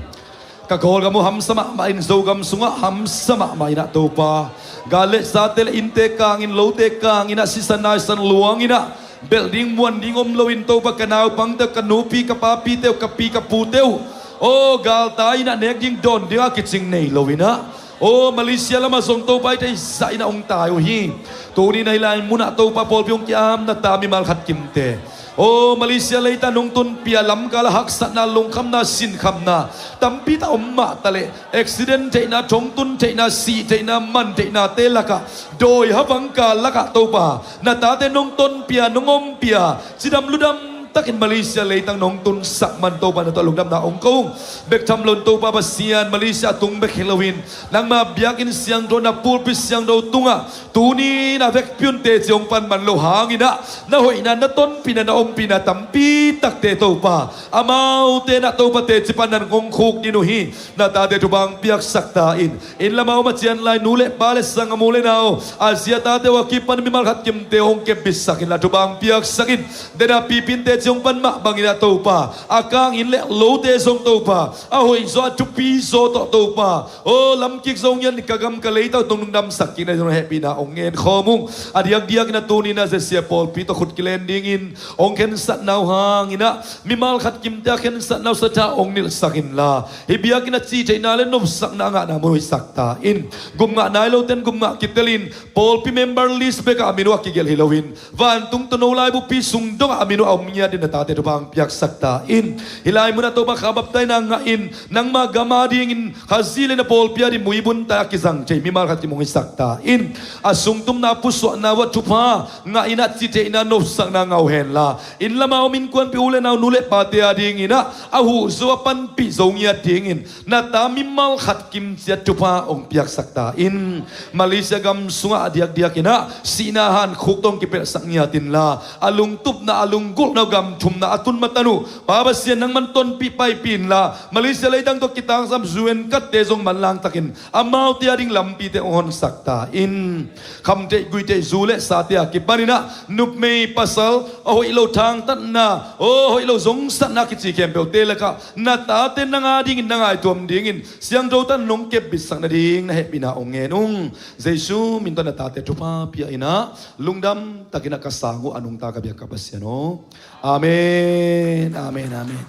Ka Kawlgam uh hamsa mahmah in, Zogam sungah hamsa mahmah in ah Topa, gal le zate le innte kangin, lote kangin ah, sisan naisan luangin ah, belh ding muan ding om loin Topa, ka naupangte uh, ka nupi ka papite uh, ka pi ka pute uh, aw, galtai in ah nek ding dawn ding a kicing nei loin ah, aw, Malaysia lamah zong Topa, i theih zah in ah hong tai uh hi. Tuni in ah hih lai munah Topa, pawlpi hong ki-amna ta mimal khat kimte, aw, Malaysia leitang nong tunpih a, lamkal a haksatna, lungkhamna, sinkhamna tampi tak om mah taleh, accident theihna, thongtun theihna, sih theihna, man theihnate lakah, dawi havang kal lakah Topa, na tate nong tonpih a, nong ompih a, cidam ludam takin Malaysia leitang nong tunsak man Topa, na tawh lungdamna hong ko ung. Bek tham loin Topa Pasian, Malaysia a tung bek hi loin, nangma biakinn siangtho, na pulpit siangtho tungah tuni in ah vekpi un teci hong pan man loh hangin ah, na hoihna, na tonpihna, na ompihna tampi takte Topa, amaute in ah Topa teci panna hong khukdin uh hi. Na tate thupha hong piaksak ta in. Inn lamah om a cian lai nu le pa le sanggamnu le nau, a zi a tate uh a kipan mimal khat kimte uh hong kepbitsak inla, thupha hong piaksak in. Dena pipin teci hong pan mah bangin ah Topa, a kang inn le lote zong Topa, a hoihzaw a thupizaw tawh Topa, aw, lamkik zo ngiat in, ka gam ka leitang uh tungdamsak kik nading hehpihna hong ngen khawm ung. A diakdiakin ah tuni in ah ZCF pawlpi tawh khut kilen dingin hong khensatna uh hangin ah, mimal khat kimte a khensatna uh satha hong nilhsak inla, hih biakinn a cih theihna le nopsakna a ngahna mun uh hoihsak ta in. Gupngah nai lote in gupngah kitel in, pawlpi member list bekah a min uh a kigelh hi loin, vantung tawh no laibupi sung dongah a min uh a om ngiat in, na tate thupha hong piaksak ta in. Hih lai munah Topa, kha baptaina ngah in, nangma gam adingin, Khazih le na pawlpi adingin muibun ta a kizang thei mimal khat kim hong hisak ta in. A sungtumna, a pusuahna uh ah thupha ngah in ah, cih theihna, nopsakna ngah uh henla, inn lamah om innkuanpih u le nau, nu le pate adingin ah, a huh zo, a panpih zo ngiat dingin na ta mimal khat kim ciat thupha hong piaksak ta in. Malaysia gam sungah a diakdiakin ah sihna hankhuk tawh hong kipelhsak ngiat inla, a lungtupna, a lunggulhna uh, gamthumna a tun matan uh, Pa Pasian, nangman tonpih paipih inla, Malaysia leitang tawh kitangsam U N katte zong manlang takin amaute ading lampite hong honsak ta in. Khamtheih guitheih zu le sate a kipanin ah, numei pasal, a hoih lo thangtatna, aw, hoih lo zongsatna kici khempeuhte lakah na tate nang adingin na ngaihtuam dingin siangtho takin nong kepbitsak nading na hehpihna hong ngen ung. Jesu min tawh na tate thupha pia in ah, lungdam takin ah ka sang uh a nungta ka biak ka Pasian aw. Amen, amen, amen.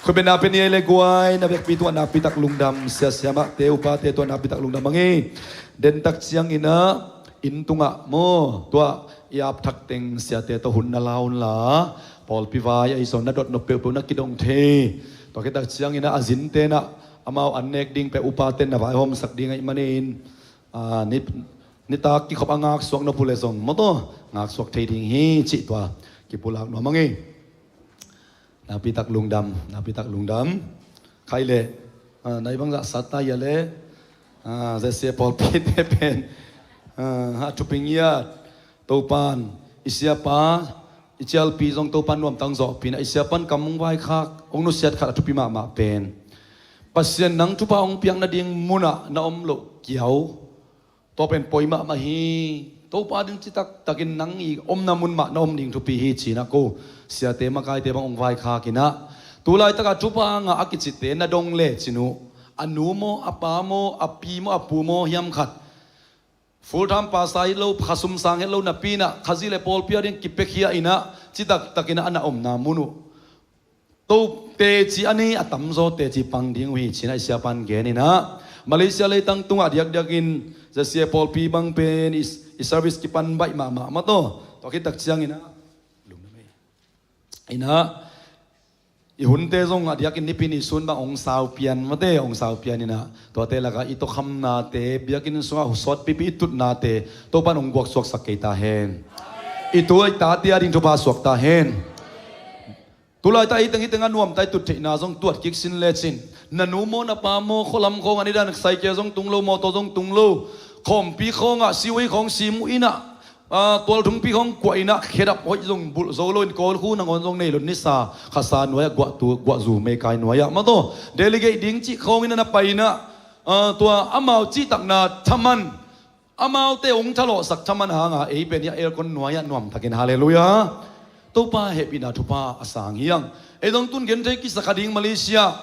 Khutbetna pia ni ei le guai, na vekpi tungah nakpi tak lungdam, sia siamahte, upate tungah nakpi tak lungdam hang ei. Dentak ciangin ah inn tungah maw, tua i apthak teng siate tawh hun na la unla, pawlpi vai ahi zong na dot nop peuhpeuh na kidong thei. Tua khit tak ciangin ah a zinte in ah amau an nek ding peuh upate in na vaihawmsak ding ahih manin, a, ni, nitak kikhop a ngaksuak nop uh leh zong maw, tua ngaksuak thei ding hi cih tua kipulak nuam hang ei. Nakpi tak lungdam, nakpi tak lungdam. Khai leh, a, nai bangzah sat ta hia leh, a, ZCF pawlpite pen, a, a thupi ngiat. Topan i siapa, i cialpi zong Topan nuamtak hong zawhpih in ah, i siapan kam hong vaikhak, hong nusiat khat a thupi mahmah pen, Pasian nang thupha hong piak nading munah na om loh kiau, tua pen poi mahmah hi. Topa ding citak takin nang i omna mun mah na om ding thupi hi ci-in ah ko siate makaite bang hong vaikhak in ah, tu laitak a thupha ngah a kicite na dong lecin uh, a nu maw, a pa maw, a pi maw, a pu maw hiam khat, full time pastor hi lo, kha sum sang het lo napi in ah, Khazih le pawlpi ading kipiakhia in ah, citak takin ah na omna mun uh, to teci a nei a tamzaw teci pang ding uh hi ci-in ah i siapan gen in ah, Malaysia leitang tungah diakdiakin ZCF pawlpi bang pen i, i service kipan baih mahmah maw, tua, tua khit tak ciangin ah, in ah, i hunte zong a diakin Nipi ni sun bang hong sau pian mate, hong sau pian in ah, tuate lakah i tawkhamnate, biakinn sungah sawtpipi i tutnate Topan hong guaksuaksak kei ta hen. I tu i tate ading thupha suak ta hen. Tu laitak hih teng hih tengah nuamtak i tut theihna zong tuat kik sin lecin, na nu maw, na pa maw, khualam khawngah nidan cycle zong tung lo, mawtaw zong tung lo, khawmpi khawngah siwei khawng sim uh in ah, a, tualthungpi khawng kuah in ah, khedap hoih zong bulh zo loin, kawlkhu nangawn zong nei lo, nisa khasa nuai-ah guahtu, guahzu meikai nuai-ah maw, tua delegate ding cih khawng in ah na pai in ah, a, tua amau cihtakna thaman Amaute hong thalawhsak thaman hanga ei pen hiah aircon nuai-ah nuamtakin, halleluiah, Topa hehpihna thupha a sang hi hang. Ei zong tun genthei kisa kha ding, Malaysia.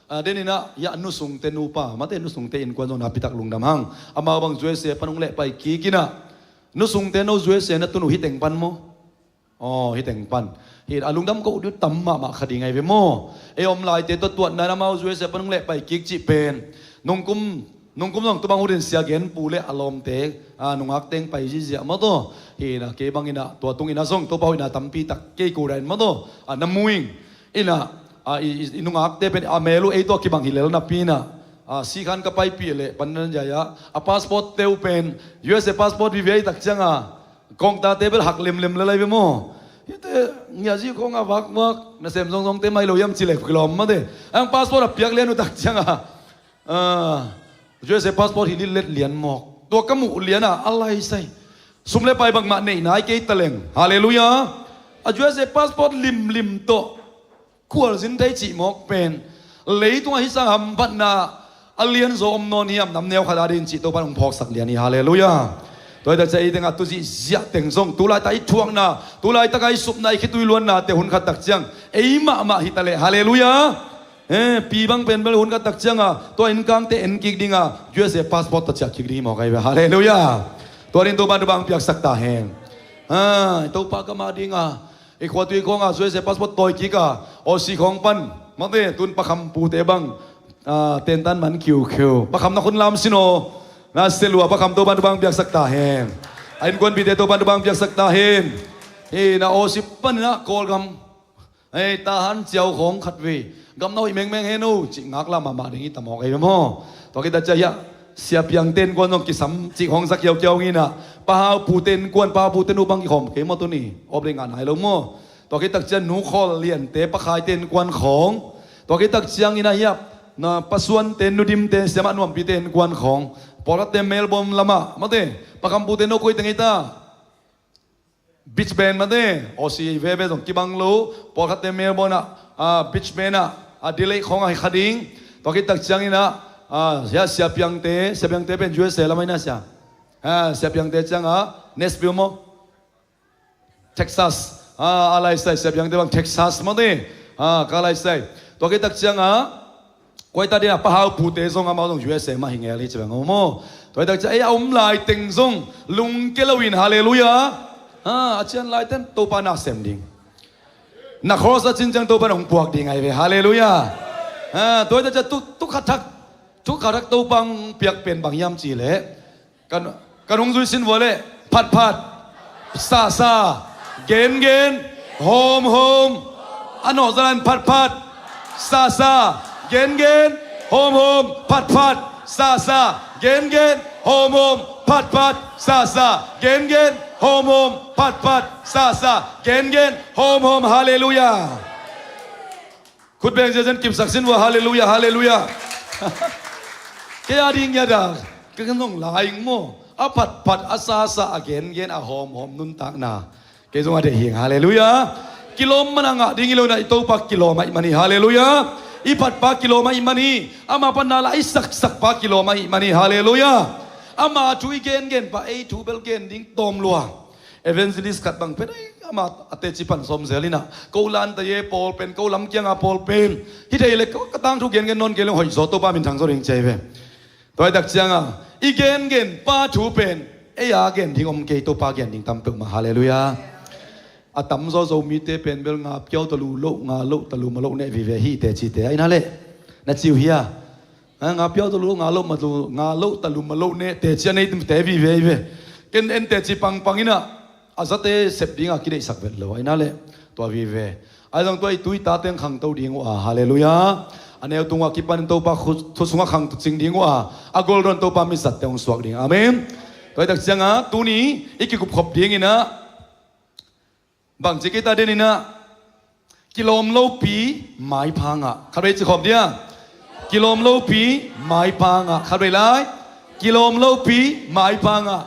A, deninah hiah nusungte nupa, mate nusungte innkuan zong napitak lungdam hang. Amau bang U S A pan hong lehpai kik inah, nusungte no U S A na tun uh hih teng pan maw? Aw, hih teng pan. Hih a lungdam ko uh diu tam mahmah kha ding ahi ve maw? Ei om laite tawh tuatna in amau U S A pan hong lehpai kik cih pen nungkum, nungkum zong tua bang uh din sia gen pu le a lawmte, a, nungak teng pai ziahziah maw taw. Hih inah kei bang inah tua tung inah zong Topa hoihna tampi tak kei ko dain maw taw, a, na mu ing. Inah, a, i, i, i nungakte pen a mel uh ei tawh kibang hi lel napi inah, a, sikhan ka paipih leh pan nan zai-ah a passport te uh pen U S A passport vive ahi tak cianga kongtate bel hak lemlem lel ahi ve maw? Hihte ngiahzi khawnga vakvak nasem zongzongte mai lo hiam ci leh kilawm mate. Ang passport a piak lian uh tak cianga, a, U S A passport hi litlet lian mawk. Tua ka muh liana a laisai. Sum le pai bangmah neih nai kei taleng, halleluiah, a U S A passport limlim tawh khualzin thei cih mawk pen leitungah hih sang hamphatna a lianzaw om nawn hiam, nam neu khat a ding cih Topan hong phawksak lian hi, halleluiah. Tua hi tak ciah ei tengah tu zihziah teng zong tu laitak i thuakna, tu laitak a i supna, i khitui luannate hun khat tak ciang ei mahmah hi taleh, halleluiah. Eh, pi bang pen bel hun khat tak cianga tua innkangte en kik dinga U S A passport tawh ciah kik ding hi mawk ahi ve, halleluiah. Tua ding Topan Topa hong piaksak ta hen. Ha, Topa kam a dinga i khuatui khawnga U S A passport tawi kika Aussie khawng pan mate tun pakhampute bang, ah, tentan man khiukhiu. Pakhamna khun lam sin aw. Na selua pakham Topan Topa hong piaksak ta hen. A innkuanpite Topan Topa hong piaksak ta hen. Hi na Aussie panina Kawlgam, ei, Tahan ciau khawng khat vei gamna hoih mengmeng hen uh cih ngakla mahmah ding hi ta mawk ei ve maw? Tua khit tak ciah hiah Sia Piangte innkuan zong kisam cih khawng za kiaukiau nginah Pa Hau pute innkuan, Pa Hau pute nu bang kikhawm kei maw tuni? Awp ding ngah nai lo maw? Tua khit tak ciah Nu Khawl Liante Pa Khaite innkuan khawng. Tua khit tak cianginah hiah na Pa Suante, Nu Dimte, Siamah Nuampite innkuan khawng. Pawlkhatte Melbourne lamah mate Pa Kham pute no koi teng ei ta? Beach band mate, Aussie veve zong kibang lo. Pawlkhatte Melbourne ah, ah, beach band ah, ah, Adelaide khawngah hi kha ding. Tua khit tak cianginah, ah, hiah Sia Piangte, Sia Piangte pen U S A lamah inah sia. Ah, Sia Piangte ciangah Nashville maw? Texas. Ah, a laisai, Sia Piangte bang Texas mate. Ah, ka laisai. Tua khit tak ciangah Kuaita dina Pa Hau pute zong amau zong U S A mah hi ngel hi ci bang aw maw? Tua hi tak ciah ei a om lai teng zong lungke loin, halleluiah. Ha, a cian laiten Topa na sem ding. Na cross a cin ciang Topa na hong puak ding ahi ve, halleluiah. Ha, tua hi tak ciah tu, tu khathak, tu khathak Topa hong piak pen bang hiam ci leh Kan, kan hong zui sin vua leh phatphat, sasa, gengen, hawmhawm. A nawhzalan phatphat, sasa, gengen, hawmhawm, phatphat, sasa, gengen, hawmhawm, phatphat, sasa, gengen, hawmhawm, phatphat, sasa, gengen, hawmhawm. Halleluiah. Khutbeng ziazian kipsak sin vua, halleluiah, halleluiah. Kei a ding ngiat a ka nong lai ing maw? A phatphat, a sasa, a gengen, a hawmhawm nuntakna kei zong a deih hing, halleluiah. Kilawm man a ngah ding hi lo inah i Topa kilawm ahih man hi, halleluiah. I phatpa kilawm ahih man hi. Ama panna la i saksakpa kilawm ahih man hi, halleluiah. Ama thu i gengenpa ei thu bel gen ding tawm lua. Evangelist khat bang pen ei, ama a teci pan sawm zel inah ko lan ta ye pawl pen, ko lam kianga pawl pen hi thei le ko ka tangthu gengen nawn kei leng hoih zaw, Topa minthang zaw ding ci ahi ve. Tua hi tak cianga i gengenpa thu pen ei a gen ding om kei, Topa gen ding tam peuhmah, halleluiah. A tamzaw Zomite pen bel nga piau talu loh, nga loh talu ma loh neh vive hi tecite ahi na leh na ciu hia. Ha, nga piau talu, nga loh ma talu, nga loh talu ma loh neh teci a neite vive hi ve. Ken en teci pangpang inah a zate sep dinga kideihsak vet lo ahi na leh tua vive. Ahi zong tua i tui tate hong khangto ding uh a, halleluiah. A neu tungah kipanin Topa thu sungah khangto cing ding uh a, a goldawn Topa mizatte hong suak ding, amen. Tua hi tak cianga tuni i kikupkhop dinginah bangci kei ta deninah kilawm lopi maipha ngah. Khatvei ci khawm dia. Kilawm lopi maipha ngah. Khatvei lai. Kilawm lopi maipha ngah.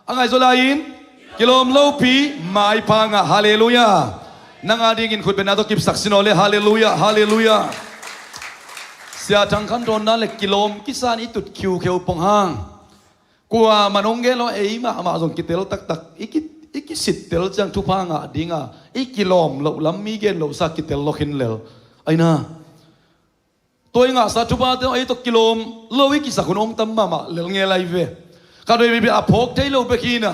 A ngaihzaw lai-in kilawm lopi maipha ngah. Halleluiah. Nang a dingin khutbetna tawh kipsak sin aw le, halleluiah, halleluiah. Sia Thang Khan Thawn dan le kilawm kisan i tut khiukheu pong hang. Kuaman hong gen lo, ei mahmah zong kitel taktak, i ki, i kisittel ciang thupha ngah dinga i kilawm loh lam mi gen lohsa kitel lo khin lel. Aina, tua i ngahsa thuphate ei tawh kilawm lo i kisak hun hong tam mahmah lel ngel ahi ve. Ka doi bibi a phawk thei lo bek hi na.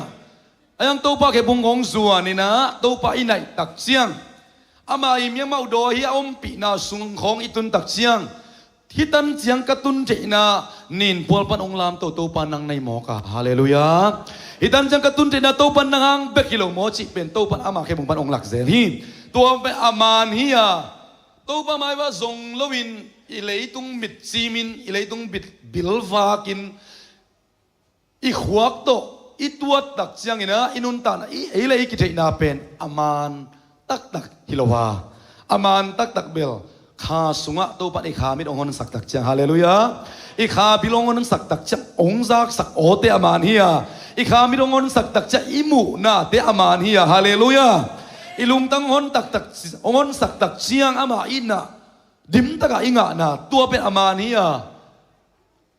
Ayang Topa khe bung hong zuan ina Topa i naih tak ciang, ama i miamauh daw hi a ompihna sung khawng i tun tak ciang, hih tan ciang ka tun theihna nin pual pan hong lamto Topa nang na hi mawk a. Halleluiah. Hih tan ciang ka tun theihna Topa nang hang bek hi lo maw cih pen Topa ama khe bung pan hong lak zel hi. Tua pen a man hi a, Topa maiva zong loin i leitung mitcimin, i leitung bit bilvakin, i khuak tawh i tuat tak ciangina i nuntakna, i ei le i kitheihna pen a man taktak hi lo a, a man taktak bel kha sungah Topan i kha mit hong honsak tak ciang, halleluiah, i kha bil hong honsak tak ciang hong zaksak awte a man hi a, i kha mit hong honsak tak ciang i muhnate a man hi a, halleluiah. I lungtang hong hon taktak, hong honsak tak ciang ama itna dimtakah i ngahna tua pen a man hi a,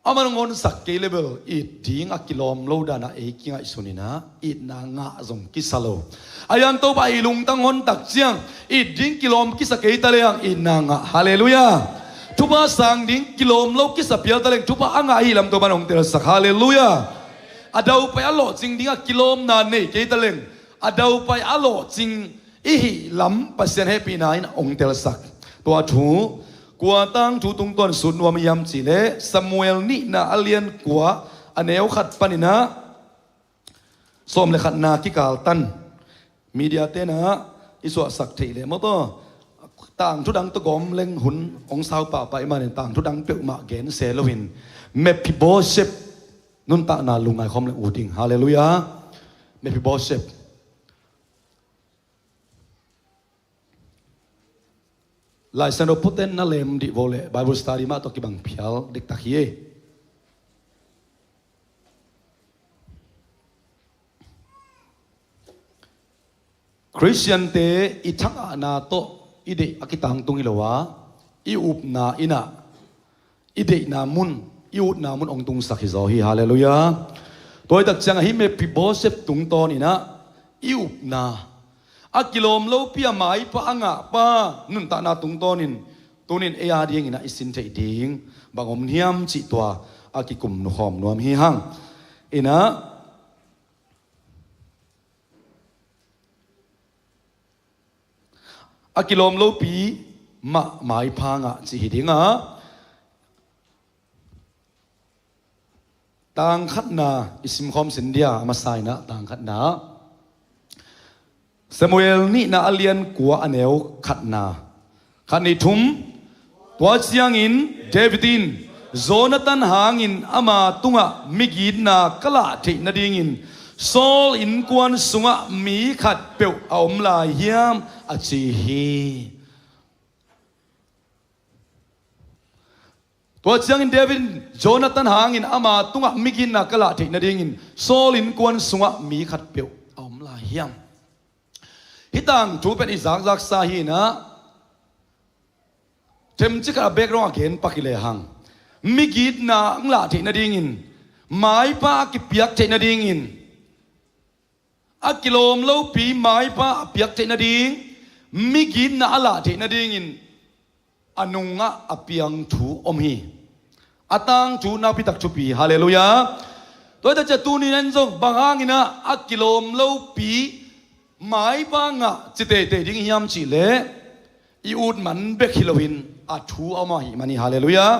aman hong honsak kei le bel it ding a kilawm lo dana ei kingaihsun ina itna ngah zong kisa lo. Ayan Topa i lungtang hon tak ciang it ding kilawm kisa kei ta leng itna ngah, halleluiah. Thupha sang ding kilawm lo kisa pial ta leng thupha a ngah ahi lam Topan hong telsak, halleluiah. A daupai a lawhcing ding a kilawmna nei kei ta leng a daupai a lawhcing i hih lam Pasian hehpihna in hong telsak. Tua thu kua tangthu tungtawn sut nuam hiam cih leh Samuel nihna a lian kua a neu khat paninah sawm le khatna kikal tan. Media tenah i suahsak theih leh maw taw, tangthu dang tawh gawm leng hun hong sau pahpah i manin tangthu dang peuhmah gen se loin Mephibosheth nuntakna lungngai khawm leng ut ding. Halleluiah. Mephibosheth. Laisiangtho puten na lem dih vo leh Bible study mah tawh kibang phial diktak hi. Khristiante i thangahna tawh i deih a kitangtung hi lo a, i upna innah i deihna mun, i utna mun hong tungsak hi zaw hi. Halleluiah. Tua hi tak ciangah hih Mephibosheth tungtawn innah i upna, a kilawm lopi a maipa a ngahpa nuntakna tungtawnin tunin ei a dinginah i sin theih ding bang om hiam cih tua a kikum nukhawm nuam hi hang. Innah a kilawm lopi mah maipa ngah cih hi dinga, tang khatna i simkhawm sin dia, a masa innah tang khatna Samuel nihna a lian kua a neu khatna, khat nih thum. Tua ciangin David in, Jonathan hangin ama tungah migitna ka lah theih nadingin Saul innkuan sungah mi khatpeuh a om lai hiam, a ci hi. Tua ciangin David in, Jonathan hangin ama tungah migitna ka lah theih nadingin Saul innkuan sungah mi khatpeuh a om lai hiam? Hih tangthu pen i zakzaksa hi inah, themcik khat a background a gen pak hi lehang, migitna ang lah theih nadingin, maipa a kipiak theih nadingin, a kilawm lopi maipa a piak theih nading, migitna a lah theih nadingin a nungah a piang thu om hi. A tangthu nakpitak thupi hi. Halleluiah. Tua hi ta ciah tuni-in zong bang hanginah a kilawm lopi maipa ngah ci teitei ding hiam cih leh i ut man bek hi loin a thu a om ahih man hi. Halleluiah.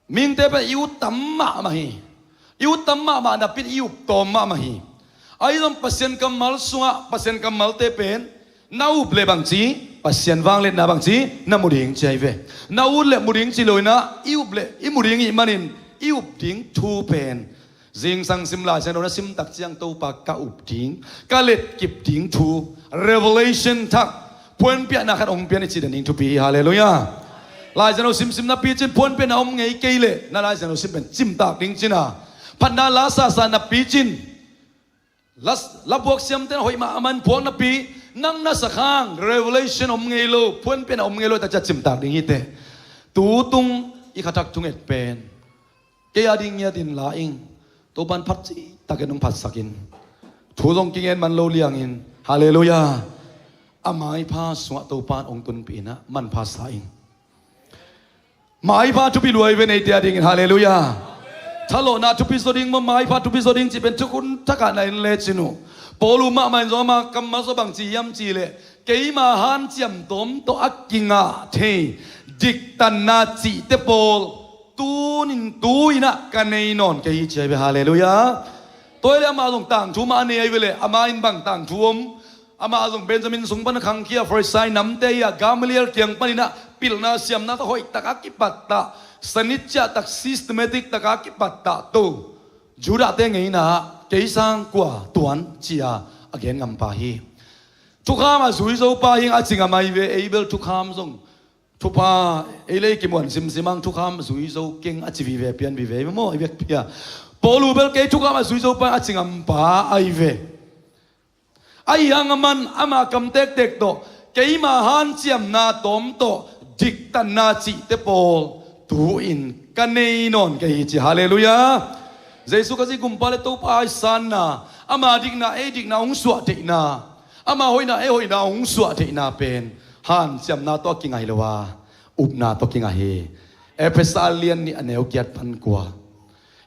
Mihingte pen i ut tam mahmah hi. I ut tam mahmah napi-in i up tawm mahmah hi. Ahi zong Pasian kammal sungah Pasian kammalte pen na up leh bangci, Pasian vangliatna bangci na mu ding ci ahi ve. Na ut leh mu ding ci lo inah i up leh i mu ding ih manin i up ding thu pen zingsang sim Lai Siangtho na sim tak ciang Topa ka up ding, ka letkip ding thu, revelation thak, puanpiahna khat hong pia ni ci dan ding thupi hi. Halleluiah. Lai Siangtho simsim napi cin puanpiahna om ngei kei leh na Lai Siangtho sim pen cimtak ding cina, phatna la sasa napi cin la, la buak siamte na hoih mah a man puak napi nang na sakhang revelation om ngei lo, puanpiahna om ngei lo, ta ciah cimtak ding hi teh. Tutung i khathak thunget pen kei a ding ngiat in la ing. Topa'n phat citakin hong phatsak in, thu zong kingen man lo liangin, halleluiah, a maipha sungah Topa'n hong tunpih in ah manpha sa ing. Maipha thupi lua hi ve neite a dingin, halleluiah. Thalawhna thupi zaw ding maw, maipha thupi zaw ding cih pen thukhun thak ah na en lecin uh, Paulu mahmah in zong ama kammal sawh bangci hiam cih leh, keima hanciam tawm tawh a kingah thei diktanna cihte pawl tuni-in, tu-in ah ka nei nawn kei hi, ci hi ve, halleluiah. Tua hi leh amah zong tangthu mah a nei hi ve leh, amah in bang tangthu om? Amah zong Benjamin sung pan a khangkhia, Farisai namte hi a, Gamaliel kiang panin ah pilna siamna tawh hoih tak a kipattah, sanit ciah tak, systematic tak a kipattah to Judahte ngeina ah kei sang kua tuan ci-a a gen ngampa hi. Thukham a zui zo pa hi ing, a ci ngam hi ve. Ei bel thukham zong, thupha, ei le ei kimuan simsim hang, thukham zui zo keng a ci vive pian vive hi maw, i vekpi a. Paulu bel kei thukham a zui zo pa hi ing a ci ngampa ahi ve. Ahi hang aman ama kam tektek tawh, keima hanciamna tawm tawh diktanna cihte pawl tu-in ka nei nawn kei hi, ci, halleluiah. Jesu Khazih Gumpa le Topa i sanna, ama dikna, ei dikna hong suah theihna, ama hoihna, ei hoihna hong suah theihna pen hanciamna tawh a kingah hi lo a, upna tawh kingah hi. Efesa lian nih a neu giat pan kua.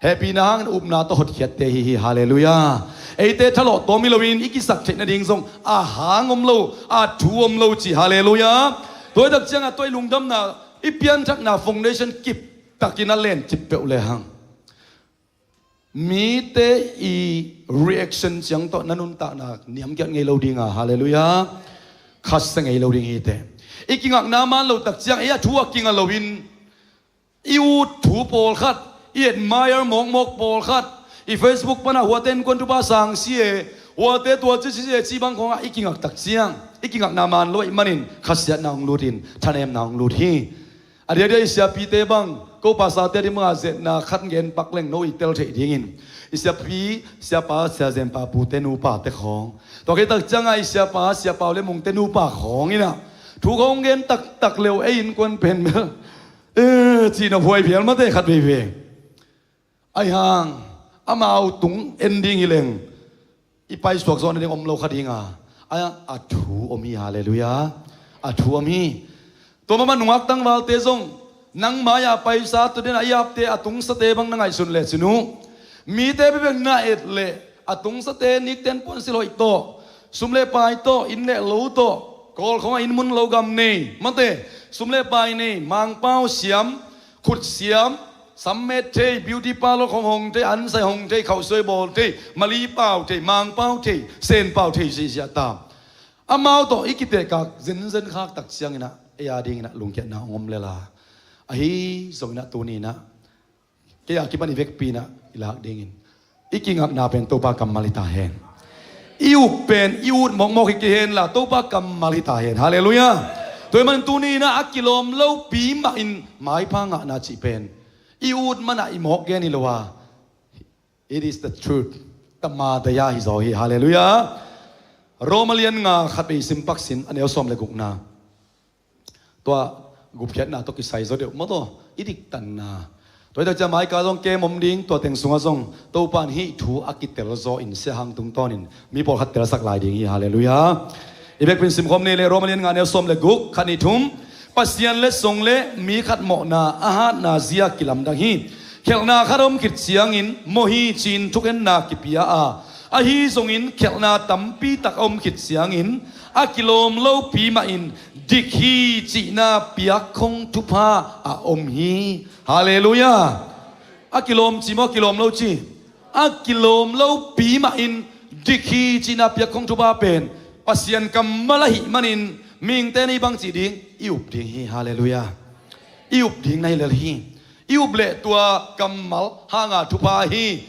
Hehpihna hangin upna tawh hotkhiatte hi hi, halleluiah. Eite thalawh tawm hi loin i kisak theih nading zong a hang om lo, a thu om lo, ci, halleluiah. Tua hi tak ciangah tua i lungdamna, i pianthakna foundation kip takin a lencip peuh lehang, mite i reaction ciang tawh na nuntakna niamkiat ngei lo ding a, halleluiah, khasia ngei lo ding hi teh. I kingakna man lo tak ciang, ei a thu a kingah loin i ut thu pawlkhat, i admire mawkmawk pawlkhat, i Facebook panah huate innkuan thupha sang si e, huate tua ci si e, ci bang khawngah i kingak tak ciang, i kingakna man lo ahih manin khasiatna hong lut in, thanemna hong lut hi. A diakdiak i siapite bang, ko pastorte a ding bangah zetna khat gen pak leng no i tel theih dingin, i siapi, siapa, sia zenpa, pute, nupate khawng, tua khit tak ciangah i siapa, siapa u le mungte nupa khawng in ah thu khawng gen taktak le uh ei innkuan pen bel, eh, cih nop huai phial mate khat veivei. Ahi hang amau tung en ding hi leng i paisuak zawh nading om lo kha ding a, a, a thu om hi, halleluiah. A thu om hi. Tua mahmah nungak tangvalte zong nang mai-ah paisa tu den a i apte, a tungsate bang na ngaihsun lecin uh, mite bekbek na et leh a tungsate nikten puansilh hoih tawh, sum le pai tawh, inn le lo tawh, Kawl khawngah inn mun lo gam nei, mate, sum le pai nei, Mangpau siam, khut siam, sammet thei, beauty parlour khawng hong thei, ansai hong thei, khauhsuai bawl thei, mali pau thei, Mangpau thei, Senpau thei, ziahziah ta. Amau tawh i kitehkak zenzen khak tak ciangin ah ei a dingin ah lungkiatna hong om lel a, ahi zongin ah tuni-in ah kei a kipan i vekpi-in ah i lak dingin, i kingakna pen Topa kammal hi ta hen. I up pen i ut mawkmawk hi kei henla, Topa kammal hi ta hen. Halleluiah. Tua ahih manin tuni-in ah a kilawm lopi mahin maipha ngahna cih pen i ut manah i mawk gen hi lo a, it is the truth. Tama daya hi zaw hi. Halleluiah. Roma lian nga khat bei sim pak sin, a neu sawm le gukna. Tua gupkhiatna tawh kisai zaw deuh maw taw, i diktanna. Tua hi tak ciang maika zong kem om ding, tua teng sungah zong Topa in hih thu a kitel zaw in sia hang tungtawnin mi pawlkhat telsak lai ding hi. Halleluiah. I vekpi-in simkhawm ni leh, Roma lian nga, neu sawm le guk, khat, nih, thum. Pasian letsong le mi khat mawhna a hatna zia kilamdang hi. Khelhna khat a om khit ciangin mawh hi ci-in thukhenna kipia a, ahi zongin khelhna tampi tak a om khit ciangin a kilawm lopi mahin dik hi cihna piakkhong thupha a om hi. Halleluiah. A kilawm ci maw, a kilawm lo ci? A kilawm lopi mahin dik hi cihna piakkhong thupha pen Pasian kammal ahih manin mihingte in bang ci ding, i up ding hi. Halleluiah. I up ding na hi lel hi. I up leh tua kammal hanga thupha hi.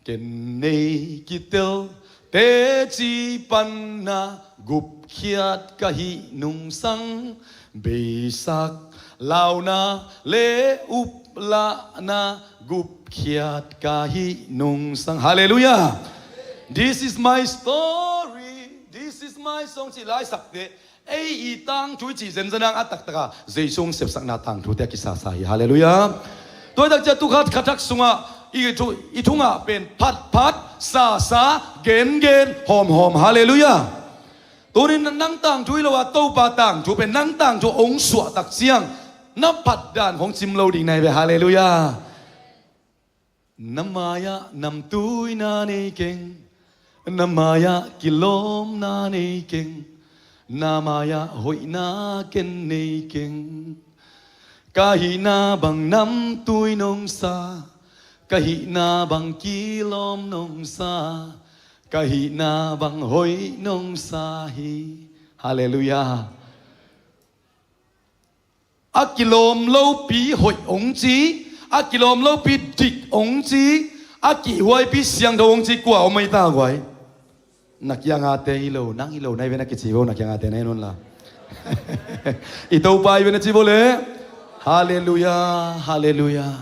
Ken nei kitel teci panna gupkhiat ka hih nungsang, beisak launa le uplahna gupkhiat ka hih nungsang. Halleluiah. This is my story, this is my song, ci laisakte ei i tangthu i cih zenzen hang a taktaka Jesu hong sepsakna tangthute a kisasa hi. Halleluiah. Tua hi tak ciang tu khat khathak sungah I thu, i thu ngah pen phatphat, sasa, gengen, hawmhawm. Halleluiah. Tunin nang tangthu hi lo a, Topa tangthu pen nang tangthu hong suahtak ciang na phatdan hong cim lo ding na hi ve. Halleluiah. Na mai-ah namtuina nei keng, na mai-ah kilawmna nei keng, na mai-ah hoihna ken nei keng. Ka hihna bang namtui nong sa, ka hihna bang kilawm nong sa, ka hihna bang hoih nong sa hi. Halleluiah. A kilawm lopi hoih hong ci, a kilawm lopi dik hong ci, a kihhuaipi siangtho hong ci kua om ahi ta guai? Na kiangate hi lo, nang hi lo, na hi ve na kici vo, na kiangate na hi nunla. I Topa hi ve na ci vo le. Halleluiah, halleluiah.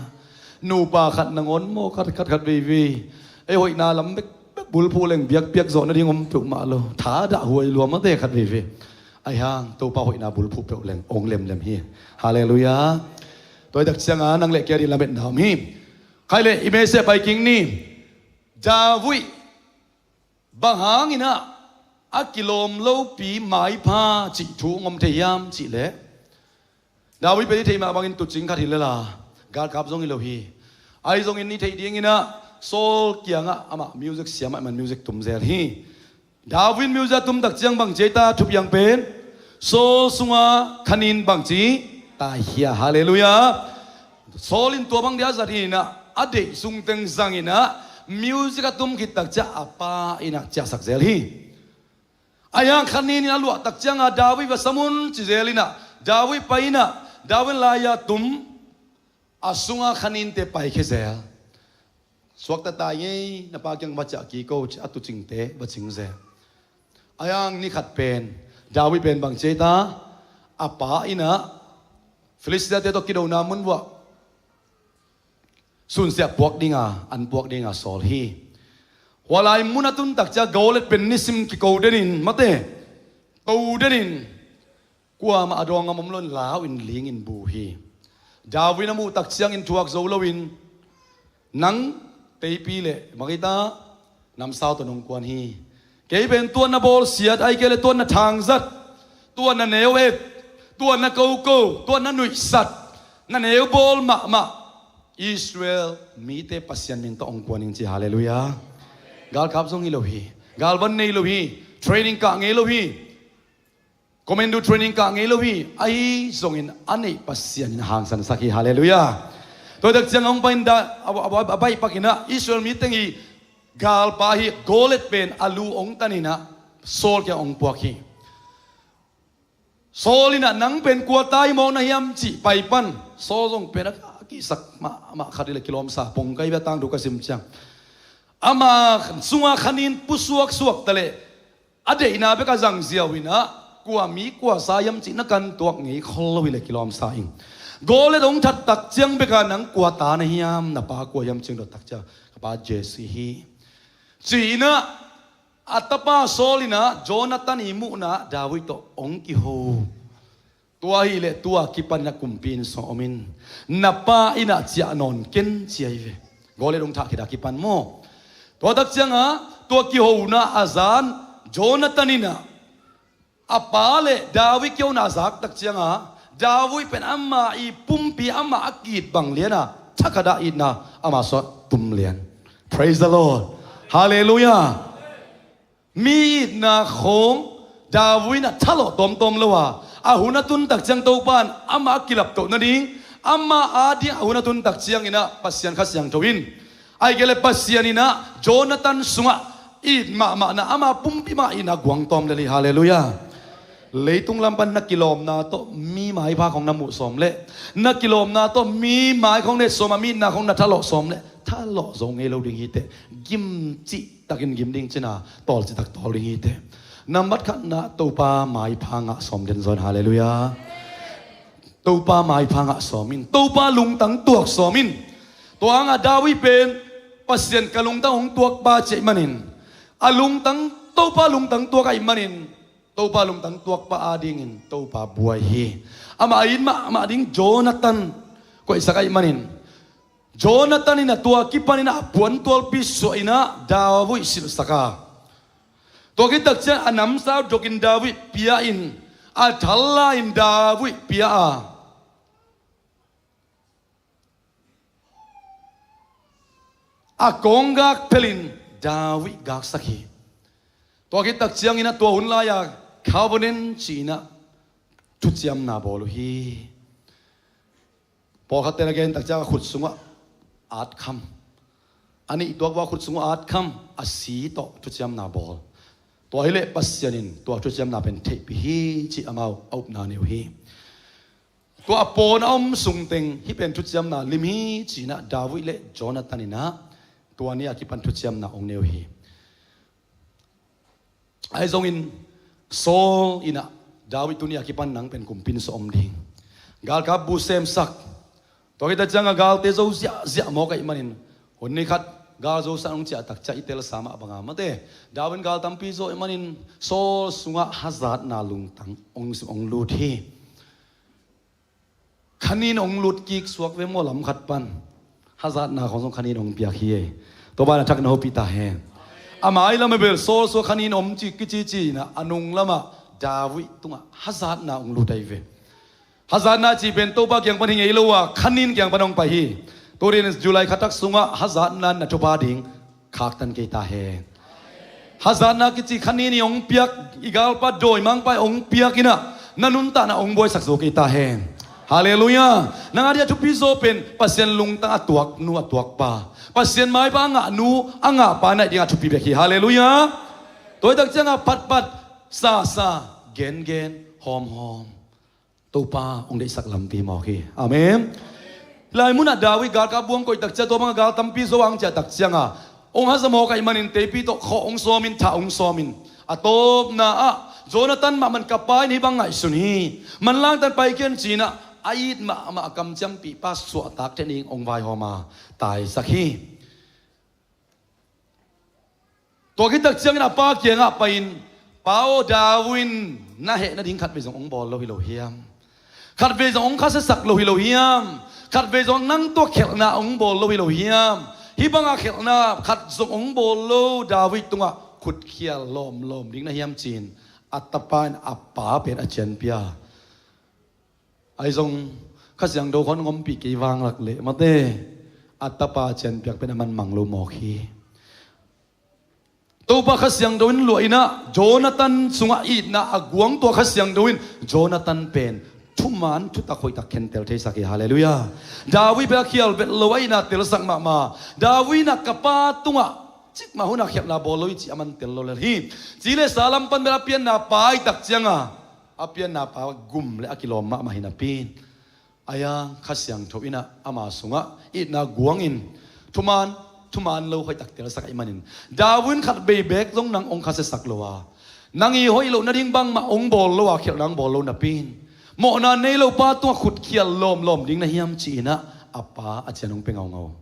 Nupa khat nangawn maw khat khat khat veivei. Ei hoihna lam bek bulphuh leng biakpiak zawh nading om peuhmah lo. Thadah huai lua mate khat veivei. Ahi hang Topa hoihna bulphuh peuh leng ong lemlem hi. Halleluiah. Tua hi tak cianga nang le kei a ding lametna om hi. Khai le i mese pai king ni. David bang hanginah a kilawm lopi maipha cih thu ong om thei hiam cih leh, David pen i theih mah bangin tuucing khat hi lela, galkap zong hi lo hi. Ahi zongin i theih dinginah Saul kiangah amah music siam ahih man music tum zel hi. David music a tum tak ciang bangci ei ta thupiang pen Saul sunga khanin bangci taikhia. Halleluiah. Saul in tua bang dia zat hinah a deih sungteng zanginah music a tum khit tak ciah a pa innah ciahsak zel hi. Ahi hang khanin in a luah tak cianga David va samun ci zel innah David pai innah David lai-a tum a sunga khaninte paikhia zel. Suakta tai ngei, na pa kiang va ciah kiko ci a tuucingte va cing zel. Ahi hang ni khat pen David pen bangci ei ta, a pa innah Filistiate tawh kidona mun vuah sunsiah puak dinga an puak dinga sawl hi. Hua lai mun a tun tak ciah Goliat pen nisim kiko denin mate, to denin kuamah a dawng a mom loin lau in ling in bu hi. David a muh tak ciangin thuak zo loin nang teipi le mangita namsau tawh nong kuan hi. Kei pen tuan na bawlsiat ahi kei le tuan na thangzat, tuan na neu et, tuan na koko, tuan na nuihsat, na neu bawl mahmah Israel mite Pasian min tawh hong kuan ing ci. Halleluiah. Galkap zong hi lo hi. Galvan nei lo hi. Training kah ngei lo hi. Commando training kah ngei lo hi. Ahi zongin a neih Pasian in hangsansak hi. Halleluiah. Tua tak ciang hong pain da a, a, a, a baih pakinah Israel mi teng hi. Galpa hi Goliat pen a lu hong taninah Saul kiang hong puak hi. Saul innah nang pen kua tai mawk na hiam cih pai pan Saul zong pen a kisak mahmah khat hi le kilawmsa pong kai bia tangthu ka sim ciang ama sunga khanin pusuaksuak taleh a deihna bek a zangziau innah kua mi kua sa hiam cih na kan tuak ngei khol lo hi le kilawmsa ing. Goliat hong that tak ciang beka nang kua ta na hiam, na pa kua hiam cih dot tak ciang ka pa Jesse hi. Ci innah a tapa Saul innah Jonathan i muhna David tawh hong kiho. Tua hileh tua kipan innah kumpi inn sung om in na pa innah ciah nawn ken ci ahi ve. Goliat hong thah khita kipan maw? Tua tak cianga tua kihona a zan Jonathan innah a pa le David kihona a zak tak cianga David pen ama i pumpi ama a kiit bang liana thakhadah itna ama suah tum lian. Praise the Lord. Halleluiah. Mi itna khawng David in a thalawh tawmtawm lo a, a hun a tun tak ciang Topa in amah a kilaptoh nading, amah ading a hun a tun tak cianginah Pasian Kha Siangtho in, ahih kei leh Pasian inah Jonathan sungah it mahmahna, ama pumpi mah itna guang tawm lel hi. Halleluiah. Leitung lam pan na kilawmna tawh mi maipha khawng na muh sawm leh, na kilawmna tawh mi mai khawng na et sawm a, mi itna khawng na thalawh sawm leh, thalawh zo ngei lo ding hi teh. Gimcih takin gim ding cina, tawlcih tak tawl ding hi teh. Nambat khatna Topa maipha ngah sawm den zaw in. Halleluiah. Topa maipha ngah sawm in, Topa lungtang tuak sawm in. Tua hangah David pen Pasian ka lungtang hong tuak pa ci ahih manin, a lungtang, Topa lungtang tuak ahih manin, Topa lungtang tuak pa adingin Topa buai hi. Amah a it mahmah ding Jonathan koihsak ahih manin Jonathan in a tua kipan in a puantualpi suah in a David silhsak a, tua khit tak ciang a namsau dokin David pia in, a thalla in David pia a, a kawnggak phelin David gaksak hi. Tua khit tak ciangin a tua hun lai-a covenant ci-in a thuciamna bawl uh hi. Pawlkhatte na gen tak ciang a khut sungah at kham, a nih tuak bua khut sungah at kham, a si tawh thuciamna bawl. Tua hileh Pasian in tua thuciamna pen theihpih hi cih amau a upna nei uh hi. Tua a pawn a om sungteng hih pen thuciamna lim hi ci-in a David le Jonathan in a tua ni a kipan thuciamna hong nei uh hi. Ahi zongin Saul in a, David tuni a kipan nang pen kumpi in sawm ding, galkap bu semsak, tua khit tak ciang a galte zo ziahziah mawk ahih manin, hun ni khat gal zosak hong ciah tak ciang i telsa mah banga mate, David in gal tampi zo ahih manin Saul sungah hazatna lungtang hong, hong lut hi. Khanin hong lut kik suak ve maw, lam khat pan. Hazatna khong zong khanin hong piak hi e. Topa in a thak na hopih ta hen. A mailam a bel Saul sungah khanin om ci, kici ci-in a, a nunglamah David tungah hazatna hong lut ahi ve. Hazatna cih pen Topa kiang pan hi ngei lo a, khanin kiang pan hong pai hi. Turin July khatak sungah hazatna na thupha ding khaktan kei ta hen. Hazatna kici khanin i hong piak, i galpa dawimangpa i hong piak in a, na nuntakna hong buaisak zo kei ta hen. Halleluiah. Nang a ding a thupi zaw pen Pasian lungtang a tuaknu a tuakpa, Pasian maipha a ngahnu a ngahpa na hih ding a thupi bek hi. Halleluiah. Tua hi tak ciang a phatphat, sasa, gengen, hawmhawm, Topa hong deihsak lampi mawk hi. Amen. Lai munah David galkap bu hong koih tak ciang, tua bang a gal tampi zo hong ciah tak ciang a, hong haza mawk ahih manin teipi tawh khawh hong sawm in, thah hong sawm in, a tawpna ah Jonathan mahmah in ka pa in hih bang ngaihsun hi, manlangtan pai ken ci-in a, a it mahmah a kamciampihpa suahtak theih nading hong vaihawm a, taisak hi. Tua khit tak ciangin a pa kiangah pai-in, Pa aw, David in na heh nading khatvei zong hong bawl lo hi lo hiam? Khatvei zong hong khasiasak lo hi lo hiam? Khatvei zong nang tua khelhna hong bawl lo hi lo hiam? Hih banga khelhna khat zong hong bawl lo David tungah khutkhial lawmlawm ding na hiam ci-in a tapa in a pa pen a cianpih a. Ahi zong Kha Siangtho khawng hong ompih kei vanglak leh mate, a tapa cianpiak pen a man mang lo mawk hi. Topa Kha Siangtho in luah in a, Jonathan sungah itna a guang tua Kha Siangtho in Jonathan pen thuman thutak hoihtak khentel theisak hi. Halleluiah. David pen a khial vet lo a itna telsak mahmah. David in a ka pa tungah cikmah hun a khialhna bawl lo hi cih a man tel lo lel hi. Ci le sa lam pan bel a pianna pa i tak cianga a pianna pa gum le a kilawm mahmah hi napi in, a ia Kha Siangtho in a ama sungah itna guangin thuman, thuman lo hoihtak telsak ahih manin, David in khatvei beek zong nang hong khasiasak lo a, nang i hoih loh nading bangmah hong bawl lo a, khialhna hong bawl lo napi in, mawhna nei lo pa tungah khutkhial lawmlawm ding na hiam ci-in a, a pa a cian hong pia ngaungau.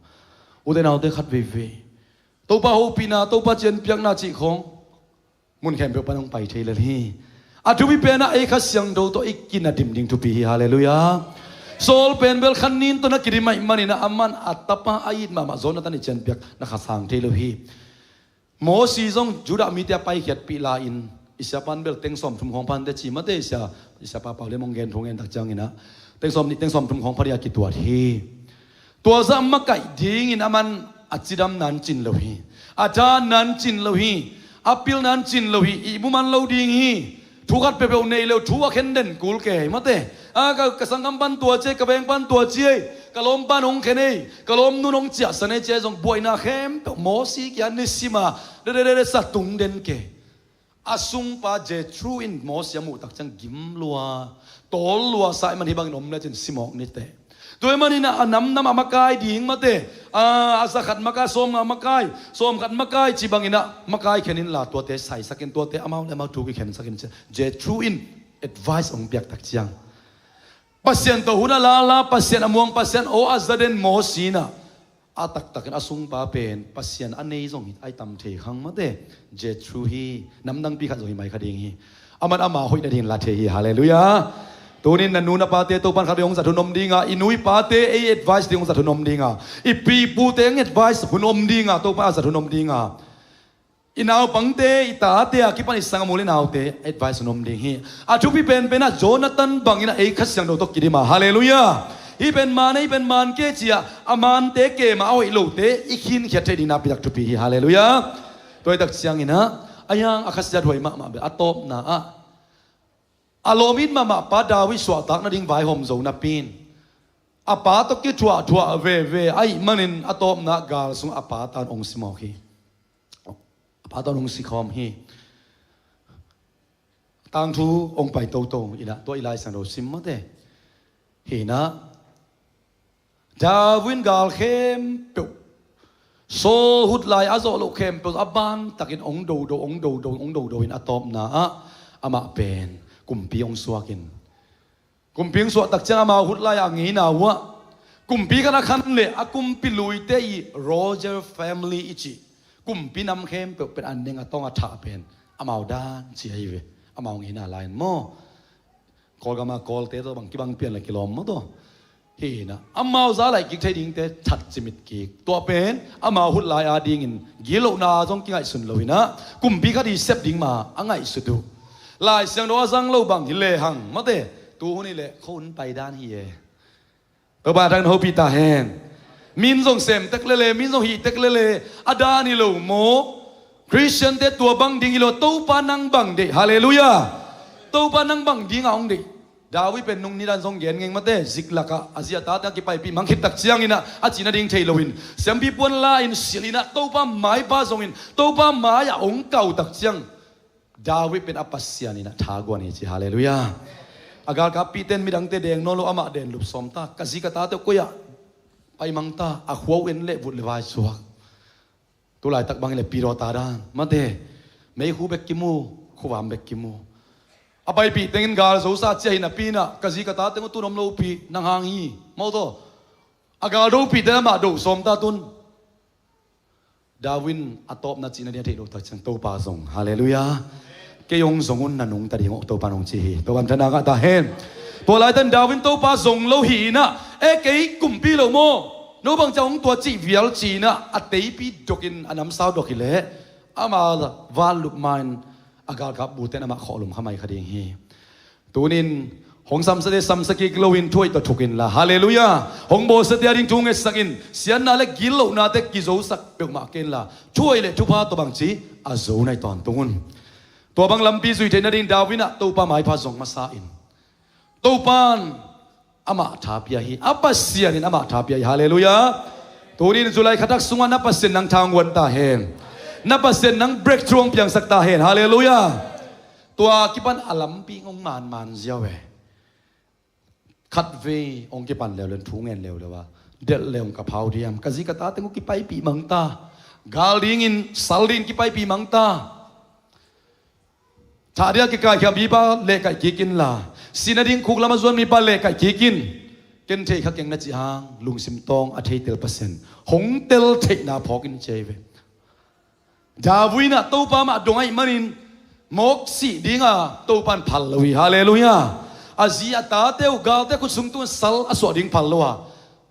Ute naute, khatveivei Topa hopihna, Topa cianpiakna cih khawng mun khempeuh pan hong pai thei lel hi. A thupi pen ah ei Kha Siangtho tawh i kinadim ding thupi hi. Halleluiah. Saul pen bel khanin tawh na kidim ahih manin a, aman a tapa a it mahmah Jonathan i cianpiak na kha sang thei lo hi. Mosi zong Judah mite a paikhiatpih la-in, i siapa in bel teng sawmthum khawng pha inteh ci mate, i sia, i siapa Pau Lian Maung gen thu ngen tak ciangin a, teng sawmnih, teng sawmthum khawng pha ding a kituat hi. Tua zah makaih dingin aman a cidamna in cin lo hi. A thahatna in cin lo hi. A pilna in cin lo hi. Ihmu man lo ding hi. Thu khat peuhpeuh nei lo, thu a khen den kul kei mate. A, ka, ka sanggam pan tua ci ei, ka veng pan tua ci ei, ka lawm pan hong khen ei, ka lawmnu'n hong ciahsan ei ci ei zong buaina khempeuh Mosi kiang nisima de de de de sa tung den kei. A sungpa Jethro in Mosi a muh tak ciang gim lua, tawl lua sa ahih man hih bangin om lecin si mawk ni teh. Tua ahih manin a namnam a makai ding mate, a, a za khat makai, sawmnga makai, sawmkhat makai ci bangin a makai khen inla tuate saisak in, tuate amau le amau thu kikhensak in ci. Jethro in advice hong piak tak ciang Pasian tawh hun a lala, Pasian a muang, Pasian aw a za den Mosi in a, a taktakin a sungpa pen Pasian a nei zong hi, a tam thei khang mate, Jethro hi, namdangpi khat zong hi mai kha ding hi. Aman ama hoih nadingin la thei hi. Halleluiah. Tunin na nu na pate Topan khat vei hong zat hun om dinga, i nu i pate ei advice ding hong zat hun om dinga, i pi i pute hong advice hun om dinga, Topan a zat hun om dinga, i naupangte, i tate a kipan i sanggam u le naute advice hun om ding hi. A thupi penpen ah Jonathan bangin ah ei Kha Siangtho tawh kidima. Halleluiah. Hih pen man, hih pen man kei ci-ah a mante kei mah a hoih lote i khinkhiat theih ding nakpi tak thupi hi. Halleluiah. Tua hi tak ciangin ah a hiang a khasiathuai mahmah bel a tawpna ah a lawm it mahmah pa David suahtak nading vaihawm zo napi in a pa tawh kithuahthuah veve ahih manin a tawpna ah gal sung a pa tan hong si mawk hi. A pa tan hong si khawm hi. Tangthu hong pai toto in ah tua i Lai Siangtho sim mawte. Hi in ah David in gal khempeuh, Saul hut lai a zawh loh khempeuh a bantakin hong dodo, hong dodo, hong dodo in a tawpna ah amah pen kumpi hong suak in, kumpi hong suah tak ciang amau hut lai a ngeina uh ah kumpi khat a khan le a kumpi luite i royal family i cih kumpi nam khempeuh pen a neng a tawng a thah pen amau dan ci ahi ve. Amau ngeina lai in maw, Kawlgam a Kawlte tawh bang kibang pian le kilawm maw tawh. Hi in ah amau za laih kik thei dingte that cimit kik. Tua pen amau hut lai a dingin gillohna zong kingaihsun lo in ah kumpi khat i sep ding ma a ngaihsut uh. Lai Siangtho a zang lo bang hi lehang mawte, tu hun hi leh khuahun pai dan hi e. Topa thang hopih ta hen. Min zong sem tek lele, min zong hih tek lele, a dan hi lo maw? Khristiante tua bang ding hi lo, Topa nang bang deih. Halleluiah. Topa nang bang dingah hong deih. David pen nung nidan zong gen ngeng mawte, Ziklag ah a zi a tate a kipaipih mang khit tak ciangin ah a cihna ding thei loin siampi puan la-in silh in ah Topa maipha zongin Topa mai-ah hong kau tak ciang David pen a Pasian in ah thaguan hi ci. Halleluiah. A galkappihte in midangte deng nawn lo amah den lup sawm ta, ka zi ka tate uh koi-ah pai mang ta, a khua uh en leh vut le vai suak. Tu laitak bang hi leh pidawta dan mawte, meikhu bek kimu, khuavam bek kimu. A paipih tengin gal zosa cia hi napi in ah ka zi ka tate uh tun om lopi nang hang hi maw tawh. A gal dopihte in amah do sawm ta tun. David in a tawpna cihna ding a theih loh tak ciang Topa zong. Halleluiah. Kei hong zong un, na nungta ding uh Topa in hong ci hi. Topa in thana ngah ta hen. Tua laitan David in Topa zong lo hi in ah, e kei kumpi lo maw, no bang ciang hong tua cih vial ci in ah a teipi dokin a namsau dok hi leh ama vanlup ma in a galkap bute in amah khawhlum kha mai kha ding hi. Tunin hong samsate samsa kik loin thu hoih tawh thuk inla. Halleluiah. Hong bawlsiate a ding thu ngetsak in, siatna le gillohnate kizosak peuhmah kei inla, thu hoih le thupha tawh bangci a zo nai tawntung un. Tua bang lampi zui theih nading David in ah Topa maipha zong masa in, Topa in amah tha pia hi. A Pasian in amah tha pia hi. Halleluiah. Tunin July khatak sungah na Pasian nang thanghuan ta hen. Na Pasian nang breakthrough hong piangsak ta hen. Halleluiah. Tua kipan a lampi hong manman ziau e. Khatvei hong kipan leuleu in thu ngen leuleu a, delh le hong ka phau diam, ka zi ka tate hong kipaipih mang ta, gal dingin sal dingin kipaipih mang ta. Thah dia kikaikhia mipa lehkaih kik inla, sihna ding khuk lamah zuan mipa lehkaih kik in. Ken thei kha keng na cih hang lungsim tawng a theitel Pasian hong tel theihna phawk in ci ahi ve. David in ah Topa mah dong ahih manin mawk sih dinga Topa in phal lo hi. Halleluiah. A zi a tate uh galte khut sung tungah sal a suah ding phal lo a,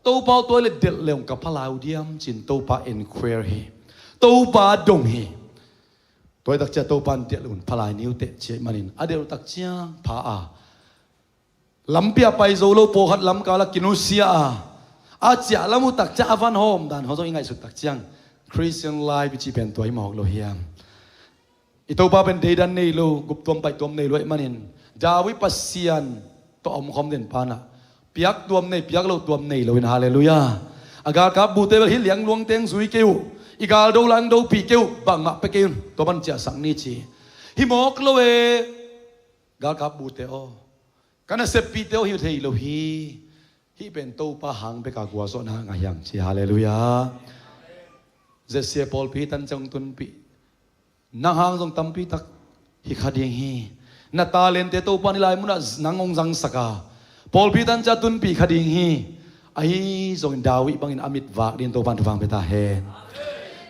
Topa aw tua hi leh delh le hong ka pha lai uh diam ci-in Topa enquire hi. Topa dong hi. Tua hi tak ciang Topa in delh un pha lai ni uh teh ci ahih manin a delh uh tak ciang pha a, lampi ah pai zo lo pawlkhat lamkal ah kinusia a, a ciah lam uh tak ciang a van hawm dan hawm zong i ngaihsut tak ciang Christian life i cih pen tua hi mawk lo hiam? I Topa pen deidan nei lo, guptuam paihtuam nei lo ahih manin David Pasian tawh a omkhawm den pa in ah piak tuam nei, piak loh tuam nei loin, halleluiah, a galkap bute bel hih liangluang teng zui kei uh, i gal do lang dopih kei uh, bangmah pia kei un, tua pan ciahsak ni ci. Hi mawk lo e, galkap bute aw, ka naseppihte aw, hi thei lo hi. Hih pen Topa hang beka gualzawhna ngah hiang ci, halleluiah. Z C A pawlpi hih tan ciang tunpih, nang hang zong tampi tak hi kha ding hi. Na talente Topa in hih lai munah nang hong zangsak a, pawlpi tan ciang tunpih kha ding hi. Ahi zongin David bangin a mit vak dingin Topa in thupha hong pia ta hen.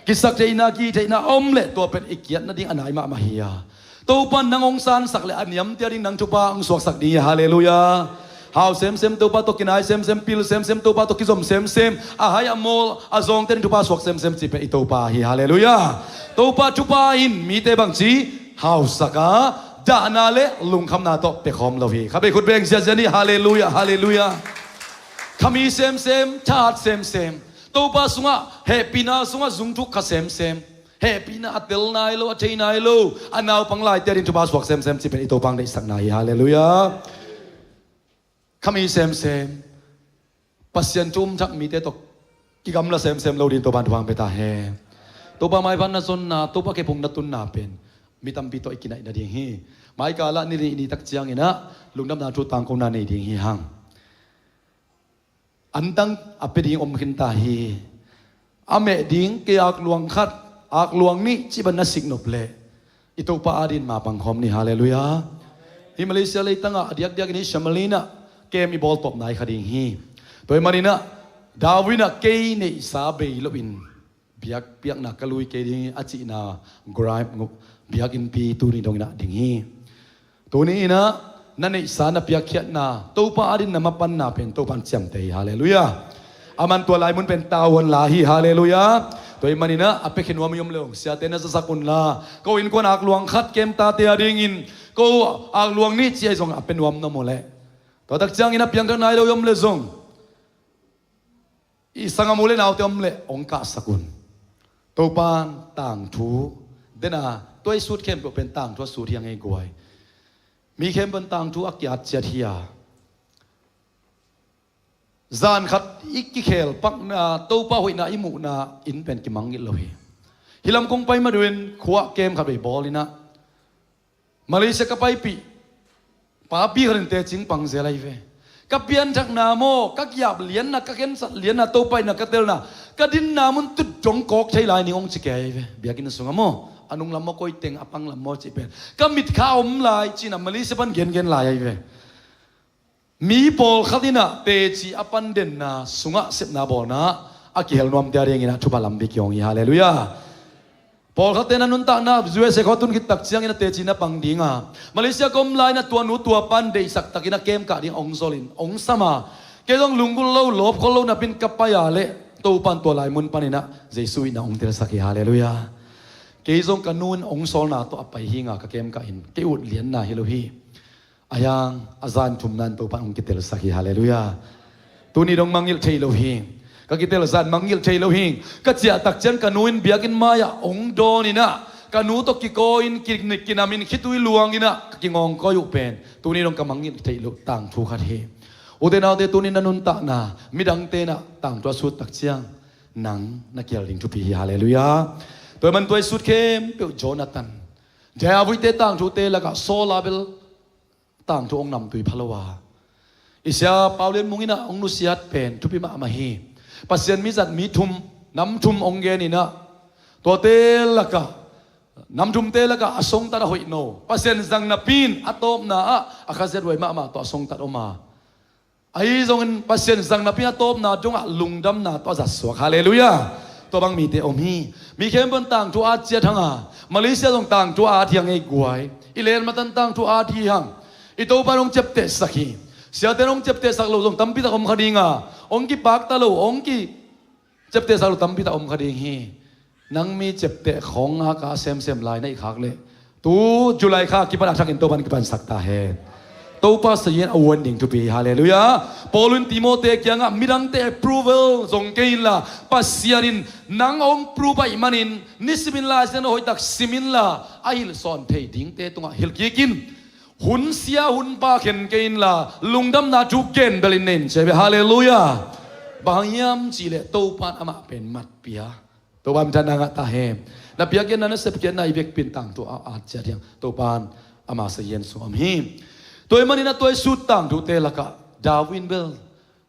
Kisaktheihna, kihihtheihna a om leh tua pen i kiat nading a nai mahmah hi a, Topa nang hong sansak le a niamte ading nang thupha hong suaksak ding hi. Halleluiah. Hau semsem Topa tawh kinai semsem, pil semsem Topa tawh kizom semsem, a hai a mawl a zawngte in thupha suak semsem cih pen i Topa hi. Halleluiah. Topa thupha in mite bangci hausak a, dahna le lungkhamna tawh pekhawm lo hi. Kha bei khut beng ziazia ni. Halleluiah, halleluiah. Khami semsem, thahat semsem, Topa sungah hehpihna sungah zungthuk kha semsem. Hehpihna a tel nai lo, a thei nai lo, a naupang laite ading thupha suak semsem cih pen i Topa hong deihsakna hi. Halleluiah. Khami semsem, Pasian thu um thak mite tawh kigamla semsem lo ding Topa in thupha hong pia ta hen. Topa maipha na zonna, Topa kiang phung na tunna pen mi tampi tawh i kinaih nading hi. Mai kal ah ni nih ni tak ciangin ah lungdamna thu tangkona nei ding hi hang. Antang a pia ding om khin ta hi. A meh ding kei akluang khat, akluang nih cih bang na sik nop leh i Topa ading mapang khawm ni. Halleluiah. Hih Malaysia leitang ah a diakdiakin hih Shamali in ah kem i bawl tawp nai kha ding hi. Tua ahih manin ah Darwin ah kei neihsa bei loin biakpiakna ka lui kei ding hi a cihna Gripe biakinnpi tuni dongin ah ding hi. Tuni in ah na neihsa na piakkhiatna Topa ading na mapanna pen Topa in ciamteh hi. Halleluiah. Aman tua lai mun pen tau hong la hi. Halleluiah. Tua ahih manin ah a piakhia nuam i om leh zong siate na zasak unla, ko innkuan akluang khat kem tate adingin ko akluang nih ci-a zong a pia nuam na om uh leh, tua tak ciangin a piangthak nai lo i om leh zong i sanggam u le naute om leh hong kahsak un. Topa in tangthu, dena tua i sut khempeuh pen tangthu a sut hi a ngei guai. Mi khempeuh in tangthu a ki-at ciat hi a, zan khat i kikhel pakna, Topa hoihna i muhna in pen kimangngilh lo hi. Hih lam kong pai mah dongin khua kem khat vei bawl in ah Malaysia ka paipih papi khat in teci pang zel ahi ve. Ka pianthakna maw, ka ki-ap lianna, ka khensat lianna, Topa in ah ka telna, ka dinna mun tut dong kawk thei lai ning hong ci kei ahi ve. Biakinn sungah maw, a nung lam maw, koi teng a pang lam maw cih pen ka mitkha om lai ci-in ah Malaysia pan gengen lai ahi ve. Mi pawlkhat in ah teci a pan denna sungah sepna bawlna a kihel nuamte adingin ah thupha lampi kihong hi. Halleluiah. Pawlkhatte na nuntakna U S A khua tun khit tak ciangin ah teci na pang ding a, Malaysia ka om lai-in ah tua nu tua pa in deihsak takin ah kem kah ding hong zol in hong sam a, kei zong lunggulh lo, lawpkhol lo napin ka pai a leh Topa in tua lai mun panin ah Jesu in ah hong telsak hi. Halleluiah. Kei zong ka nu in hong sawlna tawh a pai hi ing a, ka kem kah in kei ut lianna hi lo hi. A hiang a zan thumna in Topa in hong kitelsak hi. Halleluiah. Tuni dong mangngilh thei lo hi. Ka kitel zan mangngilh thei lo hi. Ka ciah tak ciang ka nu in biakinn mai-ah hong dawn in ah ka nu tawh kikawi-in ki-, kinamin khitui luangin ah ka kingawngkawi uh pen tuni dong ka mangngilh theih loh tangthu khat hi. Ute naute, tuni na nuntakna midangte in ah tangthu a sut tak ciang nang na kihel ding thupi hi. Halleluiah. Tua ahih man tua i sut khempeuh Jonathan, David-te tangthute lakah Saul a bel tangthu hong namtui pha lo a, i sia Pau Lian Mung in ah hong nusiat pen thupi mahmah hi. Pasian mi zat mi thum, nam thum hong gen in ah, tuate lakah, nam thumte lakah a songtat a hoih no, Pasian zang napi-in a tawpna ah a khasia huai mahmah tawh a songtat om a, ahi zongin Pasian zang napi-in a tawpna dongah lungdamna tawh a zat suak. Halleluiah. Tua bang mite om hi. Mi khempeuh in tangthu a at ciat hang a, Malaysia zong tangthu a at hi a ngei guai. I len matan tangthu a at hi hang. I Topa in hong ciaptehsak hi. Siate in hong ciaptehsak lo zong tampi tak om kha ding a, hong kipakta lo, hong ki ciaptehsak lo tampi tak om kha ding hi. Nang mi ciapteh khawng ngak a semsem lai na hih khak leh, tu July kha a kipan a thakin Topa in kipansak ta hen. Topa sazian a uan ding thupi hi. Halleluiah. Paul in Timothy kiangah midangte approval zong kei inla, Pasian in nang hong approve ahih manin nisimin Lai Siangtho hoihtak sim inla, a hilhsawn thei dingte tungah hilh kik in. Hun sia hun pha khen kei inla, lungdamna thu gen bel in nei in ci hi ve. Halleluiah. Bang hang hiam cih leh Topa in amah pen mat pia. Topa in minthanna ngah ta hen. Na piakkhiatna, na sepkhiatna i vekpi in tangthu a at ciat hi hang. Topa in ama sazian sung om hi. Tua ahih manin a tua i sut tangthute lakah David in bel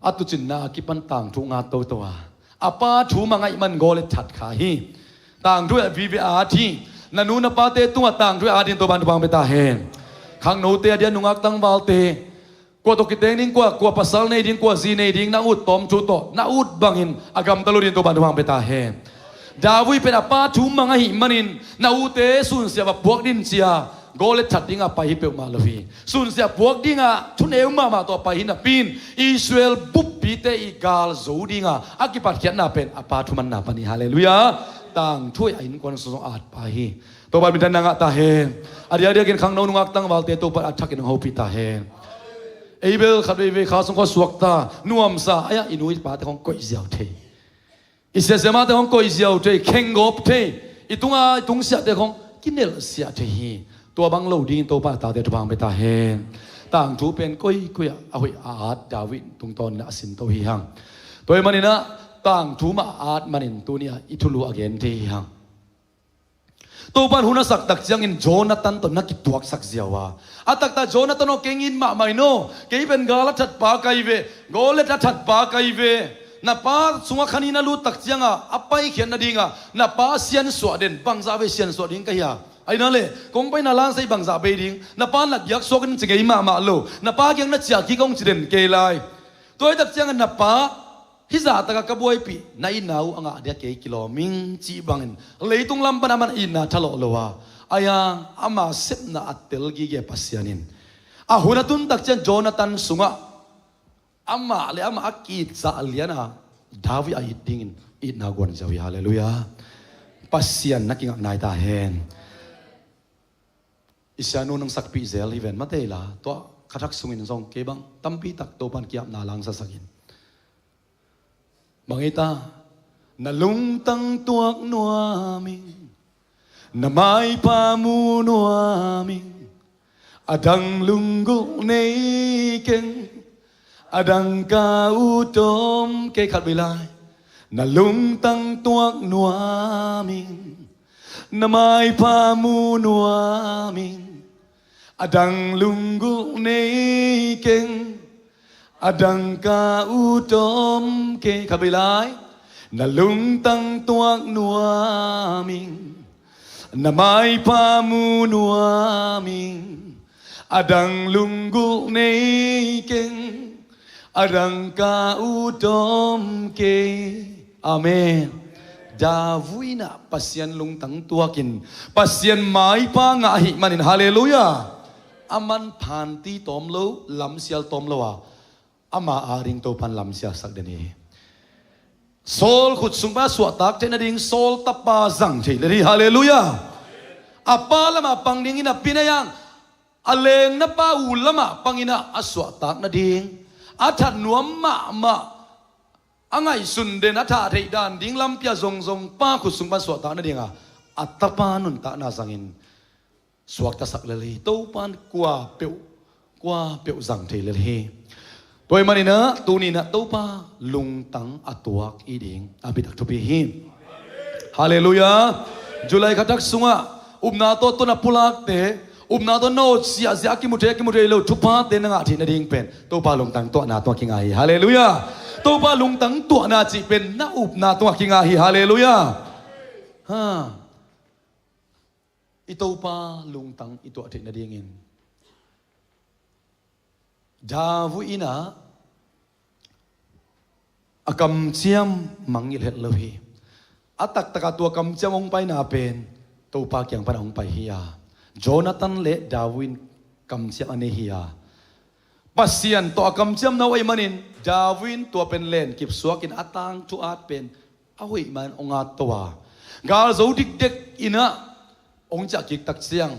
a tuucinna a kipan tangthu ngat toto a, a pa thu mangngilh man gawp leh that kha hi. Tangthu a vive a at hi. Na nu na pate tungah tangthu a at in Topa in thupha hong pia ta hen. Khangnote a dia, nungak tangvalte, kua tawh kiteng ding, kua, kua pasal nei ding, kua zi nei ding, na ut tawm thu tawh na ut bangin a gamta lo ding Topa in thupha hong pia ta hen. David pen a pa thu mang ahih manin na ute sunsia va puak ding ci-a Goliath that dinga pai hi peuhmah lo hi. Sunsia puak dinga thuneu mahmah tawh a pai hi napi in Israel buppite i gal zo dinga a kipatkhiatna pen a pa thumanna pan hi. Halleluiah. Tangthu a innkuan sung zong a at pa hi. Topa minthang na ngah ta hen. A diakdiakin khangno nungak tangvalte Topa a thakin hong hopih ta hen. Abel khat veivei kha sung khuasuakta nuamsa a, i nu i pate khong koih ziau thei. I siasia mate khong koih ziau thei, khenggawp thei, i tunga i tungsiahte khong kinelhsiah thei hi. Tua bang lo dingin Topa a tate thupha hong pia ta hen. Tangthu pen koikoi ah a hoih a at David tungtawnin a sinto hi hang. Tua ahih maninah tangthu mah a at manin tuni-ah i thulu a gen thei hi hang. Topan hun a sak tak ciangin Jonathan tawh na kituaksak ziau a, a taktak Jonathan aw, kei ngin mahmah in aw, kei pen gal a thatpa ka hi ve, Goliath a thatpa ka hi ve. Na pa sungah khanin a lut tak cianga a paikhiat nadinga na pa siansuah den, bangzah vei siansuah ding ka hi a, ahi na le kong paina langsei bangzah bei ding, na pa na giak suak in ci ngei mahmah lo, na pa kiang na ciah kik hong ci den kei lai. Tua hi tak cianga na pa hih zah taka ka buaipih na itna uh a ngah dia kei kilawm ing cih bangin leitung lam pana man itna thalawh lo a, a yang ama sepna a tel gige Pasian in a hun a tun tak ciang Jonathan sungah amah le amah a kiitzah liana David a it dingin itna guan ziau hi. Halleluiah. Pasian na kingak nai ta hen. I sianu nang sakpih zel hi ven mate la, tua khathak sungin zong kei bang tampi tak Topan kiapna langsasakin. Bang ei ta, na lungtang tuak nuam ing, na maipha mu nuam ing, a dang lunggulh nei keng, a dang ka ut om kei. Khat vei lai. Na lungtang tuak nuam ing, na maipha mu nuam ing, a dang lunggulh nei keng, a dang ka ut om kei. Khat vei lai. Na lungtang tuak nuam ing, na maipha mu nuam ing, a dang lunggulh nei keng, a dang ka ut om kei. Amen. David in ah Pasian lungtang tuakin Pasian maipha ngah ahih manin, halleluiah, aman phanti tawm lo, lamsial tawm lo a, ama ading Topan lamsialsak den hi. Saul khut sung pan a suahtak theih nading Saul tapa zang thei lel hi. Halleluiah. A pa lamah pang dingin a pin a yang, a lengna pa u lamah pangin ah a suahtak nading, a that nuam mahmah, a ngaihsun den a thah theih dan ding lampi a zongzong pa khut sung pan suahtak nadinga a tapa nuntakna zangin suaktasak lel hi. Topan kua peuh, kua peuh zang thei lel hi. Tua ahih maninah tuninah Topa lungtang a tuak i ding a bitak thupi hi. Halleluiah. July khatak sungah upna tawh tun a pulakte, upna tawh nawt siahsiah a kimu thei, a kimu thei lo thuphate na ngah theih nading pen Topa lungtang tuahna tungah kinga hi. Halleluiah. Topa lungtang tuahna cih pen na upna tungah kinga hi. Halleluiah. Ha. I Topa lungtang i tuah theih nadingin David in ah a kamciam mangngilh het lo hi. A taktakah tua kamciam hong paina pen Topa kiang pan hong pai hi a, Jonathan le David in kamciam a nei hi a, Pasian tawh a kamciam no ahih manin David in tua pen lenkip suakin a tangthu at pen a hoih man hong at to a, gal zo dikdek in ah hong ciah kik tak ciang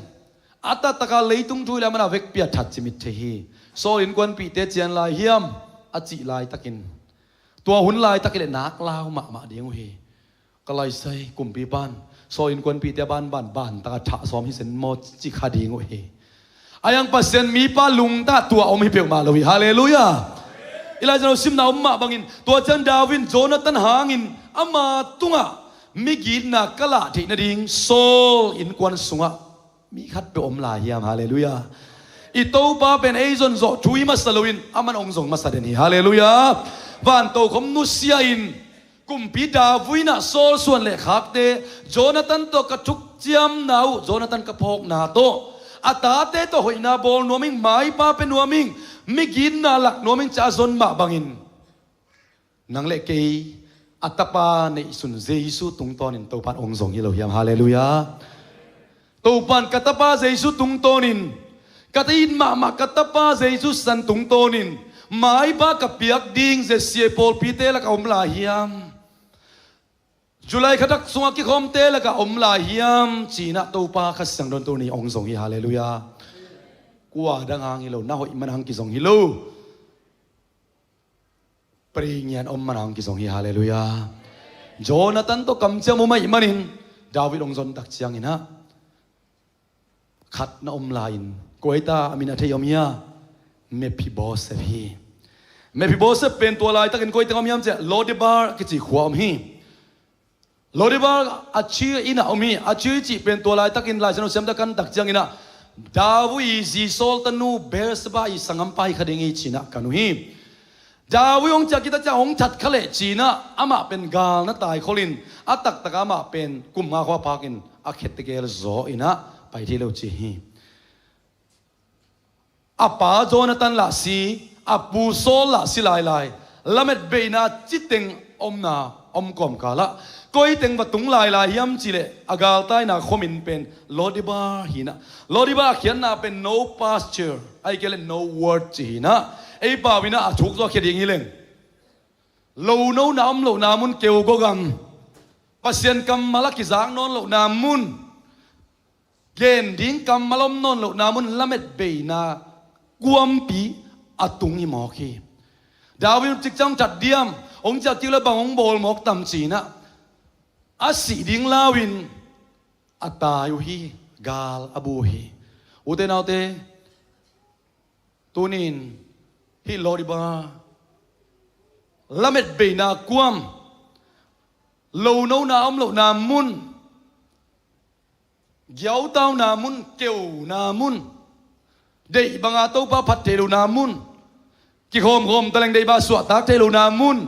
a taktakah leitung thu i lam a vekpi a that cimit thei hi. Saul innkuanpihte cian lai hiam a cih laitakin, tua hun laitakin le nak lau mahmah ding uh hi. Ka laisai kumpipan Saul innkuanpihte a banban ban taka thah sawm hi sen maw ci kha ding uh hi. A yang Pasian mipa lungtang tuah om hi peuhmah lo hi. Halleluiah. I Lai Siangtho simna om mah bangin tua ciang David in Jonathan hangin ama tungah migitna ka lah theih nading Saul innkuan sungah mi khat peuh om lai hiam? Halleluiah. I Topa pen ei zon zawh thu hi masa loin aman hong zong masa den hi. Halleluiah. Van tokhom nusia-in kumpi David in ah Saul suan le khakte, Jonathan tawh ka thuk ciamna uh, Jonathan ka phawkna tawh a tate tawh hoihna bawl nuam ing, maipa pia nuam ing, migitna lak nuam ing ci-a zon mah bangin nang le kei a tapa neihsun Jesu tungtawnin Topan hong zong hi lo hiam? Halleluiah. Topan ka tapa Jesu tungtawnin, ka ta it mahmah ka tapa Jesu san tungtawnin, maipha ka piak ding Jesse pawlpite lakah om lai hiam? July khatak sungah kikhawmte lakah om lai hiam? Cinah Topa Kha Siangtho tuni hong zong hi. Halleluiah. Kua dang hang hi lo, na hoih man hang kizong hi lo. Pringian om man hang kizong hi. Halleluiah. Jonathan tawh kamciam om ahih manin David hong zon tak cianginah khat na om lai-in, kua hi ta a min a thei om hia? Mephibosheth hi. Mephibosheth pen tua laitakin koi teng om hiam ciah, Lodebar kici khua om hi. Lodebar a ci inn ah om hi. A ci cih pen tua laitakin Lai Siangtho siamte kan tak cianginah David i zi Saul tanu Beersheba i sanggampa hi kha ding hi cinah kan uh hi. David hong ciah kita ciah hong that kha leh cinah amah pen gal na taikhol in a taktakah amah pen kum nga khua phakin a khetegel zaw inah pai thei lo ci hi. A pa Jonathan lah si, a pu Saul lah si lailai, lametbeina citeng omna om kawmkalah koi teng va tung lailai hiam cihleh a galtaina khuamin pen Lodebar hinah. Lodebar a khiatna pen no pasture, ahih kei leh no word ci hinah. Ei pau inah a thuk zaw khia ding hi leng, lonona om lohna mun, keu gogam, Pasian kammal a kizak nawn lohna mun, gen ding kammal om nawn lohna mun, lametbeina kuampi a tung hi mawk hi. David in cikciang hong that diam, hong ciah kik le bang hong bawl mawk tam cinah a sih ding lau-in a tai uh hi. Gal a bu uh hi. Ute naute, tunin hih Lodebar, lametbeina kuam, lonona om lohna mun, giautauna mun, keuna mun, deih banga Topa phat thei lohna mun, kikhawmkhawm taleng deih banga suahtak thei lohna mun,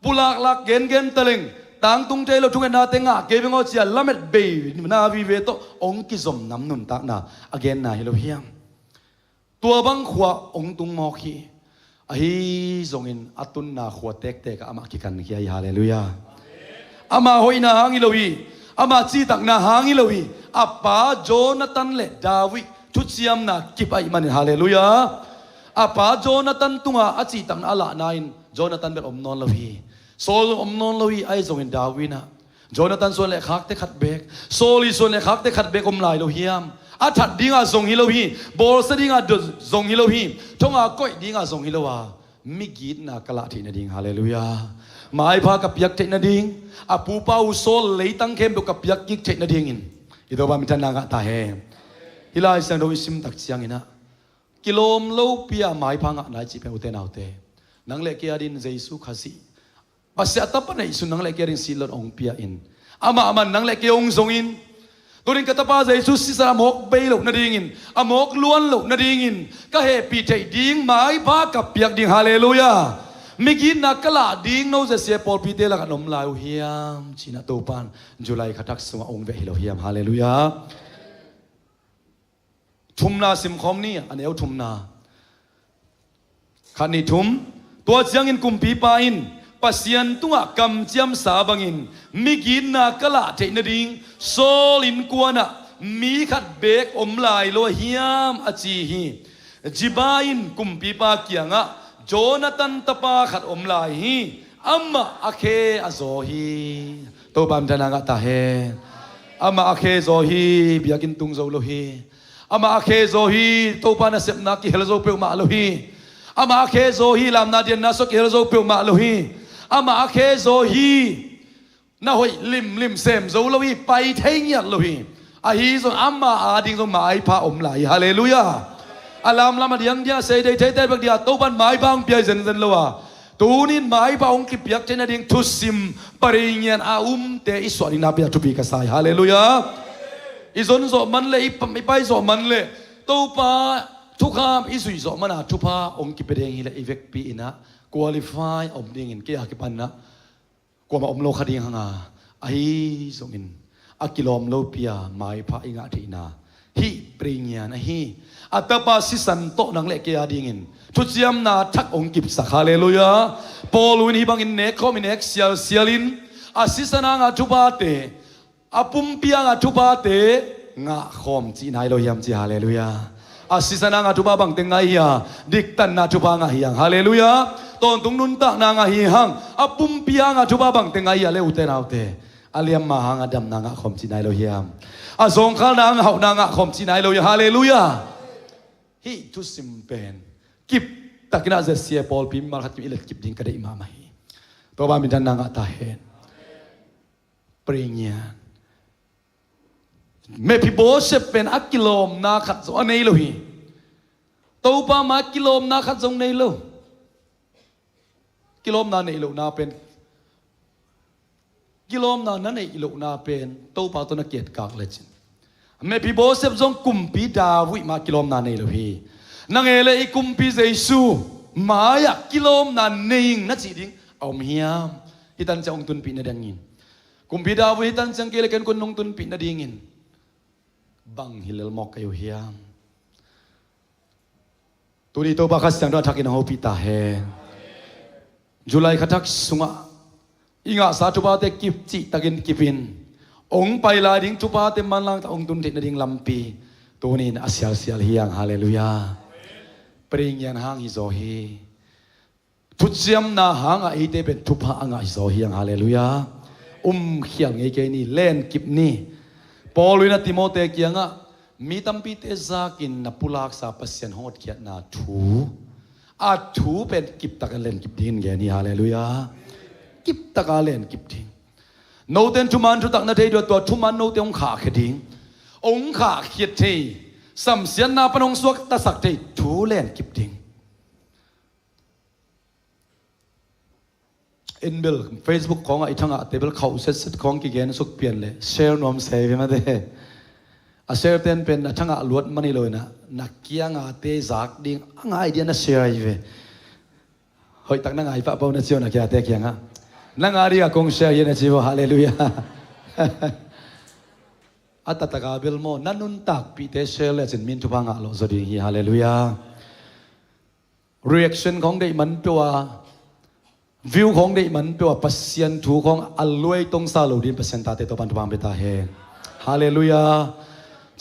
pulaklak gengen taleng tangtung thei lo thungetnate ngah kei veng aw cia lametbeina vive tawh hong kizom nam nuntakna a genna hi lo hiam? Tua bang khua hong tung mawk hi. Ahi zongin a tunna khua tektek ah amah kikankhia hi. Halleluiah. Ama hoihna hang hi lo hi. Ama citakna hang hi lo hi. A pa Jonathan le David thuciamna kip ahih manin, halleluiah, a pa Jonathan tungah a citakna a lahna-in Jonathan bel om nawn lo hi. Saul om nawn lo hi. Ahi zongin David inah Jonathan suan le khakte khat beek, Saul i suan le khakte khat beek om lai lo hiam? A that dingah zong hi lo hi. Bawlsia dingah zong hi lo hi. Thonga koih dingah zong hi lo a, migitna ka lah theih nading, halleluiah, maipha ka piak theih nading, a pupa uh Saul leitang khempeuh ka piak kik theih nadingin i Topa minthanna ngah ta hen. Hih Lai Siangtho i sim tak cianginah kilawm lopi-a maipha ngahna i cih pen, ute naute, nang le kei a dingin Jesu Khazih, Pasian a tapa neihsun nang le kei a dingin silon hong pia-in, amah man nang le kei hong zongin, tunin ka tapa Jesu sisan a mawk bei loh nadingin, a mawk luan loh nadingin ka hehpih theih ding, maipha ka piak ding, halleluiah, migitna ka lah ding no Jesse pawlpite lakah na om lai uh hiam? Cinah Topan July khatak sungah hong veh hi lo hiam? Halleluiah. Thumna simkhawm ni, a neu thumna. Khat, nih, thum. Tua ciangin kumpipa in Pasian tungah kamciamsa bangin migitna ka lah theih nading Saul innkuanah mi khat beek om lai lo a hiam, a ci hi. Ziba in kumpipa kiangah, Jonathan tapa khat om lai hi. Amah a khe a zaw hi. Topa minthanna ngah ta hen. Amah a khe zaw hi. Biakinn tung zo lo hi. Amah a khe zaw hi. Topa nasepna kihel zo peuhmah lo hi. Amah a khe zaw hi. Lamna dianna sua kihel zo peuhmah lo hi. Amah a khe zaw hi. Na hoih limlim sem zo lo hi. Pai thei ngiat lo hi. Ahi zong ama ading zong maipha om lai hi. Halleluiah. A lamlam a diangdiang a sei dei theite bek dingah Topan maipha hong pia hi zenzen lo a, tunin maipha hong kipiak theih nading thusim parihngian a umte i suah ding na pia thupi ka sa hi. Halleluiah. I zon zawh man le i pa-, i pai zawh man le Topa thukham i zuih zawh mana thupha hong kipia ding hileh i vekpi inah qualify a om dingin kei a kipanna kuamah om lo kha ding hanga, ahi zongin a kilawm lopi-a maipha i ngah theihna hih pringian ahi. A tapa sisan tawh nang le kei adingin thuciamna thak hong kipsak. Halleluiah. Paul in hih bangin nekkhawm i nek sialsialin a sisan hanga thuphate, a pumpi hanga thuphate Ngah khawm cih nai lo hiam ci, halleluiah. A sisan hanga thupha bangte ngah hi a, diktanna thupha ngah hi hang, halleluiah. Tawntung nuntakna ngah hi hang, a pumpi hanga thupha bangte ngah hi a, le ute naute. A liamma hanga damna ngah khawm cih nai lo hiam? A zawngkhalna hanga hauhna ngah khawm cih nai lo hiam? Halleluiah. Hih thusim pen kiptakin a Z C A pawlpi mimal khat kim i let kip ding ka deih mahmah hi. Topa minthanna ngah ta hen. Pringian Mephibosheth pen a kilawmna khat zong a nei lo hi. Topa ma kilawmna khat zong nei lo. Kilawmna neih lohna pen, kilawmna na neih lohna pen Topa tawh na kietkak lecin, Mephibosheth zong kumpi David ma kilawmna nei lo hi. Nang e le i kumpi Jesu mai-ah kilawmna nei ing na cih ding a om hiam? Hih tan ciang hong tunpih nadingin, kumpi David hih tan ciang kei le ken kua in hong tunpih nadingin bang hi lel mawk ka hi uh hiam? Tuni Topa Kha Siangtho a thakin hong hopih ta hen. July kha thak sungah i ngahsa thuphate kip cihtakin kipin, hong pai lai ding thuphate manlang tak hong tun theih nading lampi tuni-in a sialsial hi hang, halleluiah. Pringian hang hi zaw hi. Thuciamna hangah eite pen thupha a ngah hi zaw hi hang, halleluiah. Um khial ngei kei ni, lenkip ni. Paul in a Timote kiangah mi tampite zakin na pulaksa Pasian hong hotkhiatna thu, a thu pen kiptaka lenkip dingin gen hi, halleluiah. Kiptaka lenkip ding. Note in thuman thutak na thei dua, tua thuman note hong khahkhia ding. Hong khahkhiat thei, samsiatna pan hong suaktasak thei thu lenkip ding. En bel Facebook khawngah i thangahte bel khauh setset khawng kigen suk pian le share nuam se hi ve mate. A share ten pen a thangah luat man hi lo inah, na kiangate zak ding a ngai dia na share hi ve. Hoihtak na ngai pahpah uh na ciau na kiate kiangah, na ngai dingah kong share hi na ci uh, halleluiah. A taktak a bel maw, na nuntakpihte share lecin min thupha ngah lawh zaw ding hi, halleluiah. Reaction khawng deih man peuh a, view khawng deih man peuh a, Pasian thu khawng a luai tongsa lo dingin Pasian tate Topan thupha hong pia ta hen. Halleluiah.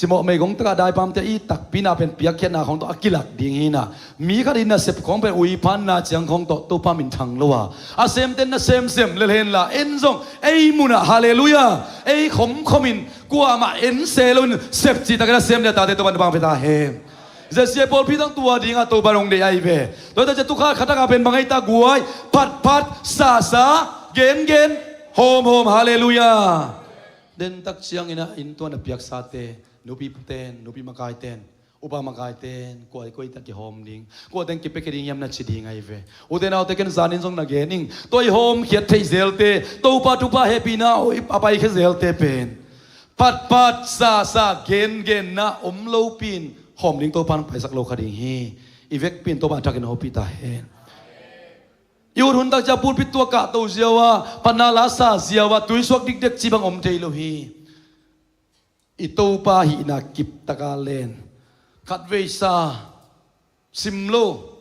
Cimawh meigong takah daipamte i takpina pen piakkhiatna khawng tawh a kilak ding hi inah, mi khat in nasep khawng pen uiphanna ciang khawng tawh Topa minthang lo a, a semten na semsem lel henla, en zong ei munah, halleluiah, ei khomkhomin kuamah en se loin sep cihtakin a sem ding a tate Topan thupha hong pia ta hen. Z C A pawlpi tang tua dingah Topa in hong deih ahi ve. Tua hi ta ciah tukha khataka pen bang ahi ta guai? Phatphat, sasa, gengen, hawmhawm, halleluiah. Dentak cianginah inn tuan a piaksate, nupiten, nupi makaiten, upa makaiten, kua i koitak kihawm ding, kuaten kipiakhia ding hiam na ci ding ahi ve. Ute naute, ken zanin zong na gen ing. Tua i hawmkhiat theih zelte, Topa thupha hehpihna a paikhia zelte pen phatphat, sasa, gengenna om lopi-in hawm ding Topa in paisak lo kha ding hi. I vekpi-in Topa a thakin hopih ta hen. I ut hun tak ciah pulpit tua kahto ziau a, phatna la sa ziau a, tuisuak dikdek cih bang om thei lo hi. I Topa hihna kiptaka len, khatveisa sim lo,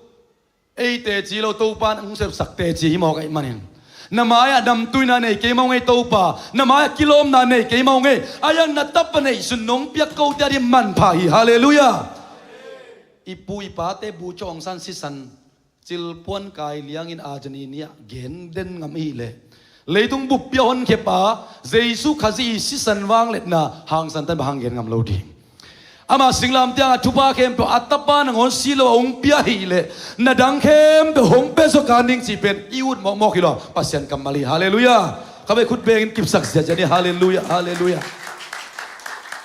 ei teci lo, Topa in hong sepsak teci hi mawk ahih manin, na mai-ah namtuina nei kei mawk ngei Topa, na mai-ah kilawmna nei kei mawk ngei. Ahi hang na tapa neihsun nong piak kote a ding manpha hi, halleluiah. I pu i pate bu cawng san sisan, cilpuan kai liangin a cani ni-ah gen den ngam i hih leh, leitung buppi a honkhia pa Jesu Khazih i sisan vangliatna hangsan tan bang hang gen ngam lo ding. Ama singlamteh hangah thupha khempeuh a tapa nangawn si lo a hong pia ahih leh, na dang khempeuh hong pia zaw kan ding cih pen i ut mawkmawk hi lo a, Pasian kammal hi, halleluiah. Khabe khut bengin kipsak ziahziah ni, halleluiah, halleluiah.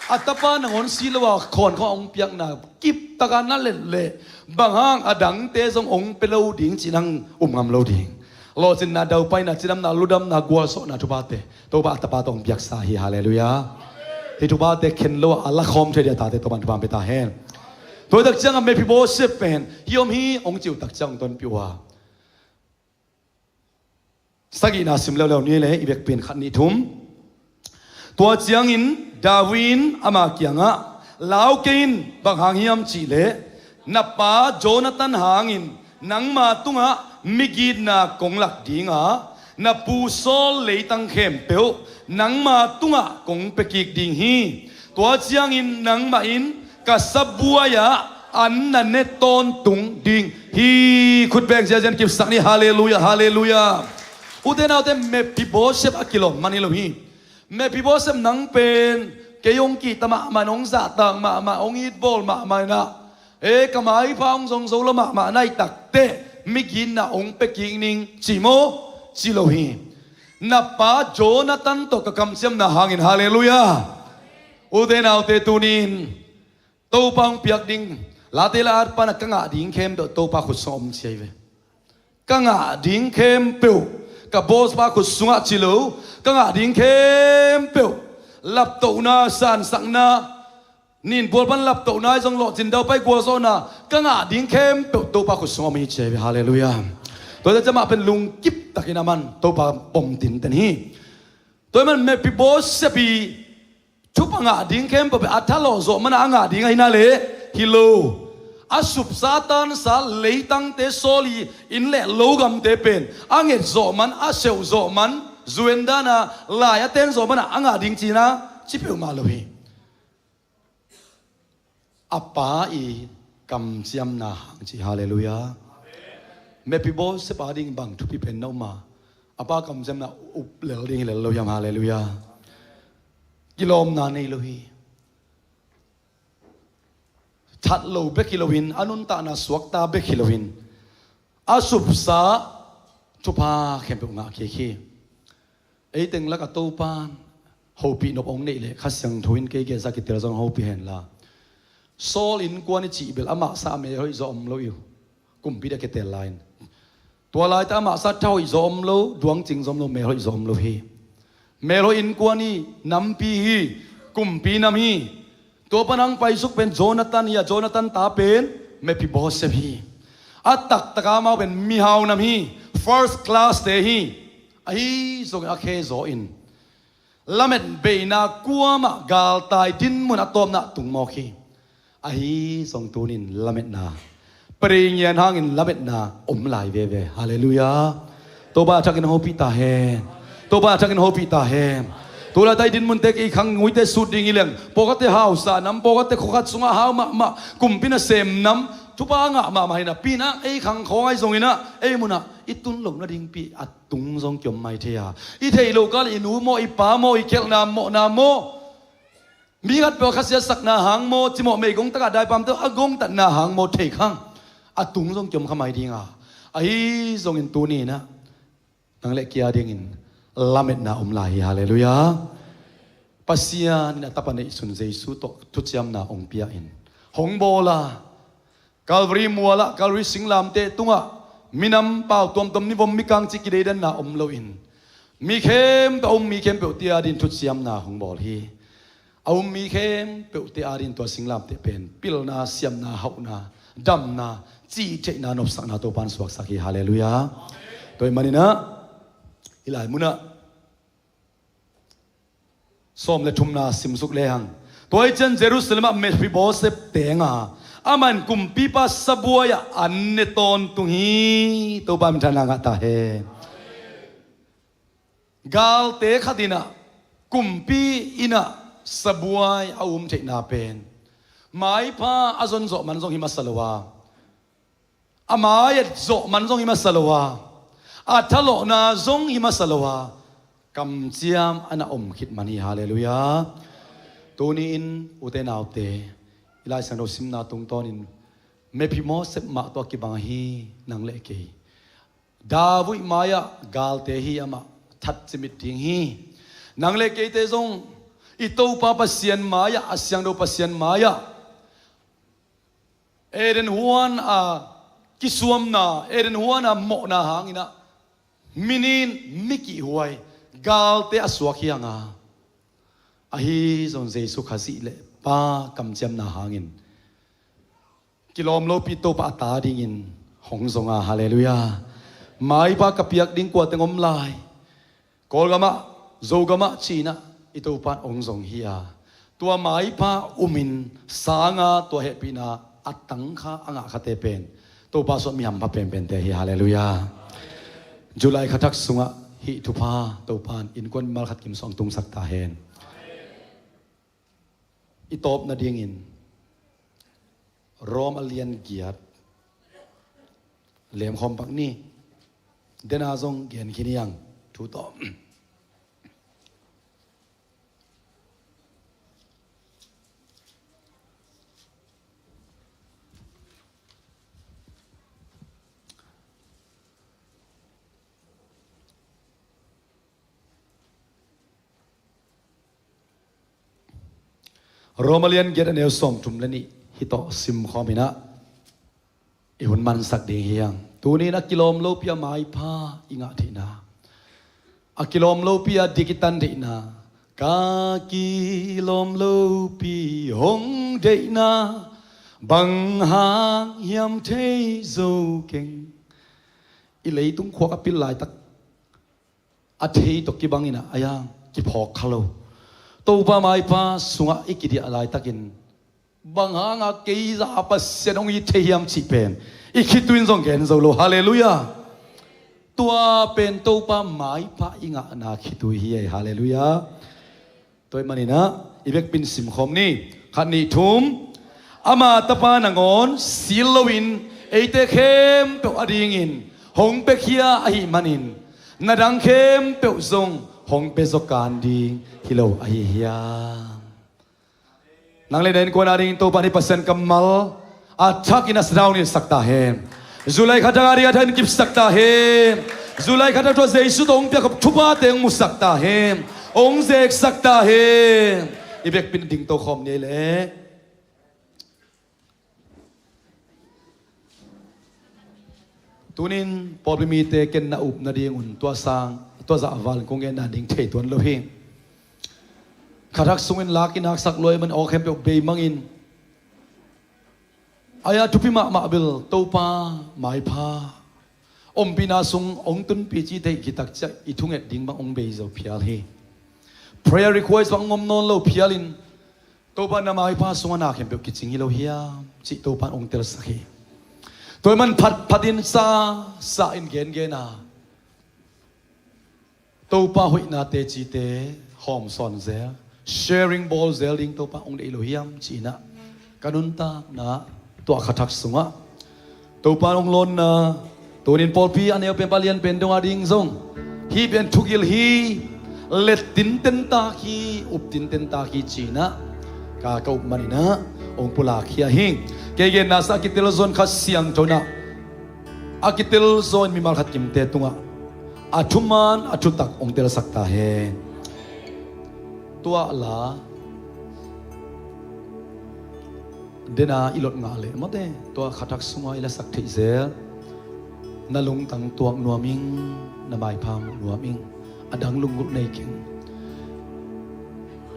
A tapa nangawn si lo a khawn khawng a hong piakna kiptaka na let leh, bang hang a dangte zong hong pia lo ding cih nang um ngam lo ding. Lawhcinna, daupaina, cidamna, ludamna, gualzawhna thuphate Topa a tapa tawh hong piaksa hi, halleluiah. Hih thuphate khen lo a la khawm thei ding a tate Topan thupha hong pia ta hen. Tua hi tak ciangah Mephibosheth pen hih om hi hong cih uh tak ciang hong tonpih uh a, sagihna sim leuleu ni le i vekpi-in khat nih thum. Tua ciangin David in ama kiangah, lau kei in, bang hang hiam cih leh na pa Jonathan hangin nangma tungah migitna kong lak ding a, na pu Saul leitang khempeuh nangma tungah kong piakik ding hi. Tua ciangin nangmah in ka sabuai-ah an na ne tawntung ding hi. Khutbeng ziazian kipsak ni. Halleluiah, halleluiah. Ute naute, Mephibosheth a kilawm man hi lo hi. Mephibosheth nang pen kei hong kihta mahmah, hong zahtak mahmah, hong itbawl mahmah inah, e, ka maipha hong zong zo lo mahmah na hih takteh mi gitna hong pia kik ning ci maw? Ci lo hi. Na pa Jonathan tawh ka kamciamna hangin, halleluiah. Ute naute, tunin Topa hong piak ding Late la at pana ka ngah ding khempeuh Topa khut sungah om ci ahi ve. Ka ngah ding khempeuh, ka boss pa khut sungah ci lo, ka ngah ding khempeuh, laptohna, sansakna, ninpual pan laptohna i zong lawhcin daupai gualzawhna, ka ngah ding khempeuh Topa khut sungah om hi ci ahi ve. Halleluiah. Tua hi ciang amah pen lungkip takin a man Topa pom tinten hi. Tua hi man Mephibosheth i thupha ngah ding khempeuh pen a thalawh zawh mana a ngah ding ahi na leh hi lo. A supsa tansa leitangte, Saul i inn le lo gamte pen a nget zawh man, a seuh zawh man, zuendana lai a ten zawh mana a ngah ding cina ci peuhmah lo hi. A pa i kamciamna hang ci, halleluiah. Mephibosheth a ding bang thupi pen na om a, a pa kamciamna up lel ding hi lel lo hiam? Halleluiah. Kilawmna nei lo hi. That lo bek hi loin, a nuntakna suakta bek hi loin, a supsa thupha khempeuh ngah kik hi. Ei teng lak a Topan hopih nop hong neih leh Kha Siangtho in kei gensa kitel zong hopih henla, Saul innkuan i cih bel amah sa a mel hoih zaw om lo uh. Kumpi dia kitel lai-in, tua laita amah sa tha hoih zaw om lo, duangcing zaw om lo, mel hoih zaw om lo hi. Mel hoih innkuan hi, nampi hi, kumpi nam hi. Tua pan hong paisuk pen Jonathan hi a, Jonathan ta pen Mephibosheth hi. A taktaka amau pen mihau nam hi, first class te hi. Ahi zongin a khe zaw in lamet beina kuamah galtai dinmun a tawpna tung mawk hi. Ahi zong tunin lametna, pray ngian hangin lametna om lai veve. Halleluiah. Topa a thakin hopih ta hen. Topa a thakin hopih ta hen. Tulaitai dinmunte kei khang nguite sut ding i leng, pawlkhatte hausa nam, pawlkhatte khuakhat sungah hau mahmah, kumpi nasem nam, thupha ngah mahmah hi napi-in ah ei khang khawng ahi zongin ah ei munah i tun loh nadingpi a tung zong kiom mai thei a, i theih loh kal i nu maw, i pa maw, i khelhna mawhna maw, mi khat peuh a khasiatsakna hang maw, cimawh meigong takah daipamte a gongtatna hang maw, thei khang a tung zong kiom kha mai ding a, ahi zongin tuni-in ah nang le kei a dingin lametna om lai hi. Halleluiah. Pasian in a tapa neihsun Jesu tawh thuciamna hong pia-in hong bawl a, Calvary mualah, Calvary singlamteh tungah minam pau tuamtuam, mivom mikang cih kideidanna om loin, mi khempeuh, a um mi khempeuhte a dingin thuciamna hong bawl hi. A um mi khempeuhte a dingin tua singlamteh pen pilna, siamna, hauhna, damna, cihtheihna, nopsakna Topan suaksak hi. Halleluiah. Tua ahih manin ah i lai munah sawm le thumna simsuk lehang, tua ahih ciang Jerusalem ah Mephibosheth teng a, amah in kumpipa sabuai-ah an ne tawntung hi. Topa minthanna ngah ta hen. Galte khat in ah, kumpi in ah sabuai a um theihna pen maipha a zon zawh man zong hi masa lo a, a mai-et zawh man zong hi masa lo a, a thalawhna zong hi masa lo a, kamciam a na om khit man hi. Halleluiah. Tuni-in ute naute, i Lai Siangtho simna tungtawnin Mephibosheth mah tawh kibang ahi nang le kei. David mai-ah galte hi, amah that cimit ding hi. Nang le keite zong i Topa Pasian mai-ah, a siangtho Pasian mai-ah, Eden huan a kisuamna, Eden huan a mawhna hangin ah mi nin, mi kihhuai, galte a suak hi hang a, ahi zong Jesu Khazih le Pa kamciamna hangin kilawm lopi Topa a ta dingin hong zong a. Halleluiah. Maipa ka piak ding kua teng om lai, Kawlgamah, Zogamah ci-in ah i Topa in hong zong hi a, tua maipa umin sanga tua hehpihna a tangkha a ngahkhate pen Topa suah mi hampha penpente hi. Halleluiah. July kha thak sungah hih thupha Topa in innkuan mimal khat kim sawh hong tungsak ta hen. I tawp nadingin Rom a lian giat lemkhawm pak ni. Dena zong gen khin hi hang, thu tawh. Rom a lian giat a neu sawmthum le nih, hih tawh simkhawm in ah i hun mansak ding hi hang. Tuni-in a kilawm lopi a maipha i ngah theihna, a kilawm lopi a dik i tan theihna, ka kilawm lopi hong deihna, bang hang hiam thei zo keng. I leitung khuak a pil laitak a thei tawh kibang in ah, a yang kiphawk kha lo. Topa maipha sungah i kidiah laitakin, bang hanga kei zah Pasian hong it thei hiam cih pen i khitui in zong gen zo lo. Halleluiah. Tua pen Topa maipha i ngahna khitui hi ei. Halleluiah. Tua ahih manin ah i vekpi-in simkhawm ni. Khat, nih, thum. Ama Tapa nangawn sil loin eite khempeuh adingin hong piakhia ahih manin, na dang khempeuh zong hong pia zaw kan ding hi lo ahi hiam? Nang le na innkuan adingin Topa nih Pasian kammal a thakin a sathau nilhsak ta hen. July kha thak ading a thakin kipsak ta hen. July kha thak tua Jesu tawh hong piakkhop thuphate hong musak ta hen. Hong zeksak ta hen. I vekpi-in ding tokhawm ni ei leh. Tunin pawlpi mite ken na up nadingun tua sang, tua zah val kong gen nading thei tuan lo hi. Kha thak sungin la kinaksak lua ahih manin aw khempeuh bei mangin, a ya thupi mahmah bel Topa maipha ompihna sung hong tunpih cih theih khit tak ciang i thunget ding bang hong bei zo phial hi. Prayer request bang hong om nawn lo phialin, Topa, na maipha sungah na khempeuh kicing hi lo hiam cih Topa in hong telsak hi. Tua ahih manin phatphatin sa, sa in gengen a, Topa hoihna tecite hawmsawn zel, sharing bawl zel ding Topa hong deih lo hiam ci-in ah ka nuntakna tua kha thak sungah Topa hong lawnna, tunin pawlpi a neu pen, a lian pen dong ading zong hih pen thugil hi, let tinten tak hi, up tinten tak hi ci-in ah ka, ka up manin ah hong pulak hi a hi. Kei genna sa a kitel zaw in Kha Siangtho in ah, a kitel zaw in mimal khat kimte tungah a thuman a thutak hong telsak ta hen. Tua la dena i lot ngah leh mawte, tua kha thak sungah i lasak theih zel. Na lungtang tuak nuam ing, na maipha muh nuam ing, a dang lunggulh nei keng.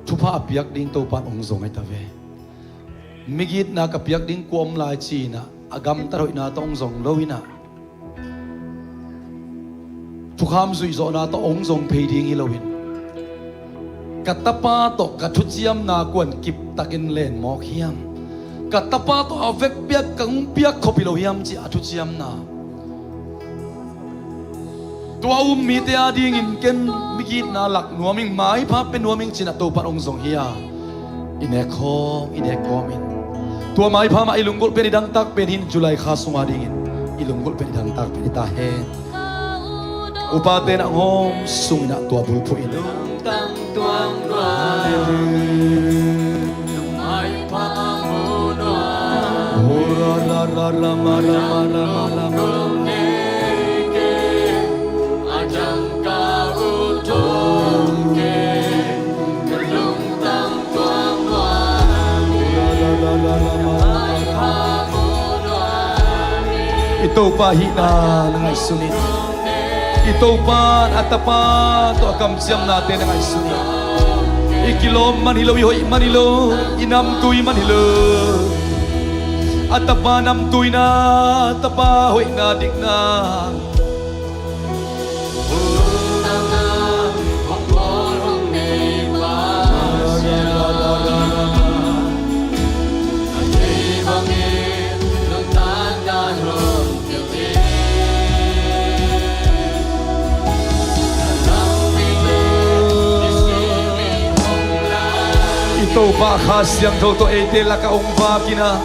Thupha a piak ding Topa in hong zong ahi ta ve. Migitna ka piak ding kua om lai ci-in ah a gamtat hoihna tawh hong zong lo-in ah, thukham zuihzawhna tawh hong zong phei ding hi loin, ka tapa tawh ka thuciamna kuan kiptakin len mawk hiam? Ka tapa tawh a vekpi-a kong piakkhop hi lo hiam cih a thuciamna. Tua um mite adingin ken migitna lak nuam ing, maipha pia nuam ing ci-in ah Topa in hong zong hi a, i nek khawm, i nek khawm in. Tua maipha mah i lunggulh pen, i dangtak pen hi in, July kha sung adingin i lunggulh pen, i dangtak pen hi ta hen. Upate na hong sung in ah tua bulphuh in. I Topa hihna na ngaihsun in. I Topa a tapa tawh a kamciamnate na ngaihsun in. I kilawm man hi lo, i hoih man hi lo, i namtui man hi lo. A tapa namtuina, a tapa hoihna, dikna. I Topa Kha Siangtho tawh eite lakah hong vak in ah,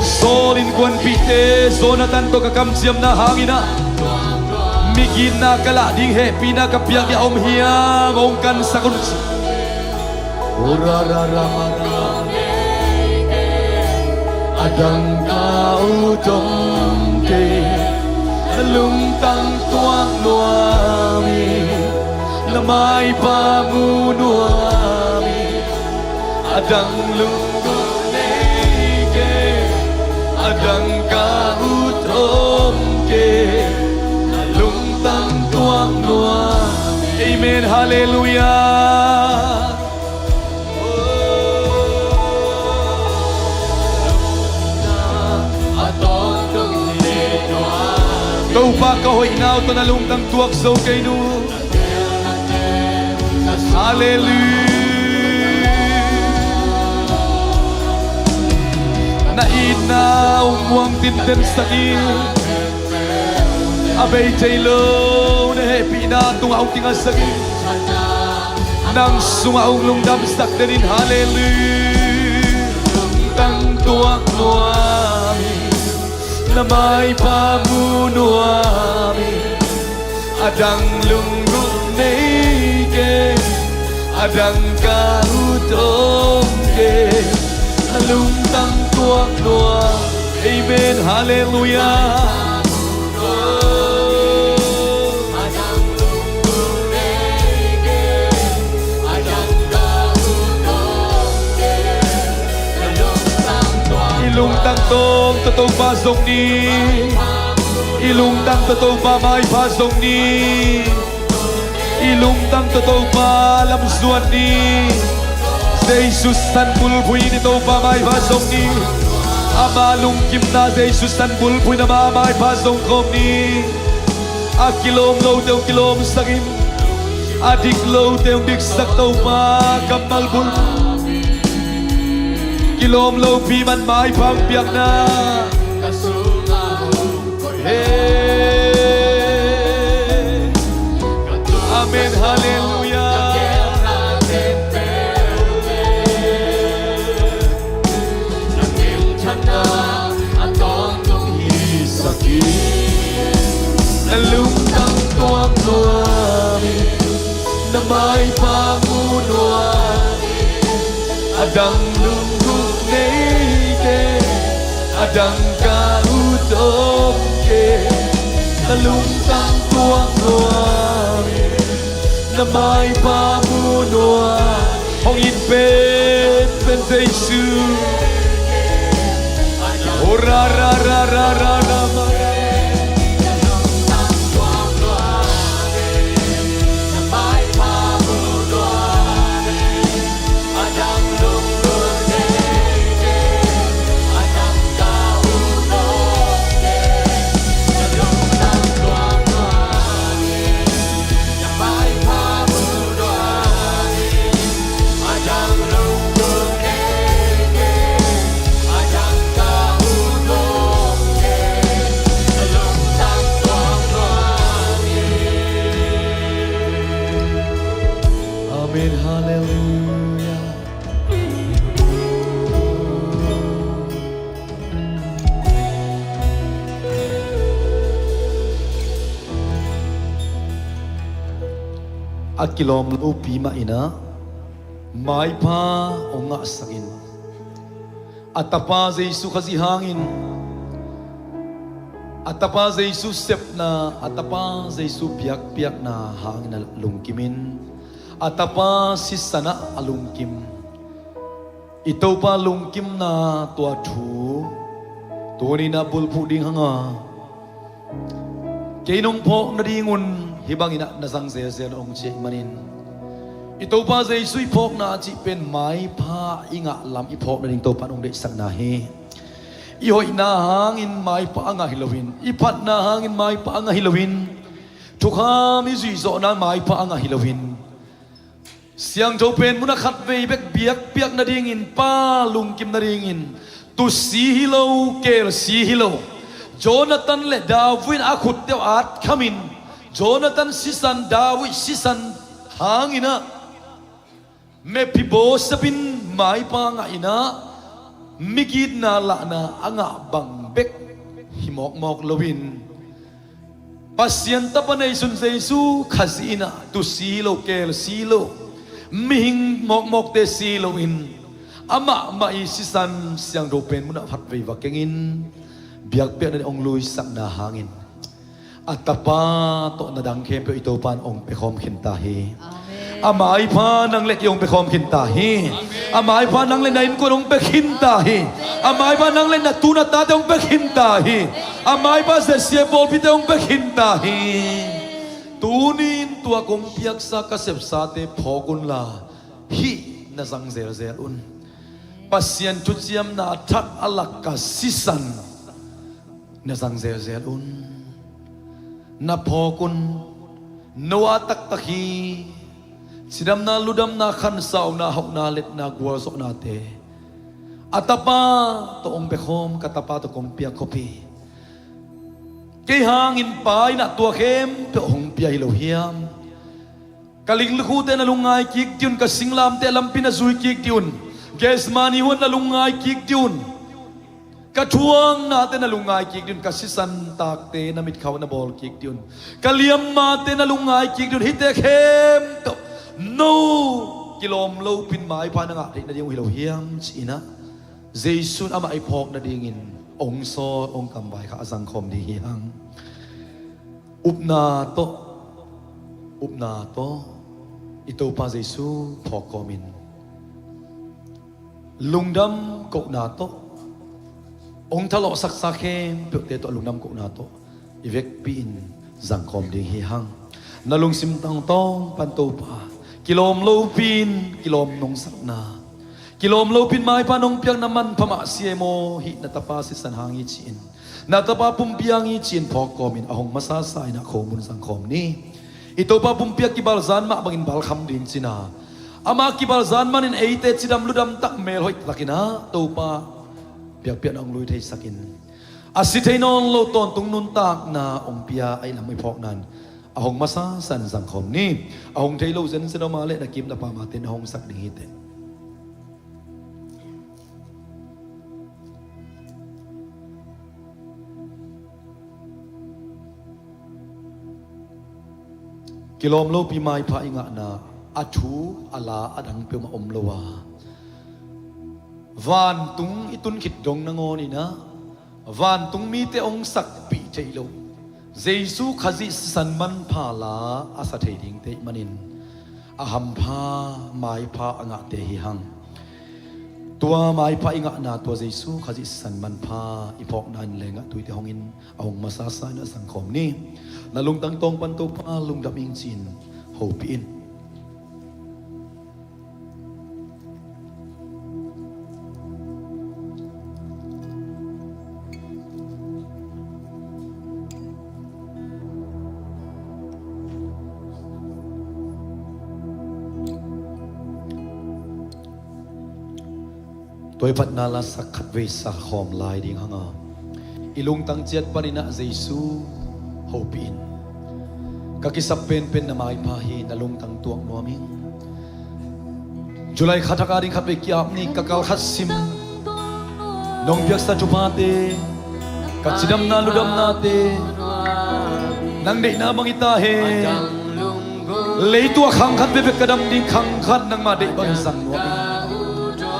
Saul innkuanpihte Jonathan tawh ka kamciamna hangin ah, migitna ka lah ding hehpihna ka piak ding a om hiam, hong kansak un. A dang ka ut om kei, na lungtang tuak nuam hi, na maipha mu nuam hi. A dang lunggulh nei kei, a dang ka ut om kei, na lungtang tuak nuam hi. Amen, halleluiah. Topa, ka hoihna uh tawh na lungtang tuak zo kei nu. Halleluiah. Na itna hong muang tinten sak in, a bei thei lo na hehpihna tungah hong kingasak in, nang sungah hong lungdamsak den in. Halleluiah. Lungtang tuak nuam hi, na maipha mu nuam hi. A dang lunggulh nei kei, a dang ka ut om kei, na lungtang tuak nuam. Amen, halleluiah. I lungtang tawh Topa zong ni. I lungtang tawh Topa maipha zong ni. I lungtang tawh Topa lamzuan ni. Jesu san bulphuh in i Topa maipha zong ni. Ama lungkimna Jesu san bulphuh in ama maipha zong khawm ni. A kilawm lote hong kilawmsak in, a dik lote hong diksak Topa kammal bul. Kilawm lopi man maipha hong piakna. Amen, halleluiah. Na lungtang tuak nuam hi, na maipha mu nuam hi. A dang lunggulh nei kei, a dang ka ut om kei, na lungtang tuak nuam hi, na maipha mu nuam hi. Hong it penpen Jesu. Oh, ra, ra, ra, ra, ra, ra, ma. Amen, halleluiah. A kilawm lopi mah in ah maipha hong ngahsak in, a Tapa Jesu Khazih hangin, a Tapa Jesu sepna, a Tapa Jesu biakpiakna hangin a lungkim in, a Tapa sisan ah a lungkim. I Topa lungkimna tua thu tuni-in a bulphuh ding hang a, kei nong phawk nadingun hih bangin ah na zang zelzel hong ci ahih manin, i Topa Jesu i phawkna a cih pen maipha i ngah lam i phawk nading Topa in hong deihsakna hi. I hoihna hangin maipha a ngah hi loin, i phatna hangin maipha a ngah hi loin, thukham i zuihzawhna maipha a ngah hi loin, siangtho pen mun ah khatvei bek biakpiak nadingin, Pa lungkim nadingin, tusi hi lo, kelsi hi lo. Jonathan le David in a khutte uh atkhamin, Jonathan sisan, David sisan hangin ah Mephibosheth in maipa ngah in ah, migitna lahna a ngah bang bek hi mawkmawk loin, Pasian tapa neisun Jesu Khazih in ah, tusi hi lo, kelsi hi lo, mihing mawkmawkte si hi loin, amah mah i sisan siangtho pen munah phatvei va kengin, biakpiakna ding hong luisakna hangin, a tapa tawh na dang khempeuh i Topa in hong pekhawm khinta hi. Amen. A maipha nang le kei hong pekhawm khinta hi. Amen. A maipha nang le na innkuan hong pekhinta hi. Amen. A maipha nang le na tu na tate hong pekhinta hi. Amen. A maipha J C A pawlpite hong pekhinta hi. Amen. Tuni-in tua kong piaksa ka sepsate phawk unla, hih na zang zelzel un. Pasian thuciamna a thak a lak ka sisan na zang zelzel un. Na phawk un. Noah taktak hi. Cidamna, ludamna, khansauna, hauhna, letna, gualzawhnate a tapa tawh hong pekhawm, ka tapa tawh kong piakkhop hi. Kei hangin Pa in ah tua khempeuh hong pia hi lo hiam? Ka linglukhute na lungngai kik dih un, ka singlamteh lampi na zui kik dih un, Gethsemane huan na lungngai kik dih un, ka thuaknate na lungngai kik dih un, ka sisan takte na mitkha uh na bawl kik dih un, ka liammate na lungngai kik dih un, hihte khempeuh no kilawm lopin maipha na ngah theih nading uh hi lo hiam, ci-in ah Jesu in amah i phawk nadingin hong sawt, hong kamvai kha a zangkhawm ding hi hang. Upna tawh, upna tawh i Topa Jesu phawk kawmin, lungdam kohna tawh, hong thalawhsaksa khempeuhte tawh lungdam kohna tawh i vekpi-in zangkhawm ding hi hang. Na lungsim tangtawng pan Topa, kilawm lopin kilawm nong sakna, kilawm lopin maipha nong piakna manpha mah C M O hih na tapa sisan hang hi ci-in, na tapa pumpi hang hi ci-in phawk kawmin a hong masasa in ah khomun zangkhawm ni. I Topa pumpi a kibalzan mah bangin balkham ding cina, ama kibalzan manin eite cidam ludam tak, melhoih takin ah Topa biakpiakna hong lui theisakin, a si thei nawn lo tawntung nuntakna hong pia a i lam i phawkna in a hong masasa in zangkhawm ni. A hong thei lo zenzen om a leh na kim na pamate na hong sak ding hi teh. Kilawm lopi maipha i ngahna, a thu a la a dang peuhmah om lo a, vantung i tun khit dong nangawn in ah vantung mite hong sakpih theih loh Jesu Khazih sisan manpha la a sa thei dingte ahih manin, a hampha maipha a ngahte hi hang. Tua maipha i ngahna, tua Jesu Khazih sisan manpha i phawkna in lengah tuite hongin a hong masasa in a zangkhawm ni. Na lungtang tawng pan Topa lungdam ing ci-in hopih in. Tua i phatna la sak khatvei sa khawm lai ding hang a, i lungtang ciat panin ah Jesu hopih in. Ka kisap penpen na maipha hi, na lungtang tuak nuam ing. July kha thak a ding khatvei ki-ap ni. Ka kal khat sim, nong piaksa thuphate, ka cidamna ludamnate, nang deihna bang hi ta hen. Leitung ah khang khat bekbek ka dam ding, khang khat nangmah deih bang zang nuam ing.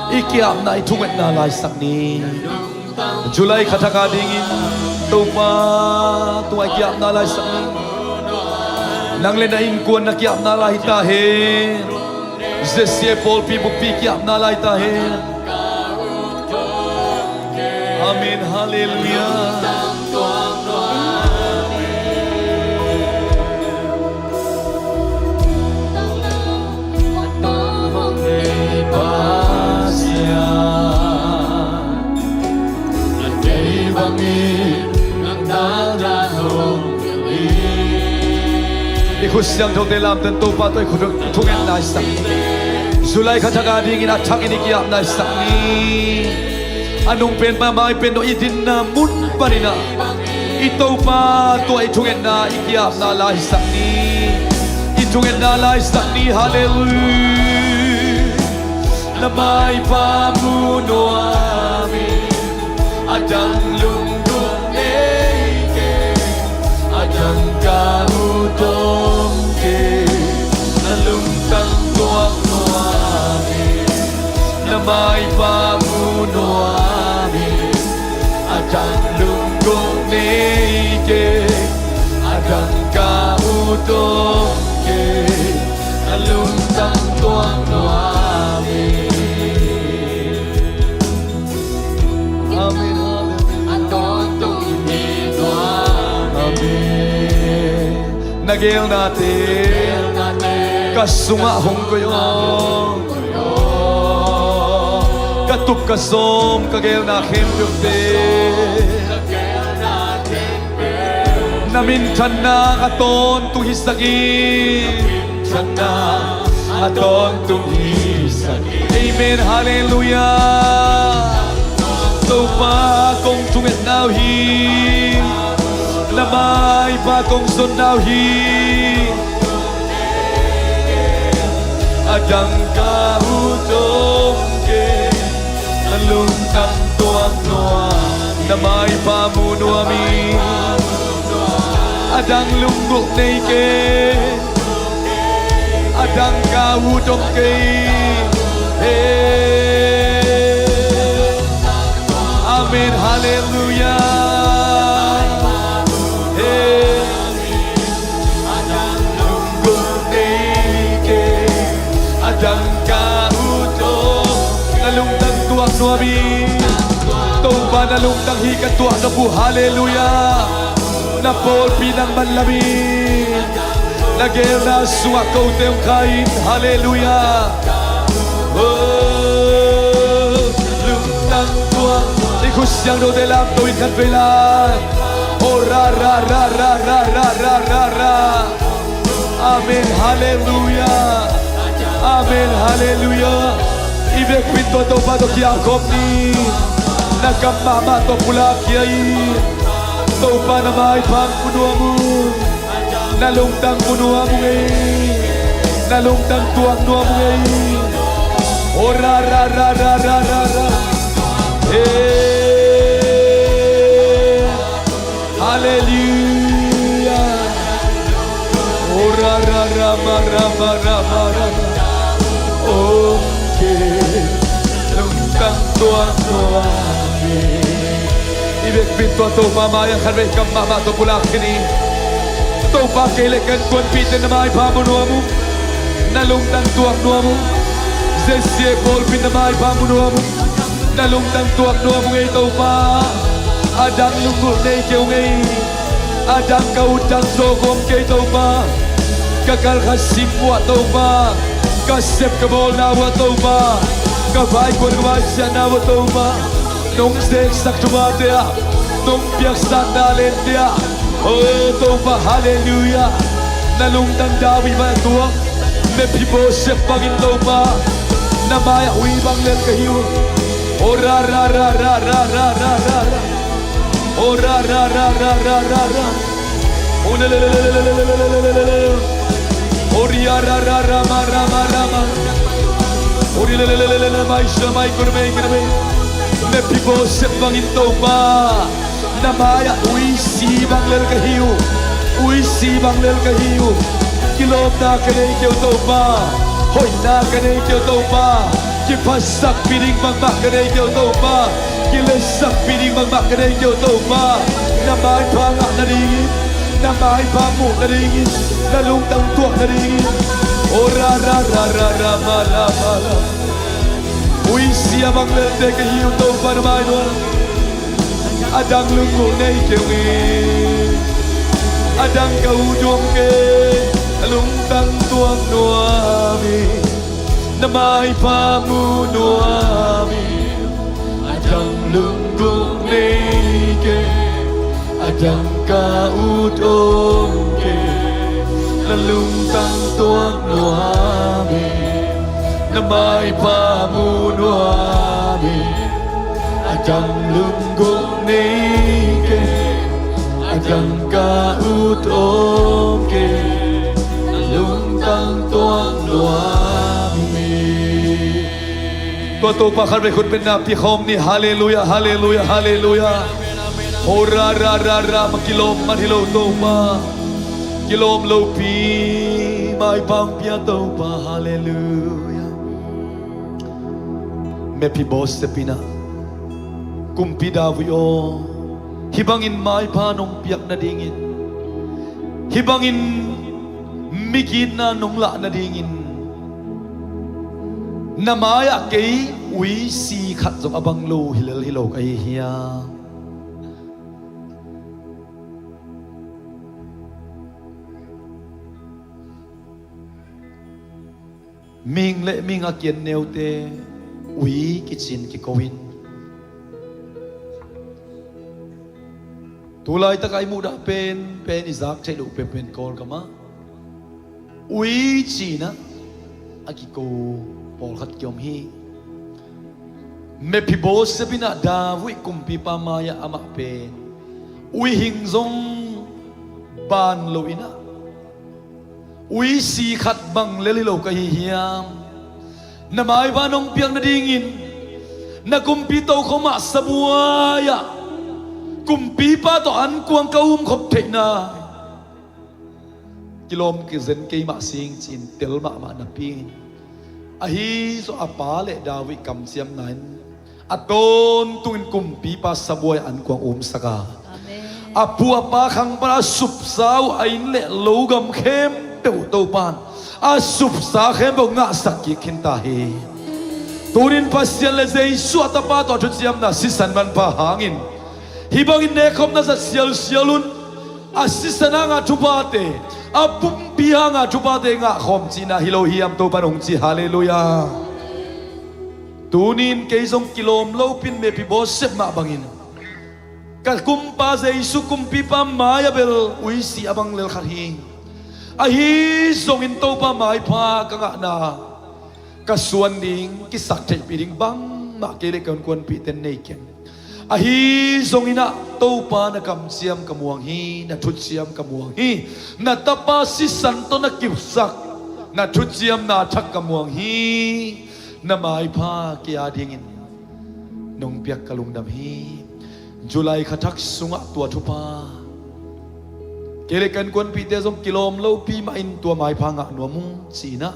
I ki-apna, i thungetna laisak ni. July kha thak a dingin Topa tungah i ki-apna laisak ni. Nang le na innkuan na ki-apna lai hi ta hen. Z C A pawlpi buppi ki-apna lai ta hen. Amen. Halleluiah. I khut siangthote lamten Topa tawh i khut, i thungetna i sak. July kha thak a dingin a thakin i ki-apna i sak ni. A nung pen mah, mai pen tawh i dinna mun panin ah i Topa tawh i thungetna, i ki-apna laisak ni. I thungetna laisak ni. Halleluiah. Maipha mu nuam ing, a dang lunggulh nei keng, a dang ka ut om keng, na lungtang tuak nuam ing, na maipha mu nuam ing, a dang lunggulh nei keng, a dang ka ut om keng, na lungtang tuak nuam ing. Amen. Amen. Na geelnate ka sungah hong koih aw. Ka tup ka sawm ka geelna khempeuhte, na minthanna a tawntung hisak in. Minthanna a tawntung hisak in. Amen. Halleluiah. Topa kong thungetna uh hi, na maipha kong zonna uh hi. A dang ka ut om keng, na lungtang tuak nuam, na maipha mu nuam ing, a dang lunggulh nei keng, a dang ka ut om keng. Hey. Amen. Halleluiah. Hey. Lunggulh nei keng, a dang ka ut om. Na lungtang tuak nuam ing. Topa na lungtang hi ka tuak nop uh. Halleluiah. Na pawlpi nang manlam in. Na geelna sungah kote hong kha in. Halleluiah. Oh, lungtang tuak. I khut siangthote lamto in khat vei lai. Oh, ra, ra, ra. Amen. Halleluiah. Amen. Halleluiah. I vekpi-in tua Topa tawh kiam khawm ni. Na kam mahmah tawh pulak khia in. Topa na maipha mu nuam ung. Na lungtang mu nuam ung ei. Na lungtang tuak nuam ung ei. Oh, ra, ra, ra. Hey. Halleluiah. Oh, ra, ra, ra, ma, ra, ma, ra, ma, ra, ma. Om keng, lungtang tuak nuam ing. I vekpi-in tua Topa mai-ah khat vei kam mahmah tawh pulak khin ni. Topa kei le ka innkuanpihte na maipha mu nuam ung. Na lungtang tuak nuam ung. J C A pawlpi na maipha mu nuam ung. Na lungtang tuak nuam ung ei Topa. A dang lunggulh nei kei ung ei. A dang ka ut dang zawk om kei Topa. Ka kal khat sim uh ah Topa. Ka sep ka bawlna uh ah Topa. Ka vaikuan ka vaisiatna uh ah Topa. Nong zeksak thupha te ah, nong piaksa talent te ah. Oh Topa, halleluiah. Na lungtang David bang a tuak Mephiboset bangin Topa, na mai-ah ui bang lel ka hi uh. Oh ra ra ra ra. Oh ra ra ra ra. Oh le le le. Oh ri a ra ra ra ma ra ma ra ma. Oh ri le le le le le mai sa mai ko re mai ko re mai. Mephiboset bangin Topa, na mai-ah uisi bang lel ka hi uh. Uisi bang lel ka hi uh. Kilawmna ka nei kei uh Topa. Hoihna ka nei kei uh Topa. Kiphatsakpih ding bangmah ka nei kei uh Topa. Kiletsakpih ding bangmah ka nei kei uh Topa. Na maipha ngah nadingin, na maipha muh nadingin, na lungtang tuak nadingin. Oh ra ra ra ra ra ma ra ma ra. Uisia bang lelte ka hi uh Topa na mai nuam. A dang lunggulh nei kei ung ei. A dang ka ut om kei. A lungtang tuak nuam ing. Na maipha mu nuam ing. A dang lunggulh nei kei. A dang ka ut om kei. Na lungtang tuak nuam ing. Na maipha mu nuam ing. A dang lunggulh nei kei. A dang ka ut om kei. Na lungtang tuak nuam ing. Tua Topa khatvei khut bengna pia khawm ni. Halleluiah, halleluiah, halleluiah. Ho ra ra ra ra, ma kilawm man hi lo Topa. Kilawm lopi maipha hong pia Topa. Halleluiah. Mephibosheth in ah, Kumpi David aw, hih bangin maipha nong piak nadingin, hih bangin migitna nong lah nadingin, na mai-ah kei uisi khat zong a bang lo hi lel hi lo ka hi hiam? Mihing le mihing a kian neute ui kici-in kiko in, tu laitak a i muhdah penpen, i zak theih loh penpen Kawlgam ah ui ci-in ah a kiko pawlkhat kiom hi. Mephibosheth in ah David kumpipa mai-ah amah pen uihing zong ban lo in ah, uisi khat bang lel hi lo ka hi hiam? Na maipha nong piak nadingin na kumpi tokhom ah sabuai-ah kumpipa tawh ankuang ka umkhop theihna kilawm kizen kei mah sing ci-in tel mahmah napi in, ahi zong a pa le David kamciamna in a tawntungin kumpipa sabuai-ah ankuang umsak a, amen, a pu a pa khang pan a supsa uh a inn le lo gam khempeuh Topa in a supsa khempeuh ngahsak kik khinta hi. Tuni-in Pasian le Jesu a Tapa tawh a thuciamna sisan manpha hangin hih bangin nekkhopna zat sialsial un. A sisan hanga thuphate, a pumpi hanga thuphate ngahkhawm cihna hi lo hiam, Topa in hong ci. Halleluiah. Tuni-in kei zong kilawm lopi-in Mephibosheth mah bangin ka kumpa Jesu kumpipa mai-ah bel uisi a bang lel khat hi. Ahi zongin Topa maipha ka ngahna ka suan ding, kisaktheihpih ding bangmah kei le ka innkuanpihte in nei keng. Ahi zongin ah Topa na kamciam ka muang hi, na thuciam ka muang hi. Na Tapa sisan tawh na kipsak na thuciamna thak ka muang hi. Na maipha kei a dingin nong piak ka lungdam hi. July kha thak sungah tua thupha kei le ka innkuanpihte zong kilawm lopi mahin tua maipha ngah nuam ung ci-in ah,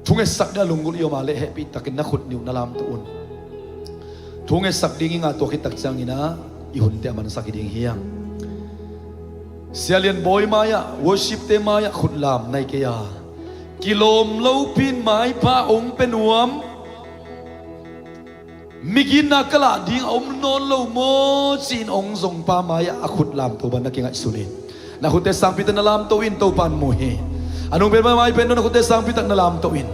thungetsak ding a lunggulh i om a leh hehpihtakin na khut nih uh na lamto un. Thungetsak ding i ngah tua khit tak ciangin ah i hunte a mansak hi ding hi hang. Sia Lian Bawi mai-ah, worshipte mai-ah khut lam na hi kei a, kilawm lopi-in maipha hong pia nuam, migitna ka lah ding a om nawn lo maw ci-in hong zongpa mai-ah a khut lamto bang na kingaihsun in. Na khutte sangpi tak na lamto in, Topa in mu hi. A nung pen maimai pen na khutte sangpi tak na lamto in.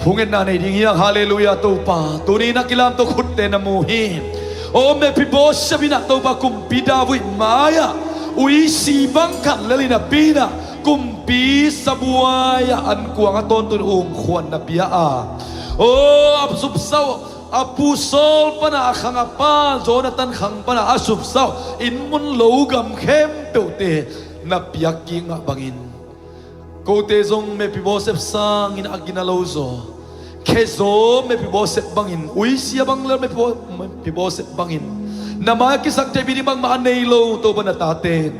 Phungetna nei ding hi hang. Halleluiah, Topa. Tuni-in a kilamto khutte na mu hi. Aw, Mephibosheth in ah Topa kumpi David mai-ah uisi bang khat lel hi napi-in ah, kumpi sabuai-ah ankuang a tawntung umkhuan na pia a, aw, a supsa uh a pu Saul pana a khang a pa Jonathan khang pana a supsa uh inn mun lo gam khempeuhte na piak kik mah bangin, kote zong Mephibosheth sangin a gina lo zaw, khe zaw Mephibosheth bangin, uisi a bang lel Mephibo-, Mephibosheth bangin, na mai-ah kisaktheihpih ding bangmah a nei lo Topa na tate in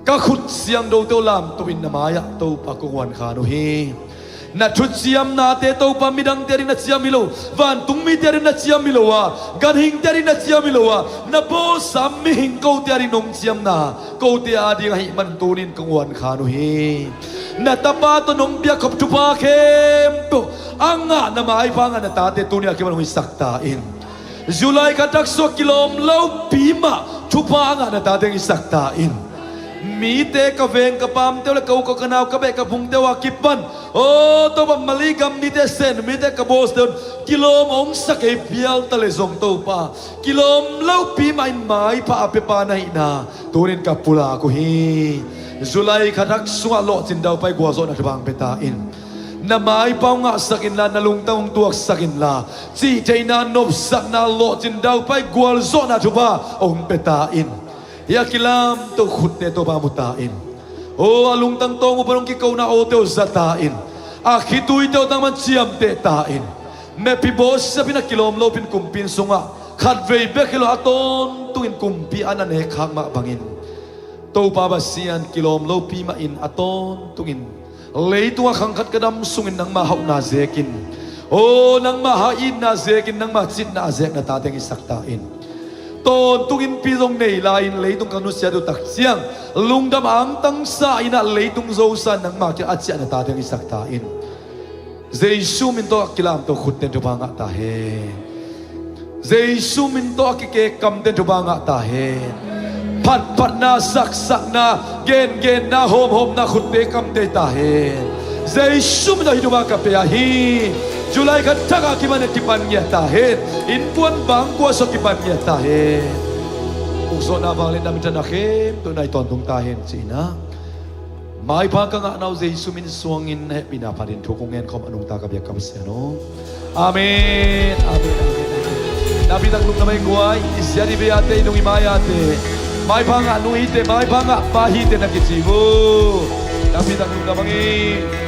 ka khut siangthote uh lamto in na mai-ah Topa kong huan khan uh hi. Na thuciamnate Topa midangte a ding na ciam hi lo, vantung mite a ding na ciam hi lo a, ganhingte a ding na ciam hi lo a, na bawlsa mihing kote a ding nong ciamna, kote a ding ahih man tuni-in kong huan khan uh hi. Na Tapa tawh nong piakkhop thupha khempeuh a ngah na maipha ngah na tate tuni-a kipan hong hisak ta in. July kha thak sungah kilawm lopi mah thupha a ngah na tate hong hisak ta in. Mite, ka veng ka paamte uh le ka u ka nau ka beh ka phungte uh a kipan, aw Topa, Malay gam mite, Sen mite, ka bawlte un kilawm hong sa kei phial ta leh zong Topa, kilawm lopi mah in maipha a piapa na hihna tuni-in ka pulak uh hi. July kha thak sungah lawhcin daupai gualzawhna thupha hong pia ta in. Na maipha hong ngahsak inla, na lungtang hong tuaksak inla, cihtheihna, nopsakna, lawhcin daupai gualzawhna thupha hong pia ta in. Hih a kilamto khutte Topa mu ta in. Aw, a lungtang tawng uh pan hong kikona awte uh za ta in. A khituite uh tangman ciamteh ta in. Mephibosheth in a kilawm lopin kumpi inn sungah khatvei bek hi lo a, tawntungin kumpi a na nek khak mah bangin Topa Pasian kilawm lopi mahin a tawntungin, leitungah khang khat ka dam sungin nangma hauhna zekin, aw, nangma hauhna zekin, nangma citna a zek na tate hong hisak ta in. Tawntung innpi zong nei lai-in leitung ka nusiat uh tak ciang lungdam angtangsa in ah leitung zosa nangma kiang a ciah na tate hong hisak ta in. Jesu min tawh a kilamto khutte in thupha ngah ta hen. Jesu min tawh a kikek kamte in thupha ngah ta hen. Phatphatna, saksakna, gengenna, hawmhawmna khutte kamte ta hen. Jesu min tawh hih thupha ka pe ahi. July kha thak a kipan a kipan ngiat ta hen. Innkuan bangkua sawh kipan ngiat ta hen. Ukzawhna vangliatna minthanna khempeuh na hi tawntung ta hen ci-in ah, maipha ka ngahna uh Jesu min suangin na hehpihna phatin thu kong ngen khawm a nungta ka biak ka Pasian aw. Amen. Amen. Amen. Amen. Nakpi tak lungdam ing guai. I siat i bei ate, i nung i mai ate, maipha ngah nung hite, maipha ngah pa hite na kici uh. Nakpi tak lungdam ing.